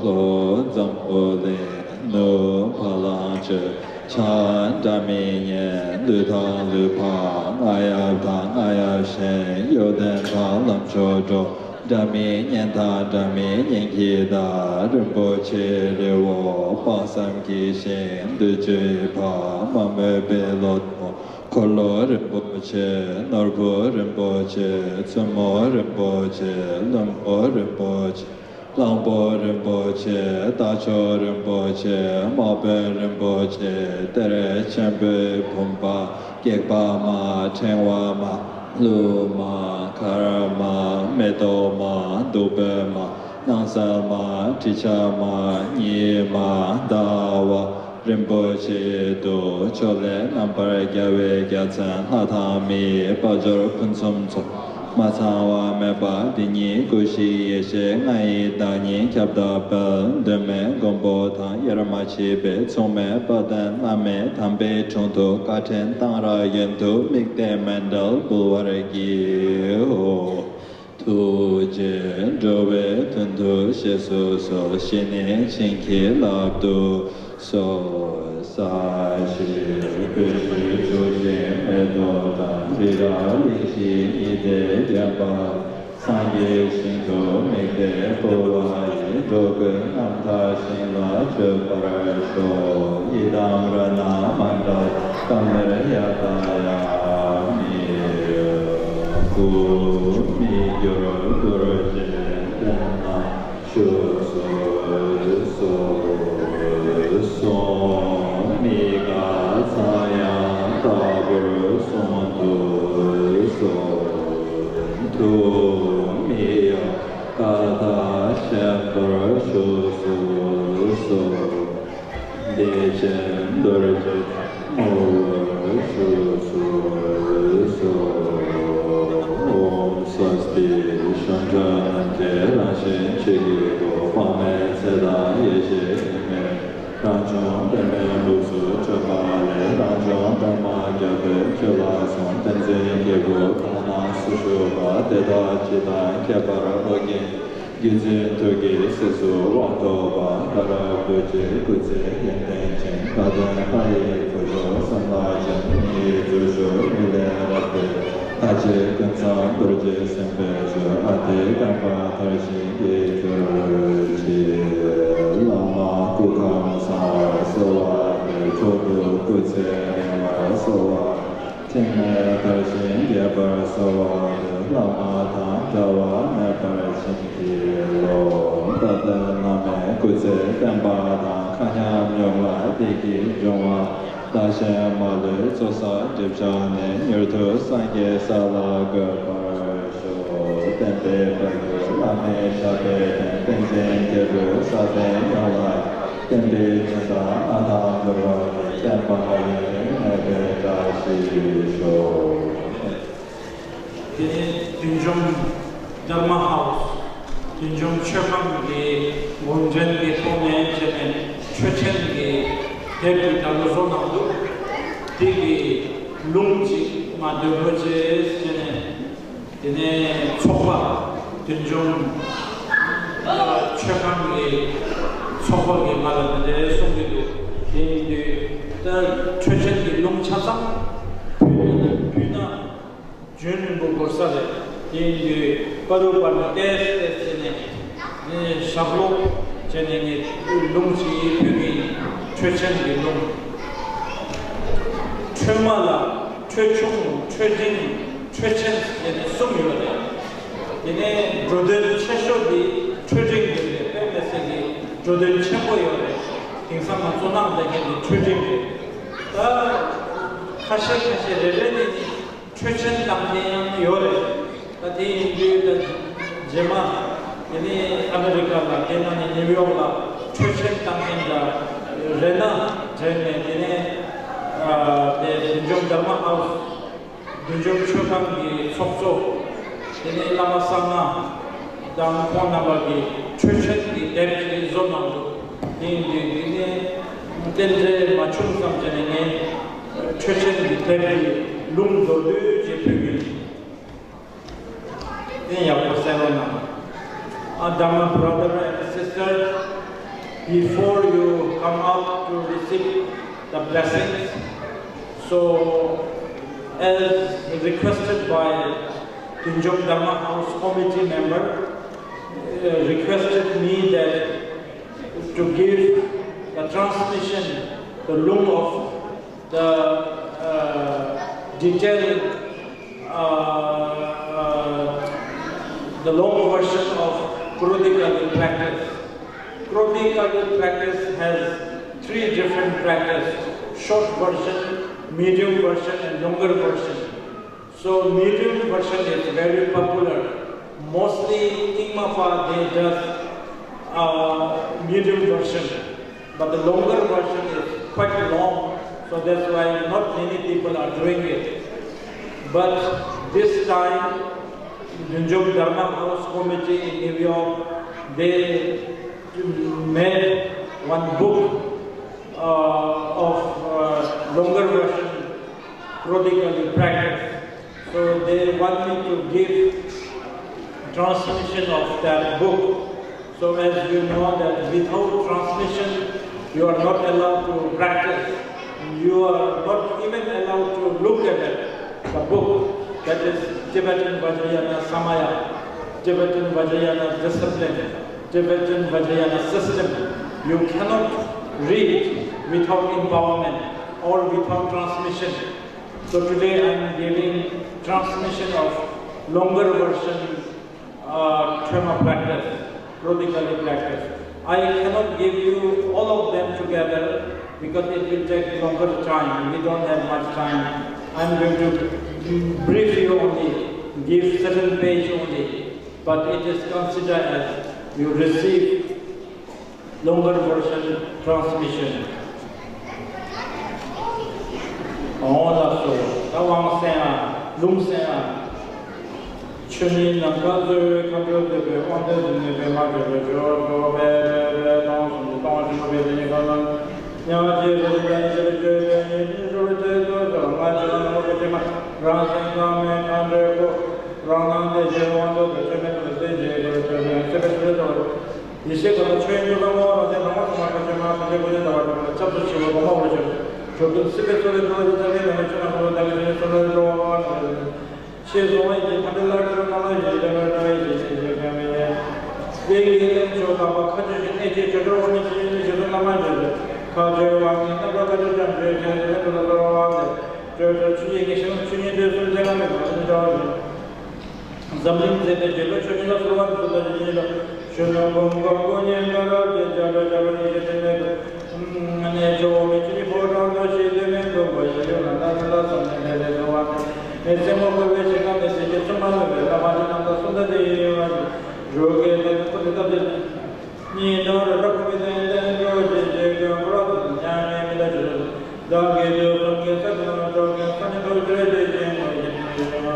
ལྷོ་འཛམ་བུ་གླིང་། ནུབ་བ་ལང་སྤྱོད། བྱང་སྒྲ་མི་སྙན། ལུས་དང་ལུས་འཕགས། རྔ་ཡབ་དང་རྔ་ཡབ་གཤེན། གཡོ་ལྡན་དང་ལམ་མཆོག་འགྲོ། སྒྲ་མི་སྙན་དང་སྒྲ་མི་སྙན་གྱི་བདག་རིན་པོ་ཆེ་རི་བོ། དཔག་བསམ་གྱི་ཞིང་། འདུ་བྱེད་འཕགས། མ་རྨོས་པའི་ལོ་ཐོག་འཁོར་ལོ་རིན་པོ་ཆེ། ནོར་བུ་རིན་པོ་ཆེ། བཙུན་མོ་རིན་པོ་ཆེ། བློན་པོ་རིན་པོ་ཆེ། གླང་པོ་རིན་པོ་ཆེ། རྟ་མཆོག་རིན་པོ་ཆེ། དམག་དཔོན་རིན་པོ་ཆེ། གཏེར་ཆེན་པོའི་བུམ་པ། སྒེག་པ་མ། ཕྲེང་བ་མ། ལྷུ་མ། མཁར་མ། མེ་ཏོག་མ། བདུག་སྤོས་མ། སྣང་གསལ་མ། དྲི་ཆབ་མ། ཉི་མ། ཟླ་བ། རིན་པོ་ཆེའི་གདུགས། ཕྱོགས་ལས་རྣམ་པར་རྒྱལ་བའི་རྒྱལ་མཚན། ལྷ་དང་མིའི་དཔལ་འབྱོར་ཕུན་སུམ་ཚོགས། མ་ཚང་བ་མེད་པ་འདི་ཉིད་སྐུ་བཞིའི་ཡེ་ཤེས་ལྔ་ཡི་བདག་ཉིད་ཁྱབ་བདག་དཔལ་མདོ་སྨད་མགོན་པོ་དང་དབྱེར་མ་མཆིས་པའི་མཚུངས་མེད་དཔལ་ལྡན་བླ་མའི་དམ་པའི་དྲུང་དུ་བཀའ་དྲིན་གཏང་རག་ཡོན་དུ་དམིགས་ཏེ་མཎྜལ་འབུལ་བར་བགྱིའོ། ཐུགས་རྗེས་འགྲོ་བའི་དོན་དུ་གཤེགས་སུ་གསོལ། བཞེས་ནས་བྱིན་གྱིས་བརླབ་ཏུ་གསོལ། ས་གཞི་ཀུན་གྱི་ཆུ་སྲིན་མེ་ཏོག་དང་། རི་རབ་གླིང་བཞིའི་ཉི་ཟླས་བརྒྱན་པ། སངས་རྒྱས་ཞིང་དུ་དམིགས་ཏེ་བསྐོར་བ་ཡི། འགྲོ་ཀུན་རྣམ་དག་ཞིང་ལ་སྤྱོད་པར་ཤོག། ཡི་དམ་རཏྣ་མཎྜལ་ཀ་མཱརྱ་ཏ་ཡ་མི་བསྐུལ། མི་འགྱུར་རྡོ་རྗེ་གདན་ན་བཞུགས་སུ་གསོལ། གསུང་མི་ཁ་ཚངས་དབྱངས་ལྟ་བུར་གསུང་དུ་གསོལ། ཐུགས་མི་གཡོ་བར་ཐག་ཆོད་པར་བཞུགས་སུ་གསོལ། བདེ་ཆེན་རྡོ་རྗེ་ངོ་བོར་བཞུགས་སུ་གསོལ། ཨོཾ་སྭསྟི། གཞུང་སྒྲ་ནམ་མཁའི་རང་བཞིན་གཅིག་གི་སྒོ། དཔག་མེད་ཚེ་དང་ཡེ་ཤེས་དབྱེར་མེད། རང་བྱུང་པདྨའི་སྦུབས་སུ་གྲོལ་བ་ལས། རང་བྱུང་པདྨ་རྒྱལ་པོས་སྤྱོད་ལ་གསུངས། བསྟན་འཛིན་སྐྱེས་བུ་དག་སྣང་སུ་བཞུགས་པ། དེ་དག་སྤྱི་དང་ཁྱད་པར་ཨོ་རྒྱན། བརྒྱུད་འཛིན་ཐུགས་ཀྱི་སྲིད་གསུམ་དབང་ཐོབ་པ། ལྷ་རབ་རྡོ་རྗེའི་སྐུ་ཚེ་ཡོན་ཏན་ཅན། དགའ་ལྡན་ལྷ་ཡི་བུ་མཆོག་གསང་སྔགས་ཅན། མི་ཡི་མཛོད་བཞུགས་མི་ལས་རབ་སྟེར། ལྷ་རྗེ་ཀུན་བཟང་རྡོ་རྗེ་སེམས་དཔའི་མཆོག། ཨ་ཏི་བཀའ་དྲིན་མཐར་ཕྱིན་དགེ་གྱུར་ཅིག། བླ་མ་སྐུ་ཁམས་བཟང་བར་གསོལ་བ་འདེབས། མཆོག་ཏུ་སྐུ་ཚེ་རིང་བར་གསོལ་བ། འཆི་མེད་དར་ཞིང་རྒྱས་པར་གསོལ་བ་འདེབས། བླ་མ་དང་འབྲལ་བ་མེད་པར་བྱིན་གྱིས་རློབས། རྟ་བདུན་བླ་མའི་སྐུ་ཚེ་བརྟན་པ་དང་། མཁའ་མཉམ་མྱུར་བར་བདེ་སྐྱིད་འབྱུང་བ། བདག་གཞན་མ་ལུས་ཚོགས་བསགས་སྒྲིབ་སྦྱངས་ནས། མྱུར་དུ་སངས་རྒྱས་ས་ལ་འགོད་པར་ཤོག། བསྟན་པའི་བཀའ་འགྱུར་བླ་མའི་ཞབས་པད་བརྟན། བསྟན་འཛིན་རྒྱལ་པོའི་ས་བོན་ཡོངས་ལ། བསྟན་པའི་སྦྱིན་བདག་མངའ་ཐང་འབར་བ་ཡི། བསྟན་པ་ཡུན་རིང་གནས་པའི་བཀྲ་ཤིས་ཤོག། དེ་ནས་བདུད་འཇོམས་དྷརྨ་ཧའུ་སི། བདུད་འཇོམས་མཆོད་ཁང་གི་གུང་ཁྲན་གྱི་ཐོག་ནས་བྱས་ནས་མཆོད་ཆེན་གྱི་དེབ་ཀྱི་ད་ལོ་བཟོ་གནང་འདུག། དེ་གི་ལུང་གཅིག་མ་འདོད་པོ་བྱས་བྱས་ནས། དེ་ནས་ཚོགས་པ་བདུད་འཇོམས་ཆོས་ཁང་གི་ཚོགས་པ་གིས་ང་ལ་འདི་འདྲའི་གསུང་གི་འདུག། དེ་ཡིན་དུས་ད་མཆོད་ཆེན་གྱི་ལུང་ཆ་ཚང་ཕུལ་ན་ཕུལ་ན་རྒྱུན་རིང་པོ་འགོར་ས་རེད། དེ་ཡིན་དུས་བར་དུ་བར་དུ་ཏེས་ཏེས་བྱས་ནས་ཞབས་ལོག་བྱས་ནས་ངས་ལུང་ཅིག་ཕུལ་གི་ཡིན། མཆོད་ཆེན་གྱི་ལུང་། ཁྲོས་མ་ལ། ཁྲོས་ཆུང་། ཁྲོས་འབྲིང་། ཁྲོས་ཆེན་ཟེར་ནས་གསུམ་ཡོད་རེད། དེ་ནས་འགྲོ་དོན་ཆེ་ཤོས་དེ་ཁྲོས་འབྲིང་རེད། དཔེ་མི་སྲིད་ཀྱི་འགྲོ་དོན་ཆེན་པོ་ཡོད་རེད། དེང་སང་ང་ཚོ་གནང་བསྡད་མཁན་དེ་ཁྲོས་འབྲིང་རེད། ད་ཁ་ཤས་ཁ་ཤས་རེ་རེ་ནས་ནི་ཁྲོས་ཆེན་བཏང་མཁན་ཡང་ཡོད་རེད། ད་དེ་ཡིན་དུས་ད་རྗེས་མ་དེ་ནས་ཨ་མེ་རི་ཀ་ལ། དེ་ནང་ནས་ནིའུ་ཡོག་ལ་ཁྲོས་ཆེན་བཏང་མཁན་འདྲ་རེད་ན་དྲན་ནས། དེ་ནས་ཨ་དེ་བདུད་འཇོམས་དྷརྨ་ཧའུ་སི། བདུད་འཇོམས་མཆོད་ཁང་གི་ཚོགས་གཙོ། དེ་ནས་བླ་མ་གསང་སྔགས་དང་ཁོང་རྣམ་པ་གིས་ཁྲོས་ཆེན་གྱི་དེབ་ཅིག་བཟོ་གནང་འདུག། དེ་ཡིན་དུས་དེ་ནས་རྟེན་འབྲེལ་མ་བྱུང་བསམ་བྱས་ནས་ངས་ཁྲོས་ཆེན་གྱི་དེབ་ཀྱི་ལུང་མདོར་བསྡུས་ཅིག་ཕུལ་གྱི་ཡིན། དེ་ཡག་པོ་གསན་རོགས་གནང་། Uh, Dharma brother and sister, before you come up to receive the blessings, so as requested by Tunjong Dharma House Committee member, uh, requested me that to give the transmission, the lung of the uh, detailed, uh, uh, the long version of Kroti Kali practice. Kroti Kali practice has three different practice: short version, medium version, and longer version. So medium version is very popular. Mostly Nyingma Pha, they does uh, medium version, but the longer version is quite long, so that's why not many people are doing it. But this time, Tunjong Dharma House Committee in New York, they made one book uh, of uh, longer version, Kroti Kali practice. So they want me to give, Transmission of that book. So as you know that without transmission, you are not allowed to practice. You are not even allowed to look at it. The book that is Tibetan Vajrayana Samaya, Tibetan Vajrayana discipline, Tibetan Vajrayana system. You cannot read without empowerment or without transmission. So today I am giving transmission of longer version, uh, Trema practice, Rodigali practice. I cannot give you all of them together because it will take longer time. We don't have much time. I am going to brief you only, give certain page only, but it is considered as you receive longer version transmission. ཨོ་ལགས་སོ། ད་དབང་གསན་ཨ། ལུང་གསན་ཨ། ཆོས་ཉིད་ནམ་མཁའ་མཛོད་མཁའ་འགྲོ་འདུས་པའི་དབང་ལྡན་འདུས་ནས་པདྨ་འབྱུང་པོའི་ཞབས་སུ་འཕོས་པའི་སྟོང་གསུམ་གྱི་སྟོང་ཆེན་པོ་པའི་དེ་ཉིད་ཁམས་ལ་ཉག་གཅིག་རེ་རེ་ལ་ཡིད་ཆེས་བཅོལ་ཏེ་ཉིད་སྤྲུལ་པའི་ཚེ་སྟོད་ཚོགས་ལྔ་ཆེན་ལ་ངོ་བོ་ཕྱི་མ་རང་བཞིན་ཁམས་མེད་ཁམས་འདྲེ་ཁོ་རང་སྣང་བདེ་ཆེན་དབང་དུ་ཆོས་མེད་དུ་བདེ་ཆེན་གྱི་ཆོས་ཅན་སྲིད་པའི་ཆོས་ལས་ཐར་བ། ཡེ་ཤེས་ཀུན་ལ་ཆོས་དབྱིངས་སུ་བསྔོ་བ་དེ་ནི་དབང་ཐོབ་པ་ཁ་ཆེ་མ་ཐམས་ཅད་ཀུན་ནས་དག་པར་གྲུབ་པའི་ཆབ་སྲིད་ཞི་བ་གོང་མ་འོད་ཆེན་གྲུབ་ཀུན་སྲིད་པའི་མཚོ་ལས་སྒྲོལ་བ་དེ་ཚེ་འདིར་ནམ་མཁའི་ཆོས་རྣམས་སྒྲོལ་བའི་བདག་གི་ཆོས་ཉིད་གསུང་རབ་སྒྲོལ་བ་མ་ཞེས་གསུངས། ཞེས་གསུངས་པ་ཡི་གེ་ཐམས་ཅད་ལ་ཁྲིད་རྣམ་ལ་ཡིད་ལ་མོས་པའི་ཡེ་ཤེས་ཀྱི་ཞལ་བཀོད་མི་ཉན། དེ་ཡི་གླེང་མཆོག་དམ་པ་མཁའ་སྤྱོད་ཀྱི་གནས་ཀྱི་ཆོས་སྒྲོན་འོག་མིན་ཞིང་གཤེགས་ཀྱི་རྗེ་བཙུན་བླ་མ་མཛོད་ཀྱི་མཁའ་སྤྱོད་དབང་ངེའི་རྣམ་གྲོལ་མཁའ་སྤྱོད་ཅན་ཆོས་ཀྱི་རྗེ་བཙུན་ལ་གསོལ་བ་འདེབས། སྤྲོས་བྲལ་ཆོས་ཀྱི་ངེས་ཤེས་ཆོས་ཉིད་འདོད་གསུམ་ཚད་མ་མེད་པ་ལ་འཇོག་ཅིང་། འཛམ་གླིང་མཛེས་པའི་རྒྱལ་པོ་ཆོས་ཉིད་ལ་གསོལ་བ་འདེབས་སོ། ད་ཅི་ཉིད་ལ་གཞོན་ནུ་འབུམ་འགོག་སྐུ་བརྙེས་དགའ་རབ་ཀྱི་རྒྱ་གྲོལ་རྒྱ་གྲོལ་ཡེ་ཤེས་ཕྲིན་ལས་ཀུན། གནས་མཆོག་འོག་མིན་ཆོས་ཀྱི་ཕོ་བྲང་དུ། ཞིང་དུ་མི་འདུག་པ་ཡི་ཡུལ་ལ་ནམ་མཁའ་ལ་སོགས་ནས་ལས་ལས་འགྲོ་བ་མེད། མི་སེར་མོ་བཀོད་པའི་ཞིང་ཁམས་མི་ཟད་ཀྱི་བཙུན་མ་ལུས་པའི་བླ་མ་ཅི་རྣམས་དང་སུ་འདྲ་དེ་ཡི་ཡུལ་ལ་རོལ་གེ་དང་ཁུར་དེ་སྟབས་བདེ། ཉིན་དང་རེ་རབ་ཀུན་མི་ལྡན་ལྡན་འགྲོ་ཞིང་། རྗེས་ཀྱང་འཁོར་བ་དང་མཉམ་ཉིད་མི་འདའ་ཕྱིར། བདག་གི་དུས་གསུམ་གྱི་ས་ཀུན་འགྲོ་ཀུན་ས་ནི་ཐོབ་ཕྱིར། དེ་བཞིན་ངོ་ཡིན་ཞིང་།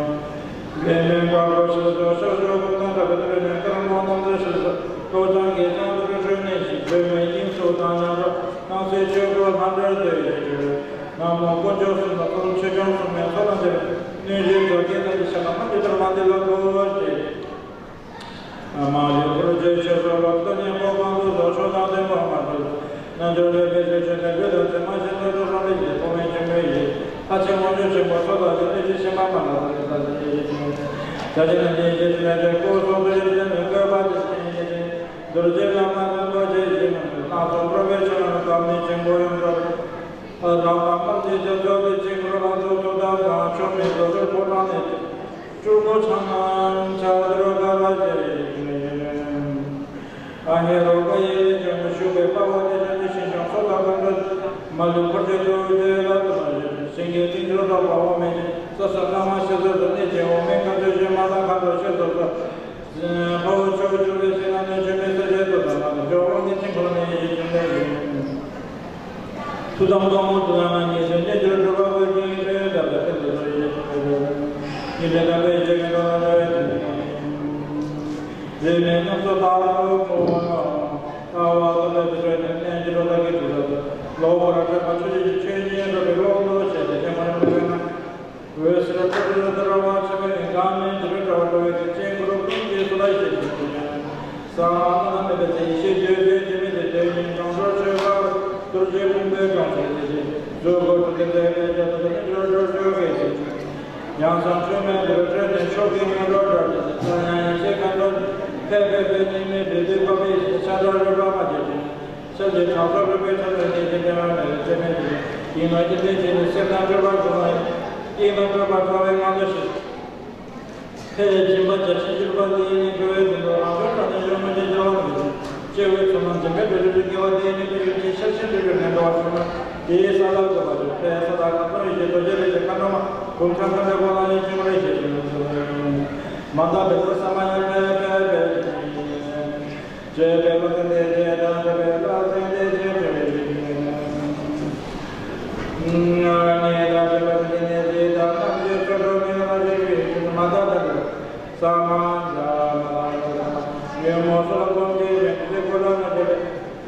ལས་མེད་པ་ཀོ་ཤ་ལ་སོགས་ཤོག་ཤོག་ཀུན་དང་འདྲ་བའི་ཐུགས་ནི་དཀར་མོ་རྣམ་ཐར་ཞེས་སོགས་ལྟོ་ཚང་གི་ཚང་དུ་འཁྲུལ་ནས་ཤིང་བོད་མི་དབྱིངས་སུ་དང་མཉམ་པར་སྣང་སྲིད་ཆོས་སྐུ་ལྷ་འདྲེར་འདུད་ཡོད་ཕྱིར། ན་མོ་དཀོན་མཆོག་གསུམ་ལ་གསོལ། ཆོས་སྐྱོང་སྲུང་མའི་ཚོགས་དང་བཅས་པའི་གནོད་སྦྱིན་ཚོགས་ཀྱིས་ད་ཅི་ཞལ་ལ་མ་གྱུར་ཅང་མ་འདི་ལ་འབུལ་ཞེས། མ་ལུས་འཁོར་བཅས་ཆོས་སོགས་ལ། སྟོན་ཉན་པོ་གང་དུ་བཟོ་ཆོས་དང་ལྡན་པ་མ་གྲོལ། རྣལ་འབྱོར་པའི་དཔེ་ཆོས་ཆོས་ལྡན་རྒྱུད་དང་མཚན་མ་ཤིན་ཏུ་སྤྲོས་བྲལ་ལས་ཀྱི་ཐོགས་མེད་ཆེན་པོའི་ཡིད། ལྷ་ཆེན་དབང་ཕྱུག་ཆེན་པོ་མཆོག་ལ་ཡང་གནོད་སྦྱིན་ཤན་པ་མ་ལ་སོགས་ཀྱིས་ད་ཅི་ཡིད་ཆེས་ཀྱི་ཡིད་ཆེས་ཀྱི་ཡིད་ཆེས་ཀྱི་ཡིད་ཆེས་ཀྱི་ཡིད་ཆེས་ཀྱི་ཡིད་ཆེས་ཀྱི་ཡིད་ཆེས་ཀྱི་ཡིད་ཆེས་ཀྱི་ཡིད་ཆེས་ཀྱི་ཡིད་ཆེས་ཀྱི་རྡོ་རྗེ་བླ་མ་རྣམ་པ་ཆེ་ཞིང་སྣ་ཚོགས་འགྲོ་བའི་ཆོས་རྣམས་དམ་པའི་ཆེན་པོ་ཡོངས་གྲགས། རང་དང་དམངས་ཀྱི་རྒྱབ་སྐྱོར་གྱི་ཆེན་པོ་ལ་ཐུགས་ཐུགས་དམ་དང་ཆོས་མེད་རྡོ་རྗེ་ཕོ་བྲང་ནས། སྤྲུལ་སྐུ་ཕྱག་ན་ཕྱག་རྡོར་དཀར་བ་རྒྱལ་བའི་ཞིང་ལས་ཡོད། ཨ་ཧེ་རོ་ཀ་ཡེ་ལས་བྱུང་བའི་ཤུག་པའི་དཔའ་བོ་དེ་ཚོ་ནི་ཤིང་སྐྱོང་ཚོགས་དང་ལྡན་པའི་མ་ལུས་འཁོར་བཅས་ཐུགས་རྗེ་ལ་བསྟོད་པ་ཡོད། སེང་གེའི་གཏིང་ཆུར་གཏོགས་པ་འོག་མིན་ས་སོགས་ལྷ་མ་ཤི་ཟོར་དུ་གནས་ཀྱི་འོག་མིན་མཁའ་སྤྱོད་ཞིང་མ་དང་མཁའ་འགྲོ་ཆོས་ཚོགས་སོགས། ཕ་བོ་ཆོས་སྐྱོང་བའི་ཞིང་ན་གནོད་བྱེད་མི་སེར་བྱེད་དུ་དང་ལ་འཇོག་དབང་གི་ཆིང་ཁོ་ནས་ཡིད་ཆེས་ལས་ཡིན། ཐུགས་དམ་དཀའ་མོ་ཐུགས་དམ་ཉེ་ཞིང་གནས་གྱུར་སྒྲུབ་པ་ཀུན་གྱི་ཆོས་དམ་པའི་སྟེང་དུ་གསོལ་ཞིང་ཉི་མའི་དམ་པའི་ཆོས་ཀྱི་ཐོག་ལ་འགྲོ་བའི་དོན་ཡིན། རིས་མེད་རྣམ་གསུམ་དག་ཏུ་འཁོར་བ་ལ། ལྟ་བ་ལྟ་བའི་དུས་ཚོད་ནས་གནས་འགྱུར་ལ་གི་དུས་ཚོད་ལོག་པར་སྤྲོས་པ་ཆོས་ཀྱི་ཆོས་ཉིད་རབ་པའི་ཀློང་དུ་བྱས་ཏེ་ཐེངས་མ་ཡོང་དུས་ན། འོད་ཟེར་སྤྲོ་བྲལ་དུ་ར་བ་ཆེ་བའི་གང་མིན་དུ་ར་བ་འགྲོ་བའི་གི་སྤྱན་གུ་རུ་ཀུན་གྱི་སུ་ལ་ཞེས་བྱ་བ་ཡང་། གསང་སྔགས་བླ་ན་མེད་པའི་ཚེ་ཡེ་ཤེས་བརྗོད་པའི་དྲི་མེད་དེ་དོན་ཡིན་གྲོང་ཁྱེར་ཆོས་འཕགས་རྡོ་རྗེ་ཕུང་པོའི་གྲོང་ཁྱེར་དེ་བཞིན་གཟུགས་སྐུ་ཁྲུ་ཀའི་རྩེ་བའི་རྒྱ་མཚོ་དེ་ནི་འགྲོ་འགྲོ་འགྲོ་བའི་དེ་ཡང་གསང་འཕྲོས་མེད་དུ་འཕྲོས་ནས་མཆོག་གི་སྔོན་འགྲོ་འགྲོ་དེ་ཚེ་ཡང་ཡེ་ཤེས་མཁའ་འགྲོ་ཕེབས་པའི་དཔེ་ནི་མེད་པའི་དུས་བབ་པའི་ཤ་ཁྲག་རུས་པ་མ་བརྗེད་ཅིང་། ཤར་གྱི་གྲངས་སུ་རིག་པའི་ཆ་ལུགས་ནི་ཇི་འདྲ་བ་མེད་པའི་ཚད་མེད་ཀྱི་ཡིན་ནོ་ཀྱི་ལྟས་ཀྱི་ནི་སེམས་དང་སྤྲོས་པ་བྱུང་བ་ཡིན། དེ་ཡིན་ན་སྤྲོས་པ་ཕྲ་བའི་ངང་དུ་ཞིག་ཕལ་སྦྱིན་པ་བརྒྱ་བྱིན་གྱུར་པ་འདི་ཡིན་ནི་འགྲོ་བའི་དོན་དུ་རང་བྱུང་དྲང་ནས་གཞོན་ནུ་ཅིག་སྐྱེ་བ་མི་འདུག་སྐྱེ་བོའི་ཚོགས་རྣམས་འཛིན་པའི་འགྲོ་རྒྱུ་དུ་སྐྱེ་བ་འདི་ཡིན་ནི་འགྲོ་རྒྱུ་དེའི་ཤར་ཕྱིན་འགྲོ་རྒྱུ་ནས་འགྲོ་བ་བྱུང་ན་དེའི་ས་ལ་འགོད་པ་བྱུང་ཕལ་ས་དག་གང་རུང་ཡི་གེ་རྡོ་རྗེ་རིགས་ཀྱི་མཁའ་འགྲོ་མ་དགུང་གྲངས་ཁ་འདྲ་གོ་ལ་ཡིན་ཅིང་རེ་ཞེས་བྱུང་། མ་འདའ་བེ་ས་ས་མ་ཡ་ཕལ་ཕལ་ཕལ། བཅས་པའི་བློ་ཟིན་ཏེ་བཅས་དང་བཅས་པའི་བློ་ཟིན་ཏེ་བཅས་པའི་རིགས་ནི་ལ་བཅས་པ་ཟིན་ཏེ་ནས་ཟིན་དང་རྣམ་དཔྱོད་ཚོགས་གྲོགས་མི་ལ་རིགས་རིགས་ཀྱི་མ་དག་ལྟ་འདིར་ས་མ་ཛ་མ་ལ་ཡོད་ལ་ཡོད་མོ་སོ་ལ་ཀོམ་གྱི་རིང་ཚེ་ཀོ་ལ་ན་བཅས་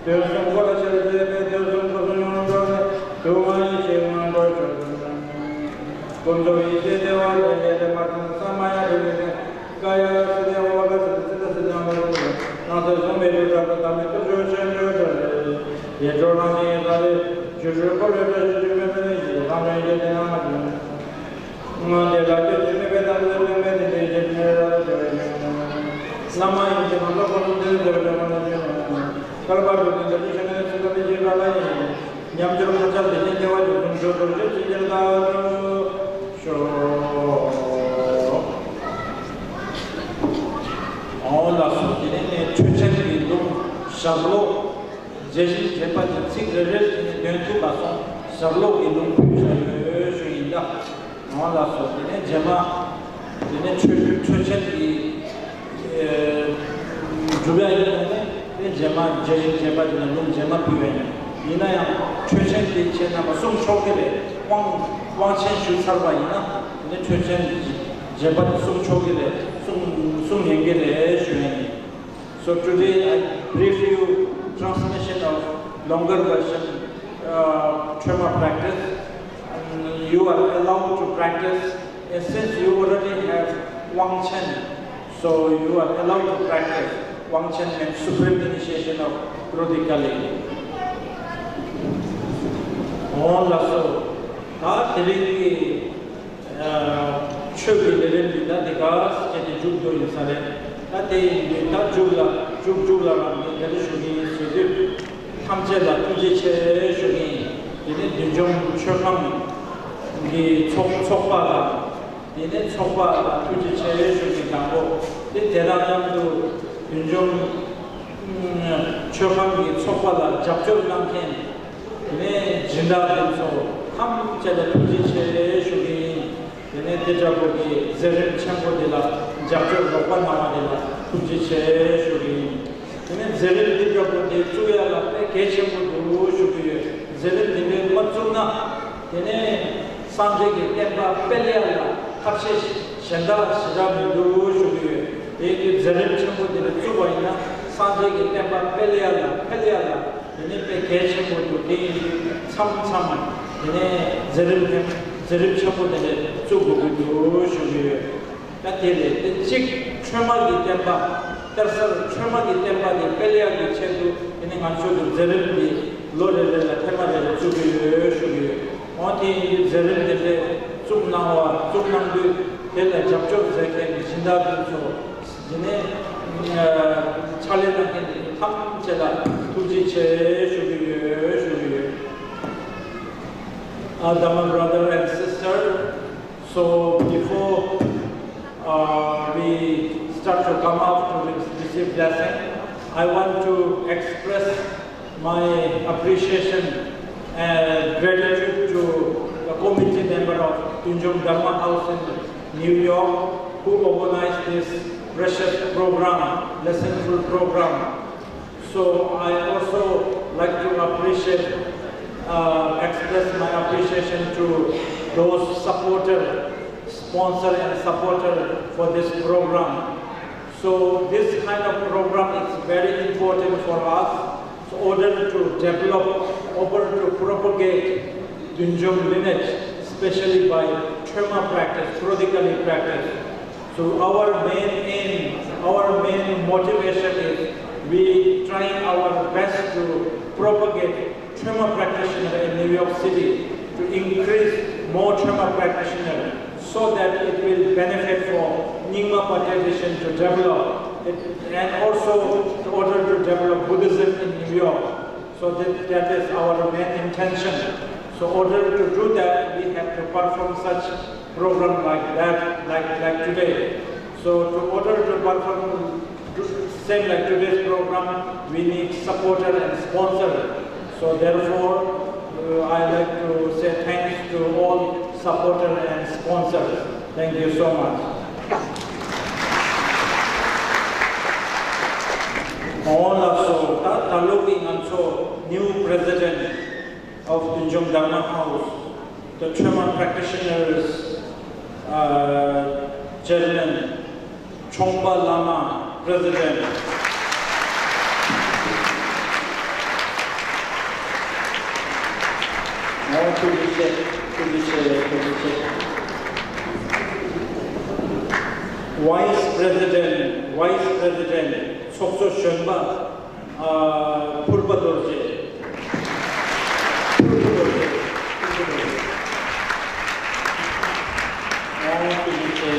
པའི་དུས་གསུམ་ཀོ་ལ་ཤར་བཅས་པའི་དུས་གསུམ་ཀོ་སུ་ཡོངས་འགྲོ་ནས་དུ་མ་ཡེ་ཤེས་ངོ་འགྲོ་ཤོར་ཀུན་རྫོབ་ཡེ་ཤེས་བདེ་བ་ལས་ལས་ལས་མ་ཐོན་ས་མ་ཡ་རིགས་རིགས་ནས། ཉམས་འགྱུར་ཕར་ཆགས་བདེ་ཆེན་བདེ་བ་འབྱུང་གསུམ་མཆོག་རྡོ་རྗེ་ཆོས་ཀྱི་རྟ་ཐོབ་ཤོག། འོ་ལགས་སོ། དེ་ནས་ངས་ཆོས་ཆེན་གྱི་ལུང་ཞབས་ལོགས་རྒྱས་ཤིང་རྒྱས་པ་ཅན་ཚིག་རེ་རེ་བཞིན་འདོན་ཐུབ་པ་སོང་ཞབས་ལོགས་ཀྱི་ལུང་ཕུལ་བཞག་ཡོད་ཞུ་ཡིན་ད། འོ་ལགས་སོ། དེ་ནས་རྗེས་མ་དེ་ནས་ཆོས་ཆོས་ཆེན་གྱི་ཨེ་སྒྲུབ་ཡ་ཡིན་ནོ་ནས་དེ་རྗེས་མ་རྒྱས་ཤིང་རྒྱས་པ་ཅན་ལུང་རྗེས་མ་ཕུལ་བ་ཡིན། ཡིན་ན་ཡང་ཆོས་ཆེན་དེ་ཁྱེད་རྣམ་པ་གསུང་ཆོག་གི་རེད། དབང་དབང་ཆེན་ཞུས་ཚར་བ་ཡིན་ན་དེ་ནས་ཆོས་ཆེན་རྒྱས་པ་དེ་གསུང་ཆོག་གི་རེད། གསུང་གསུང་ཉན་གི་རེད་ཞུ་ཡ་ཡིན། So today I brief you transmission of longer version, uh, Trema practice. And you are allowed to practice, and since you already have Wangchen, so you are allowed to practice. Wangchen means supreme initiation of Rodikalin. འོ་ལགས་སོ། ད་དེ་རིང་གི་ཆོས་ཀྱི་ལས་རིམ་འདི་ད་འདི་ག་སྐད་དེ་མཇུག་བསྡུ་ཡིན་ས་རེད། ད་དེ་ཡིན་དུས་ད་མཇུག་ལ་མཇུག་མཇུག་ལ་རང་གི་འདི་འདྲ་ཞུ་གི་ཡིན་ཟེར་དུས་ཐམས་ཅད་ལ་ཐུགས་རྗེ་ཆེ་ཞུ་གི་ཡིན། དེ་ནི་བདུད་འཇོམས་ཆོས་ཁང་གི་ཚོགས་ཚོགས་པ་དང་དེ་ནི་ཚོགས་པ་ལ་ཐུགས་རྗེ་ཆེ་ཞུ་གི་དང་པོ་དེ་དེ་དང་མཉམ་དུ་བདུད་འཇོམས་ཆོས་ཁང་གི་ཚོགས་པ་ལ་རྒྱབ་སྐྱོར་གནང་མཁན། དེ་ནས་སྦྱིན་བདག་དེ་ཚོ་ཐམས་ཅད་ལ་ཐུགས་རྗེ་ཆེ་ཞུ་གི་ཡིན། དེ་ནས་དེ་འདྲ་པོ་གི་མཛད་རིམ་ཆེན་པོ་འདི་ལ་རྒྱབ་སྐྱོར་རོགས་པ་གནང་བ་དེ་ལ་ཐུགས་རྗེ་ཆེ་ཞུ་གི་ཡིན། དེ་ནས་མཛད་རིམ་འདི་འདྲ་པོ་འདི་བཙུགས་ཡ་ལ་དཔེ་གལ་ཆེན་པོ་འདུག་ཞུ་གི་ཡོད། མཛད་རིམ་འདི་འདྲ་མ་བཙུགས་ན་དེ་ནས་སངས་རྒྱས་ཀྱི་བསྟན་པ་སྤེལ་ཡ་ལ་ཐབས་ཤེས་གཞན་དག་ཞེ་དྲག་མི་འདུག་ཞུ་གི་ཡོད། དེ་ཡིན་དུས་མཛད་རིམ་ཆེན་པོ་འདི་འདྲ་བཙུགས་པ་ཡིན་ན་སངས་རྒྱས་ཀྱི་བསྟན་པ་སྤེལ་ཡ་ལ་འཕེལ་ཡ་ལ། དེ་ནས་དཔེ་གལ་ཆེན་པོ་འདུག་དེ་ཡིན་དུས་མཚམས་མཚམས་དེ་ནས་མཛད་རིམ་མཛད་རིམ་ཆེན་པོ་དེ་འདྲ་བཙུགས་དགོས་ཀྱི་འདུག་ཞུ་གི་ཡོད། ད་དེ་རེད། དེ་གཅིག་ཁྲོས་མ་གི་བསྟན་པ་གཏེར་གསར་ཁྲོས་མ་གི་བསྟན་པ་དེ་སྤེལ་ཡག་གི་ཆེད་དུ་དེ་ནས་ང་ཚོ་གི་མཛད་རིམ་འདི་ལོ་རེ་རེ་ལ་ཐེངས་མ་རེ་རེ་བཙུགས་ཀྱི་ཡོད་ཞུ་གི་ཡོད། འོ་དེ་ཡིན་དུས་མཛད་རིམ་དེ་འདྲ་བཙུགས་གནང་བ་བཙུགས་གནང་དུས་དེ་ལ་རྒྱབ་སྐྱོར་མཛད་མཁན་གྱི་སྦྱིན་བདག་དེ་ཚོ། དེ་ནས་ཕྱག་ལས་གནང་མཁན་དེ་ཚོ་ཐམས་ཅད་ལ་ཐུགས་རྗེ་ཆེ་ཞུ་གི་ཡོད་ཞུ་གི་ཡོད། Uh, Dharma brother and sister, so before uh, we start to come out to re- receive blessing, I want to express my appreciation and gratitude to the committee member of Tunjung Dharma House in New York who organized this precious program, lessonful program. So I also like to appreciate, uh, express my appreciation to those supporter, sponsor and supporter for this program. So this kind of program is very important for us in order to develop, order to propagate Dunjong lineage, especially by Trema practice, Krodikali practice. So our main aim, our main motivation is we trying our best to propagate Trema practitioner in New York City to increase more Trema practitioner so that it will benefit for Nyingma tradition to develop it, and also in order to develop Buddhism in New York. So that, that is our main intention. So in order to do that, we have to perform such program like that, like, like today. So to order to perform to same like today's program, we need supporter and sponsor. So therefore, uh, I like to say thanks to all supporter and sponsors. Thank you so much. འོ་ལགས་སོ། ད་ད་ལོ་གི་ང་ཚོ་new president of Tunjung Dharma House, the Trema practitioners, uh, chairman, ཆོང་པ་བླ་མ་president. འོ་ཐུགས་རྗེ་ཆེ། ཐུགས་རྗེ་ཆེ། ཐུགས་རྗེ་ཆེ། Vice President, Vice President ཚོགས་གཙོ་གཞོན་པ། ཨ། ཕུར་པ་རྡོ་རྗེ། ཕུར་པ་རྡོ་རྗེ། ཕུར་པ་རྡོ་རྗེ། ཨོ། ཐུགས་རྗེ་ཆེ།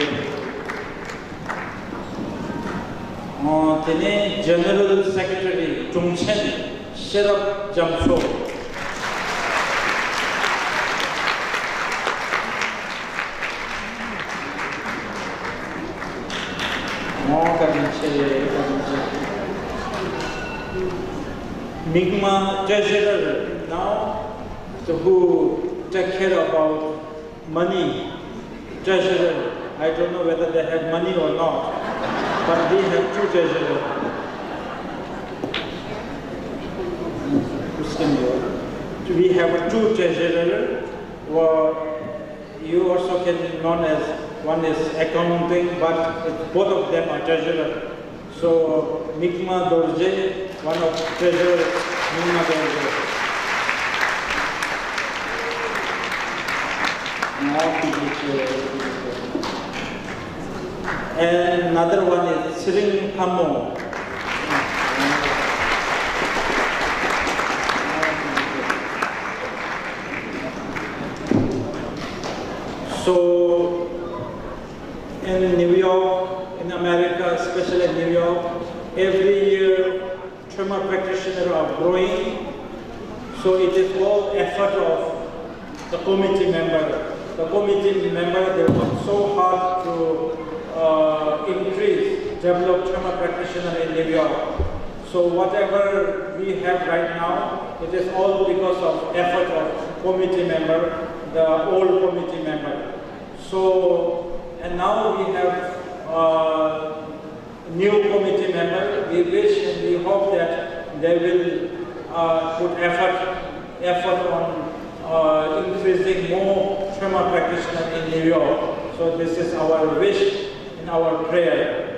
ཨོ། དེ་ནས་General Secretary དྲུང་ཆེན་ཤེས་རབ་རྒྱ་མཚོ། ཨོ། བཀའ་དྲིན་ཆེ། བཀའ་དྲིན་ཆེ། མིག་དམར་Treasurer now, so who take care about money, Treasurer. I don't know whether they have money or not, but we have two Treasurer. We have two Treasurer. Or you also can known as, one is accounting, but both of them are treasurer. So, Mikma Dorje, one of treasurer, Mikma Dorje. And another one is Siring Pamo. So, in New York, in America, especially in New York, every year trauma practitioners are growing. So it is all effort of the committee member. The committee member, they work so hard to uh, increase, develop trauma practitioner in New York. So whatever we have right now, it is all because of effort of committee member, the old committee member. So, and now we have uh, new committee member. We wish and we hope that they will uh, put effort, effort on uh, increasing more trauma practitioner in New York. So this is our wish and our prayer.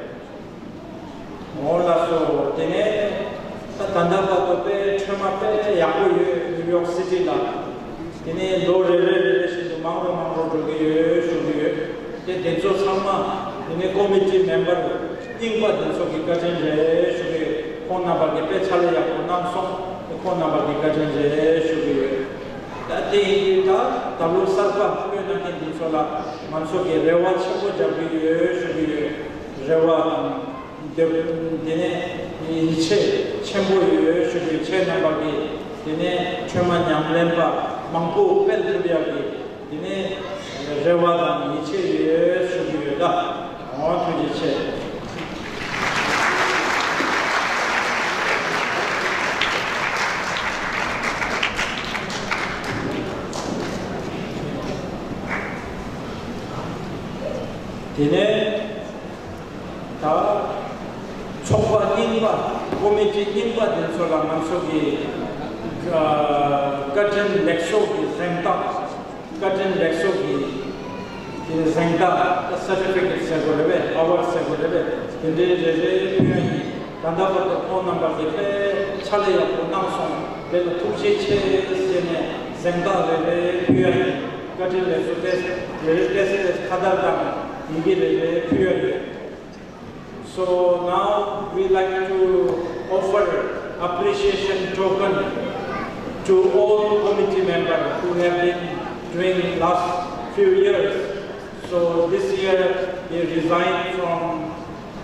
འོ་ལགས་སོ། དེ་ནས་ད་ད་ལྟ་བར་དུ་དཔེ་ཁྲོས་མ་དཔེ་ཡག་པོ་ཡོད། ནིའུ་ཡོག་སི་ཊི་ལ། དེ་ནས་ལོ་རེ་རེ་རེ་རེ་བཞིན་དུ་མང་རུ་མང་རུ་འགྲོ་གི་ཡོད་ཞུ་གི་ཡོད། དེ་དེ་ཚོ་ཚང་མ་དེ་ནས་ཀོ་མི་ཊི་མེམ་བར་རྙིང་པ་དེ་ཚོ་གི་བཀའ་དྲིན་རེད་ཞུ་གི་ཡོད། ཁོང་རྣམ་པ་གི་དཔེ་ཕྱག་ལས་ཡག་པོ་གནང་སོང་། དེ་ཁོང་རྣམ་པ་གི་བཀའ་དྲིན་རེད་ཞུ་གི་ཡོད། ད་དེ་ཡིན་དུས་ད་ད་ལོ་གསར་པ་སྤོས་གནང་མཁན་འདི་ཚོ་ལ་ང་ཚོ་གི་རེ་བ་ཆེན་པོ་རྒྱག་གི་ཡོད་ཞུ་གི་ཡོད། རེ་བ་དང་འདོད། དེ་ནས་ཡིད་ཆེས་ཆེན་པོ་ཡོད་ཞུ་གི་ཡོད། ཁྱེད་རྣམ་པ་གི་དེ་ནས་ཁྲོས་མ་ཉམས་ལེན་པ་མང་པོ་སྤེལ་ཐུབ་ཡག་གི་དེ་ནས་རེ་བ་དང་ཡིད་ཆེས་ཡོད་ཞུ་གི་ཡོད་ད། འོ་ཐུགས་རྗེ་ཆེ། དེ་ནས་ད་ཚོགས་པ་རྙིང་པ་ཀོ་མི་ཊི་རྙིང་པ་དེ་ཚོ་ལ་ང་ཚོ་གི་ཨ་བཀའ་དྲིན་ལེགས་གསོལ་གྱི་གཟེངས་རྟགས། བཀའ་དྲིན་ལེགས་གསོལ་གྱི་དེ་གཟེངས་རྟགས་སར་ཊི་ཕི་ཀེཊ་ཟེར་དགོས་རེད་པས། ཨེ་ཝར་ཌི་ཟེར་དགོས་རེད་པས། དེ་འདྲའི་རེ་རེ་ཕུལ་ཡ་ཡིན། ད་ལྟ་བར་དུ་ཁོང་རྣམ་པ་གིས་དཔེ་ཕྱག་ལས་ཡག་པོ་གནང་སོང་། དེ་ལ་ཐུགས་རྗེ་ཆེ་ཟེར་ནས་གཟེངས་རྟགས་རེ་རེ་ཕུལ་ཡ་ཡིན། བཀའ་དྲིན་ལེགས་གསོལ་ཏེ་རེ་རེ་ཏེ་ཏེ་ཁ་བརྡ་དང་ཡི་གེ་རེ་རེ་ཕུལ་ཡ་ཡིན། So now we like to offer appreciation token to all committee members who have been doing last few years. So this year they resigned from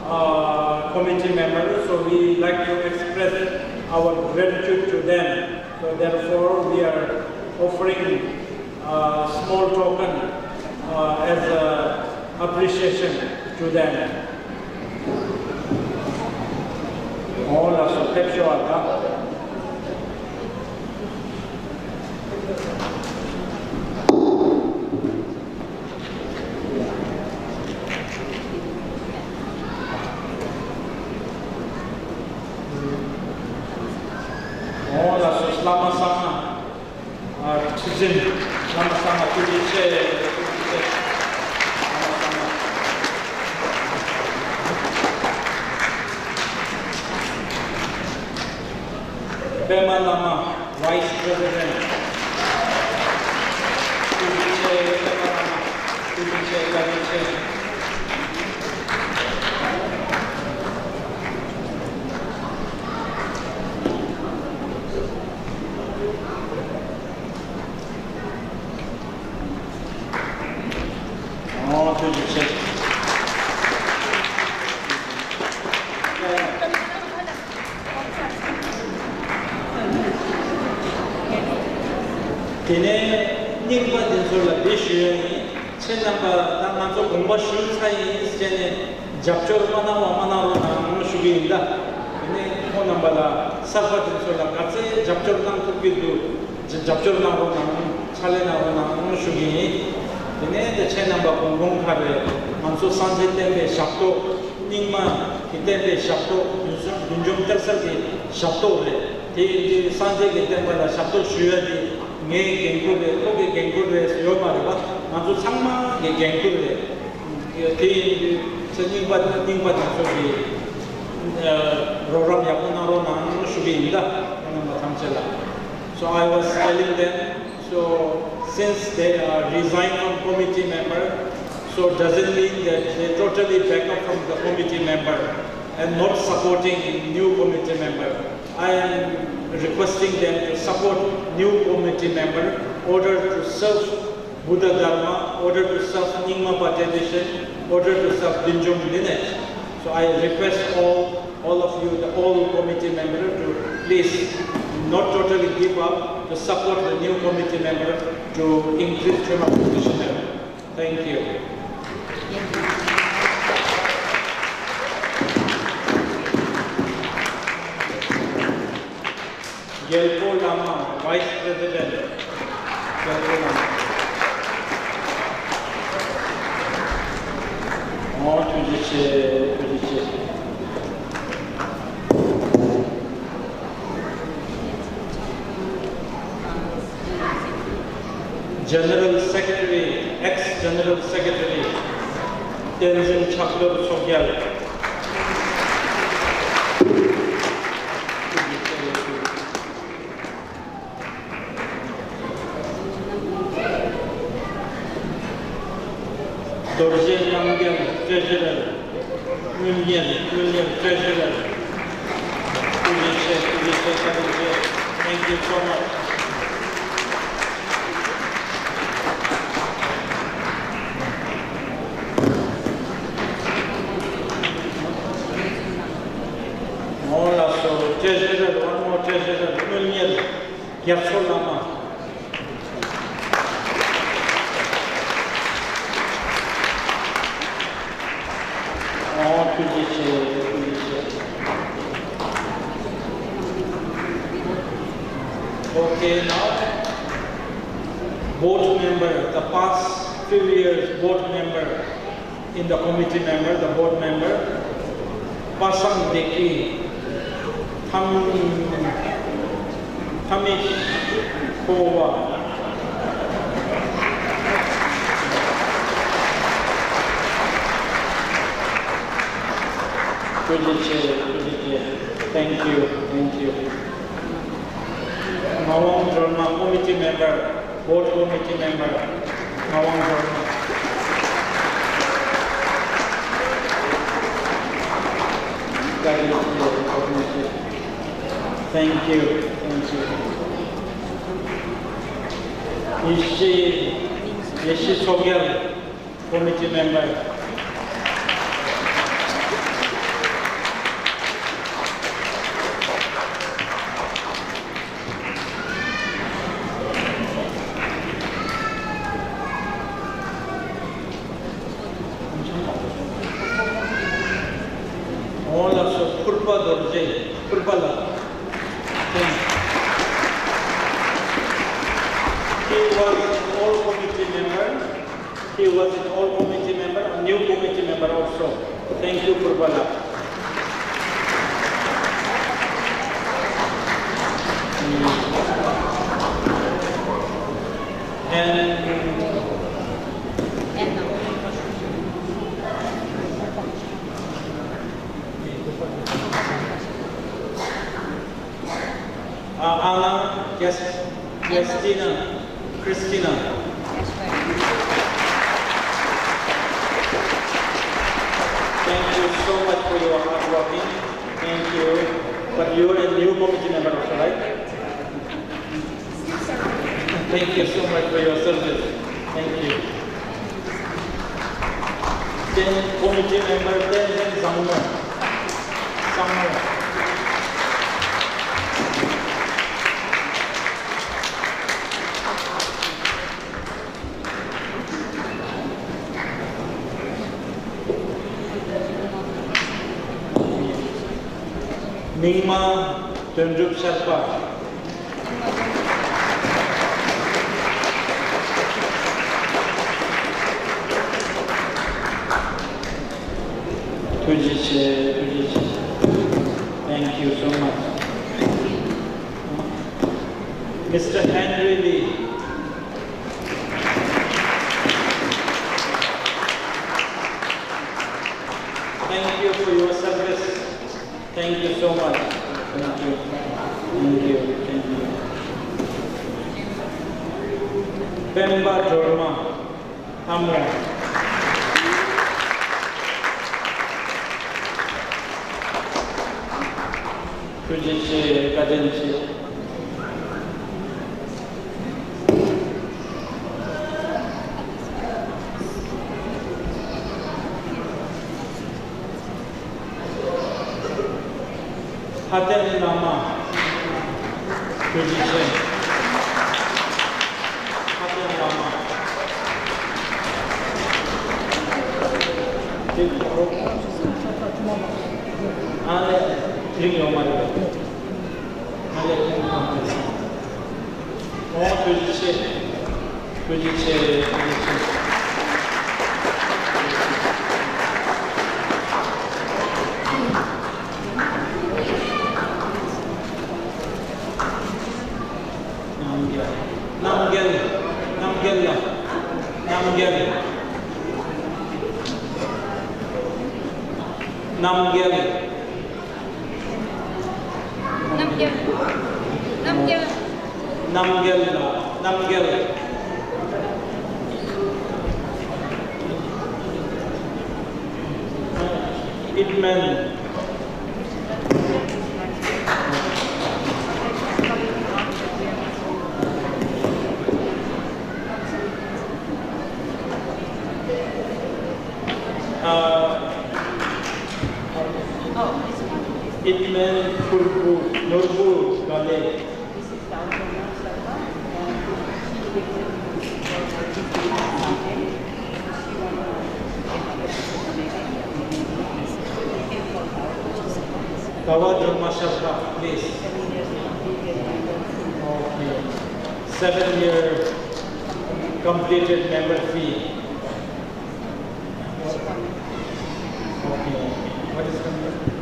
uh, committee members, so we like to express our gratitude to them. So therefore, we are offering a small token uh, as a appreciation to them. All are so འོ་ལགས་སོ། བླ་མ་གསང་སྔགས། ཨ། ཁྲི་འཛིན། བླ་མ་གསང་སྔགས་ཐུགས་རྗེ་ཆེ། ཐུགས་རྗེ་ཆེ། བླ་མ་གསང་སྔགས། པདྨ་བླ་མ། Vice President། ཐུགས་རྗེ་ཆེ། པདྨ་བླ་མ། ཐུགས་རྗེ་ཆེ། བཀའ་དྲིན་ཆེ། ཐུགས་རྗེ་ཆེ། དེ་ནས་རྙིང་པ་འདི་ཚོ་ལ་འདི་ཞུ་ཡ་ཡིན། ཁྱེད་རྣམ་པ་ད་ང་ཚོ་དགོངས་པ་ཞུས་ཚར་ཡིན་ཟེར་ནས་རྒྱབ་སྐྱོར་མ་གནང་བ་མ་གནང་རོགས་གནང་ཞུ་གི་ཡིན་ད། དེ་ནས་ཁོང་རྣམ་པ་ལ་གསར་པ་འདི་ཚོ་ལ་ག་ཚད་རྒྱབ་སྐྱོར་གནང་ཐུབ་ཀྱི་འདུག་རྒྱབ་སྐྱོར་གནང་རོགས་གནང་། ཕྱག་ལས་གནང་རོགས་གནང་ཞུ་གི་ཡིན། དེ་ནས་དེ་ཁྱེད་རྣམ་པ་གུང་གུང་ཁ་རེད། ང་ཚོ་སངས་རྒྱས་བསྟན་པའི་ཞབས་ཏོག་རྙིང་མ་གི་བསྟན་པའི་ཞབས་ཏོག་བདུད་འཇོམས་བདུད་འཇོམས་གཏེར་གསར་གྱི་ཞབས་ཏོག་རེད། དེ་ཡིན་དུས་སངས་རྒྱས་ཀྱི་བསྟན་པ་ལ་ཞབས་ཏོག་ཞུ་ཡ་དེ་ངའི་འགན་ཁུར་རེད། ཁོ་གི་འགན་ཁུར་རེད་ཡོད་མ་རེད་པ། ང་ཚོ་ཚང་མ་གི་འགན་ཁུར་རེད། དེ་ཡིན་དུས་ཚེ་རྙིང་པ་རྙིང་པ་དེ་ཚོ་གི་རོགས་རམ་ཡག་པོ་གནང་རོགས་གནང་ཞུ་གི་ཡིན་ད། ཁོང་རྣམ་པ་ཐམས་ཅད་ལ། So I was telling them, so since they are resigned from committee member, so doesn't mean that they totally back up from the committee member and not supporting new committee member. I am requesting them to support new committee member order to serve Buddha Dharma, order to serve Nyingma tradition, order to serve Dinjum lineage. So I request all, all of you, the all committee member, to please not totally give up, to support the new committee member to increase Trema position. Thank you. རྒྱལ་པོ་བླ་མ། Vice President། རྒྱལ་པོ་བླ་མ། ཨོ་ཐུགས་རྗེ་ཆེ། ཐུགས་རྗེ་ཆེ། General Secretary, ex General Secretary བསྟན་འཛིན་ཆབ་གདོལ་ཚོགས་རྒྱལ། རྡོ་རྗེ་རྣམ་རྒྱལ་བཀྲ་ཤིས་ལགས། དངུལ་གཉེར། དངུལ་གཉེར་བཀྲ་ཤིས་ལགས། ཐུགས་རྗེ་ཆེ། ཐུགས་རྗེ་ཆེ། བཀའ་དྲིན་ཆེ། Thank you so much. ཨོ་ལགས་སོ། བཀྲ་ཤིས་ལགས། One more བཀྲ་ཤིས་ལགས། དངུལ་གཉེར་རྒྱ་མཚོ་བླ་མ། ཨོ་ཐུགས་རྗེ་ཆེ། ཐུགས་རྗེ་ཆེ། Okay, now board member, the past few years board member, in the committee member, the board member, པ་སངས་བདེ་སྐྱིད། ཐམ། ཐ་མི་ཁོ་བ། ཐུགས་རྗེ་ཆེ། ཐུགས་རྗེ་ཆེ། Thank you. Thank you. ངག་དབང་སྒྲོལ་མ། committee member, board committee member, ངག་དབང་སྒྲོལ་མ། བཀའ་དྲིན་ཆེ། བཀའ་དྲིན་ཆེ། Thank you. Thank you. ཡེ་ཤེས། ཡེ་ཤེས་ཚོགས་རྒྱལ། Committee member. ཨོ་ལགས་སོ། ཕུར་པ་རྡོ་རྗེ། ཕུར་པ་ལགས། He was an old committee member. He was an old committee member, a new committee member also. Thank you, Purba laa. And Uh, Anna, Jas-, Justina, Christina. Thank you so much for your hard working. Thank you. But you are a new committee member also, right? Thank you so much for your service. Thank you. བསྟན། ཀོ་མི་ཊི་མེམ་བར་བསྟན་འཛིན་བཟང་མོ། བཟང་མོ། མིག་དམར་དོན་གྲུབ་ཤར་པ། ཐུགས་རྗེ་ཆེ། ཐུགས་རྗེ་ཆེ། Thank you so much. Mister Henry Lee. Thank you for your service. Thank you so much. Thank you. Thank you. Thank you. སྤེན་པ་སྒྲོལ་མ་ལྷ་མོ། ཐུགས་རྗེ་ཆེ། བཀའ་དྲིན་ཆེ། ལྷ་ལྡན་བླ་མ། ཐུགས་རྗེ་ཆེ། ལྷ་ལྡན་བླ་མ། དེ་ཨ་ལས་དེ་རིང་ཡོད་མ་རེད། ཨ་ལས་དེ་རིང་ཡོད་མ་རེད། ཨོ་ཐུགས་རྗེ་ཆེ། ཐུགས་རྗེ་ཆེ། ཐུགས་རྗེ་ཆེ། རྣམ་རྒྱལ། རྣམ་རྒྱལ། རྣམ་རྒྱལ་ལགས། རྣམ་རྒྱལ། རྣམ་རྒྱལ། རྣམ་རྒྱལ། རྣམ་རྒྱལ། རྣམ་རྒྱལ་ལགས། རྣམ་རྒྱལ། ཨིད་མན། ཨ། ཨིད་མན་ཕུར་བུ་ནོར་བུ་དགའ་ལེགས། ཟླ་བ་སྒྲོལ་མ་ཤར་པ། Please. Okay. Seven year completed member fee. Okay. What is the name?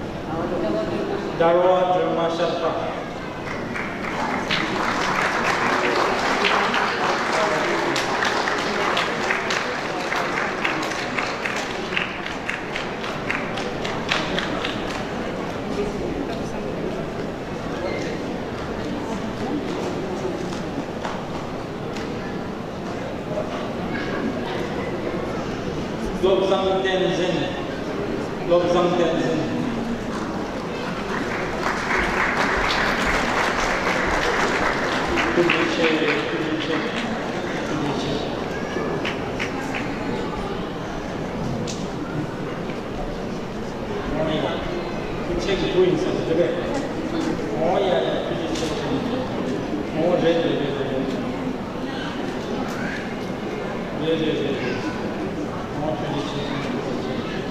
ཟླ་བ་སྒྲོལ་མ་ཤར་པ། བློ་བཟང་བསྟན་འཛིན། བློ་བཟང་བསྟན་འཛིན། ཐུགས་རྗེ་ཆེ། ཐུགས་རྗེ་ཆེ། ཐུགས་རྗེ་ཆེ། ཨོ་ཡ། ཁྱེད་ཀྱི་བུ་ཡིན་ས་རེད་པས། ཨོ་ཡ་ཡ། ཐུགས་རྗེ་ཆེ། ཨོ་རེད་རེད་རེད་རེད། རེད་རེད་རེད་རེད། ཨོ་ཐུགས་རྗེ་ཆེ། ཐུགས་རྗེ་ཆེ།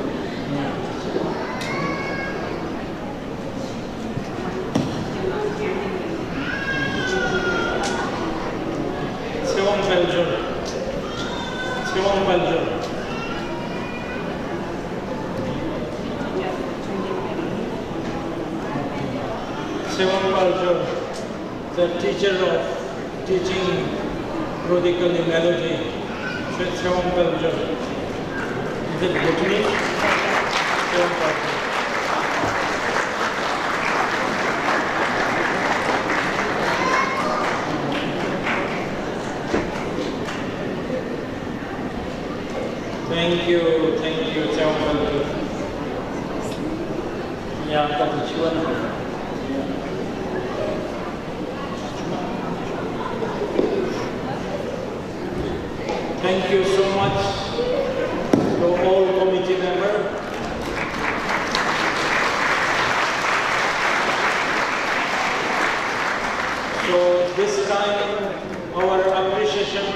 ཨོ་ཡ། ཚེ་དབང་དཔལ་འབྱོར། ཚེ་དབང་དཔལ་འབྱོར། ཚེ་དབང་དཔལ་འབྱོར། The teacher of teaching rhetorical analogy, ཚེ་དབང་དཔལ་འབྱོར། Is it Bhutanese? ཚེ་དབང་དཔལ་འབྱོར། Thank you, thank you, ཚེ་དབང་དཔལ་འབྱོར། ཡ། ད་དུང་ཕྱི་བ་ན། Thank you so much to all committee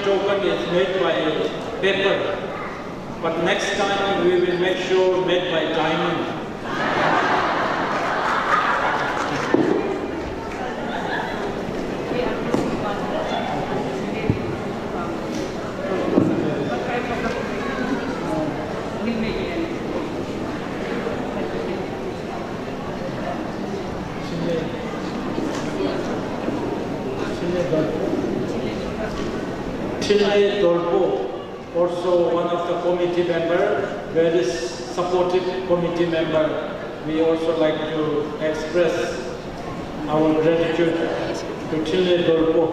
Token is made by paper, but next time we will make sure made by diamond. འཕྲིན་ལས་རྡོར་པོ, also one of the committee member, very supportive committee member. We also like to express our gratitude to འཕྲིན་ལས་རྡོར་པོ.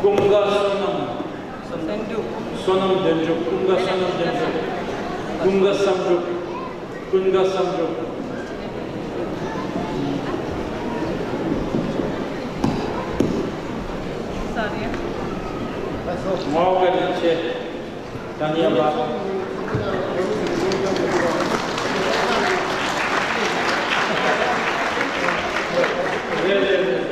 ཀུན་དགའ་བསོད་ནམས། བསོད་ནམས་དོན་གྲུབ། ཀུན་དགའ་བསོད་ནམས་དོན་གྲུབ། ཀུན་དགའ་བསམ་གྲུབ། ཀུན་དགའ་བསམ་གྲུབ། ངོ་དགའ་རིན་ཆེ། ད་ནི་ཡང་ལ། རེད་རེད་རེད།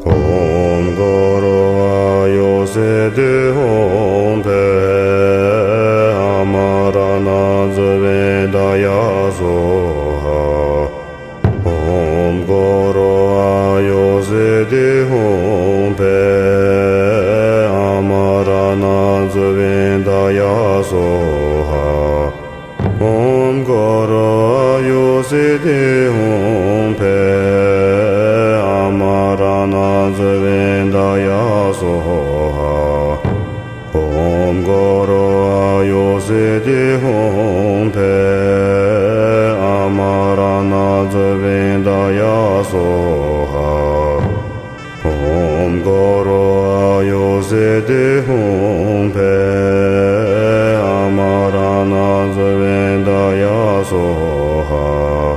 ཨོཾ་གུ་རུ་ཨཱ་ཡུ་སིདྡྷི་ཧཱུྃ་ཕཊ། ཨ་མ་ར་ཎཱ་ཙི་བི་ད་ཡ་སྭཱ་ཧཱ། ཨོཾ་གུ་རུ་ཨཱ་ཡུ་སིདྡྷི་ཧཱུྃ་ཕཊ། ཨ་མ་ར་ཎཱ་ཙི་བི་ད་ཡ་སྭཱ་ཧཱ། ཨོཾ་གུ་རུ་ཨཱ་ཡུ་སིདྡྷི་ཧཱུྃ་ཕཊ། ཨ་མ་ར་ཎཱ་ཙི་བི་ད་ཡ་སྭཱ་ཧཱ། ཨོཾ་གུ་རུ་ཨཱ་ཡུ་སིདྡྷི་ཧཱུྃ་ཕཊ། ཨ་མ་ར་ཎཱ་ཙི་བི་ད་ཡ་སྭཱ་ཧཱ། ཨོཾ་གུ་རུ་ཨཱ་ཡུ་སིདྡྷི་ཧཱུྃ་ཕཊ། ཨ་མ་ར་ཎཱ་ཙི་བི་ད་ཡ་སྭཱ་ཧཱ།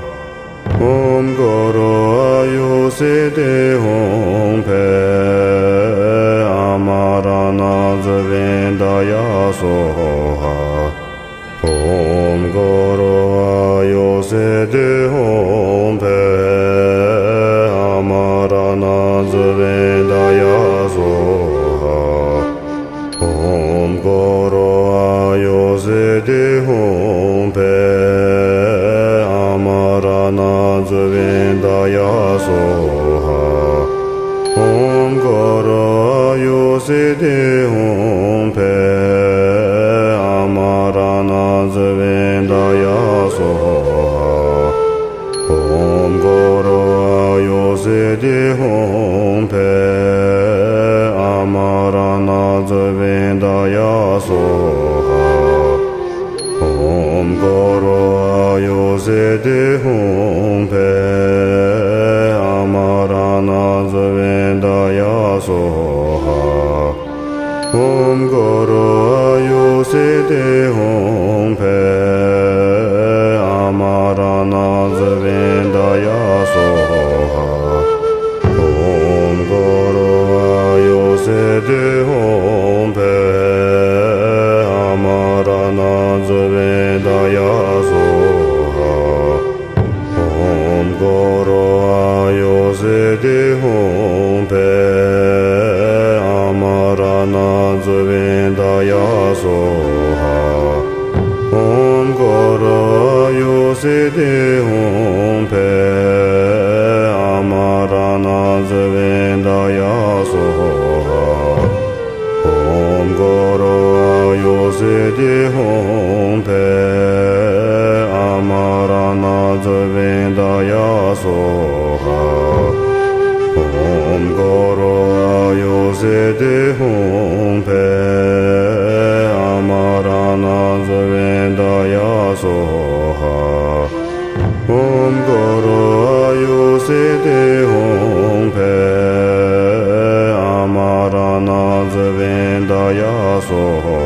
ཨོཾ་གུ་རུ་ཨཱ་ཡུ་སིདྡྷི་ཧཱུྃ་ཕཊ། ཨ་མ་ར་ཎཱ་ཙི་བི་ད་ཡ་སྭཱ་ཧཱ། ཨོཾ་གུ་རུ་ཨཱ་ཡུ་སིདྡྷི་ཧཱུྃ་ཕཊ། ཨ་མ་ར་ཎཱ་ཙི་བི་ད་ཡ་སྭཱ་ཧཱ། ཨོཾ་གུ་རུ་ཨཱ་ཡུ་སིདྡྷི་ཧཱུྃ་ཕཊ། ཨ་མ་ར་ཎཱ་ཙི་བི་ད་ཡ་སྭཱ་ཧཱ། ཨོཾ་གུ་རུ་ཨཱ་ཡུ་སིདྡྷི་ཧཱུྃ་ཕཊ། ཨ་མ་ར་ཎཱ་ཙི་བི་ད་ཡ་སྭཱ་ཧཱ། ཨོཾ་གུ་རུ་ཨཱ་ཡུ་སིདྡྷི་ཧཱུྃ་ཕཊ། ཨ་མ་ར་ཎཱ་ཙི་བི་ད་ཡ་སྭཱ་ཧཱ། ཨོཾ་གུ་རུ་ཨཱ་ཡུ་སིདྡྷི་ཧཱུྃ་ཕཊ། ཨ་མ་ར་ཎཱ་ཙི་བི་ད་ཡ་སྭཱ་ཧཱ། ཨོཾ་གུ་རུ་ཨཱ་ཡུ་སིདྡྷི་ཧཱུྃ་ཕཊ། ཨ་མ་ར་ཎཱ་ཙི་བི་ད་ཡ་སྭཱ་ཧཱ། ཨོཾ་གུ་རུ་ཨཱ་ཡུ་སིདྡྷི་ཧཱུྃ་ཕཊ། ཨ་མ་ར་ཎཱ་ཙི་བི་ད་ཡ་སྭཱ་ཧཱ། ཨོཾ་གུ་རུ་ཨཱ་ཡུ་སིདྡྷི་ཧཱུྃ་ཕཊ། ཨ་མ་ར་ཎཱ་ཙི་བི་ད་ཡ་སྭཱ་ཧཱ། ཨོཾ་གུ་རུ་ཨཱ་ཡུ་སིདྡྷི་ཧཱུྃ་ཕཊ། ཨ་མ་ར་ཎཱ་ཙི་བི་ད་ཡ་སྭཱ་ཧཱ། ཨོཾ་གུ་རུ་ཨཱ་ཡུ་སིདྡྷི་ཧཱུྃ་ཕཊ། ཨ་མ་ར་ཎཱ་ཙི་བི་ད་ཡ་ སྭཱ་ཧཱ། ཨོཾ་ཀ་རོ་ཨ་ཡུ་སིདྡྷི་ཧཱུྃ་ཕཊ་ཨ་མ་ར་ཎ་ཙི་བི་ད་ཡ་སྭཱ་ཧཱ། ཨོཾ་ཀ་རོ་ཨ་ཡུ་སིདྡྷི་ཧཱུྃ་ཕཊ་ཨ་མ་ར་ཎ་ཙི་བི་ད་ཡ་སྭཱ་ཧཱ།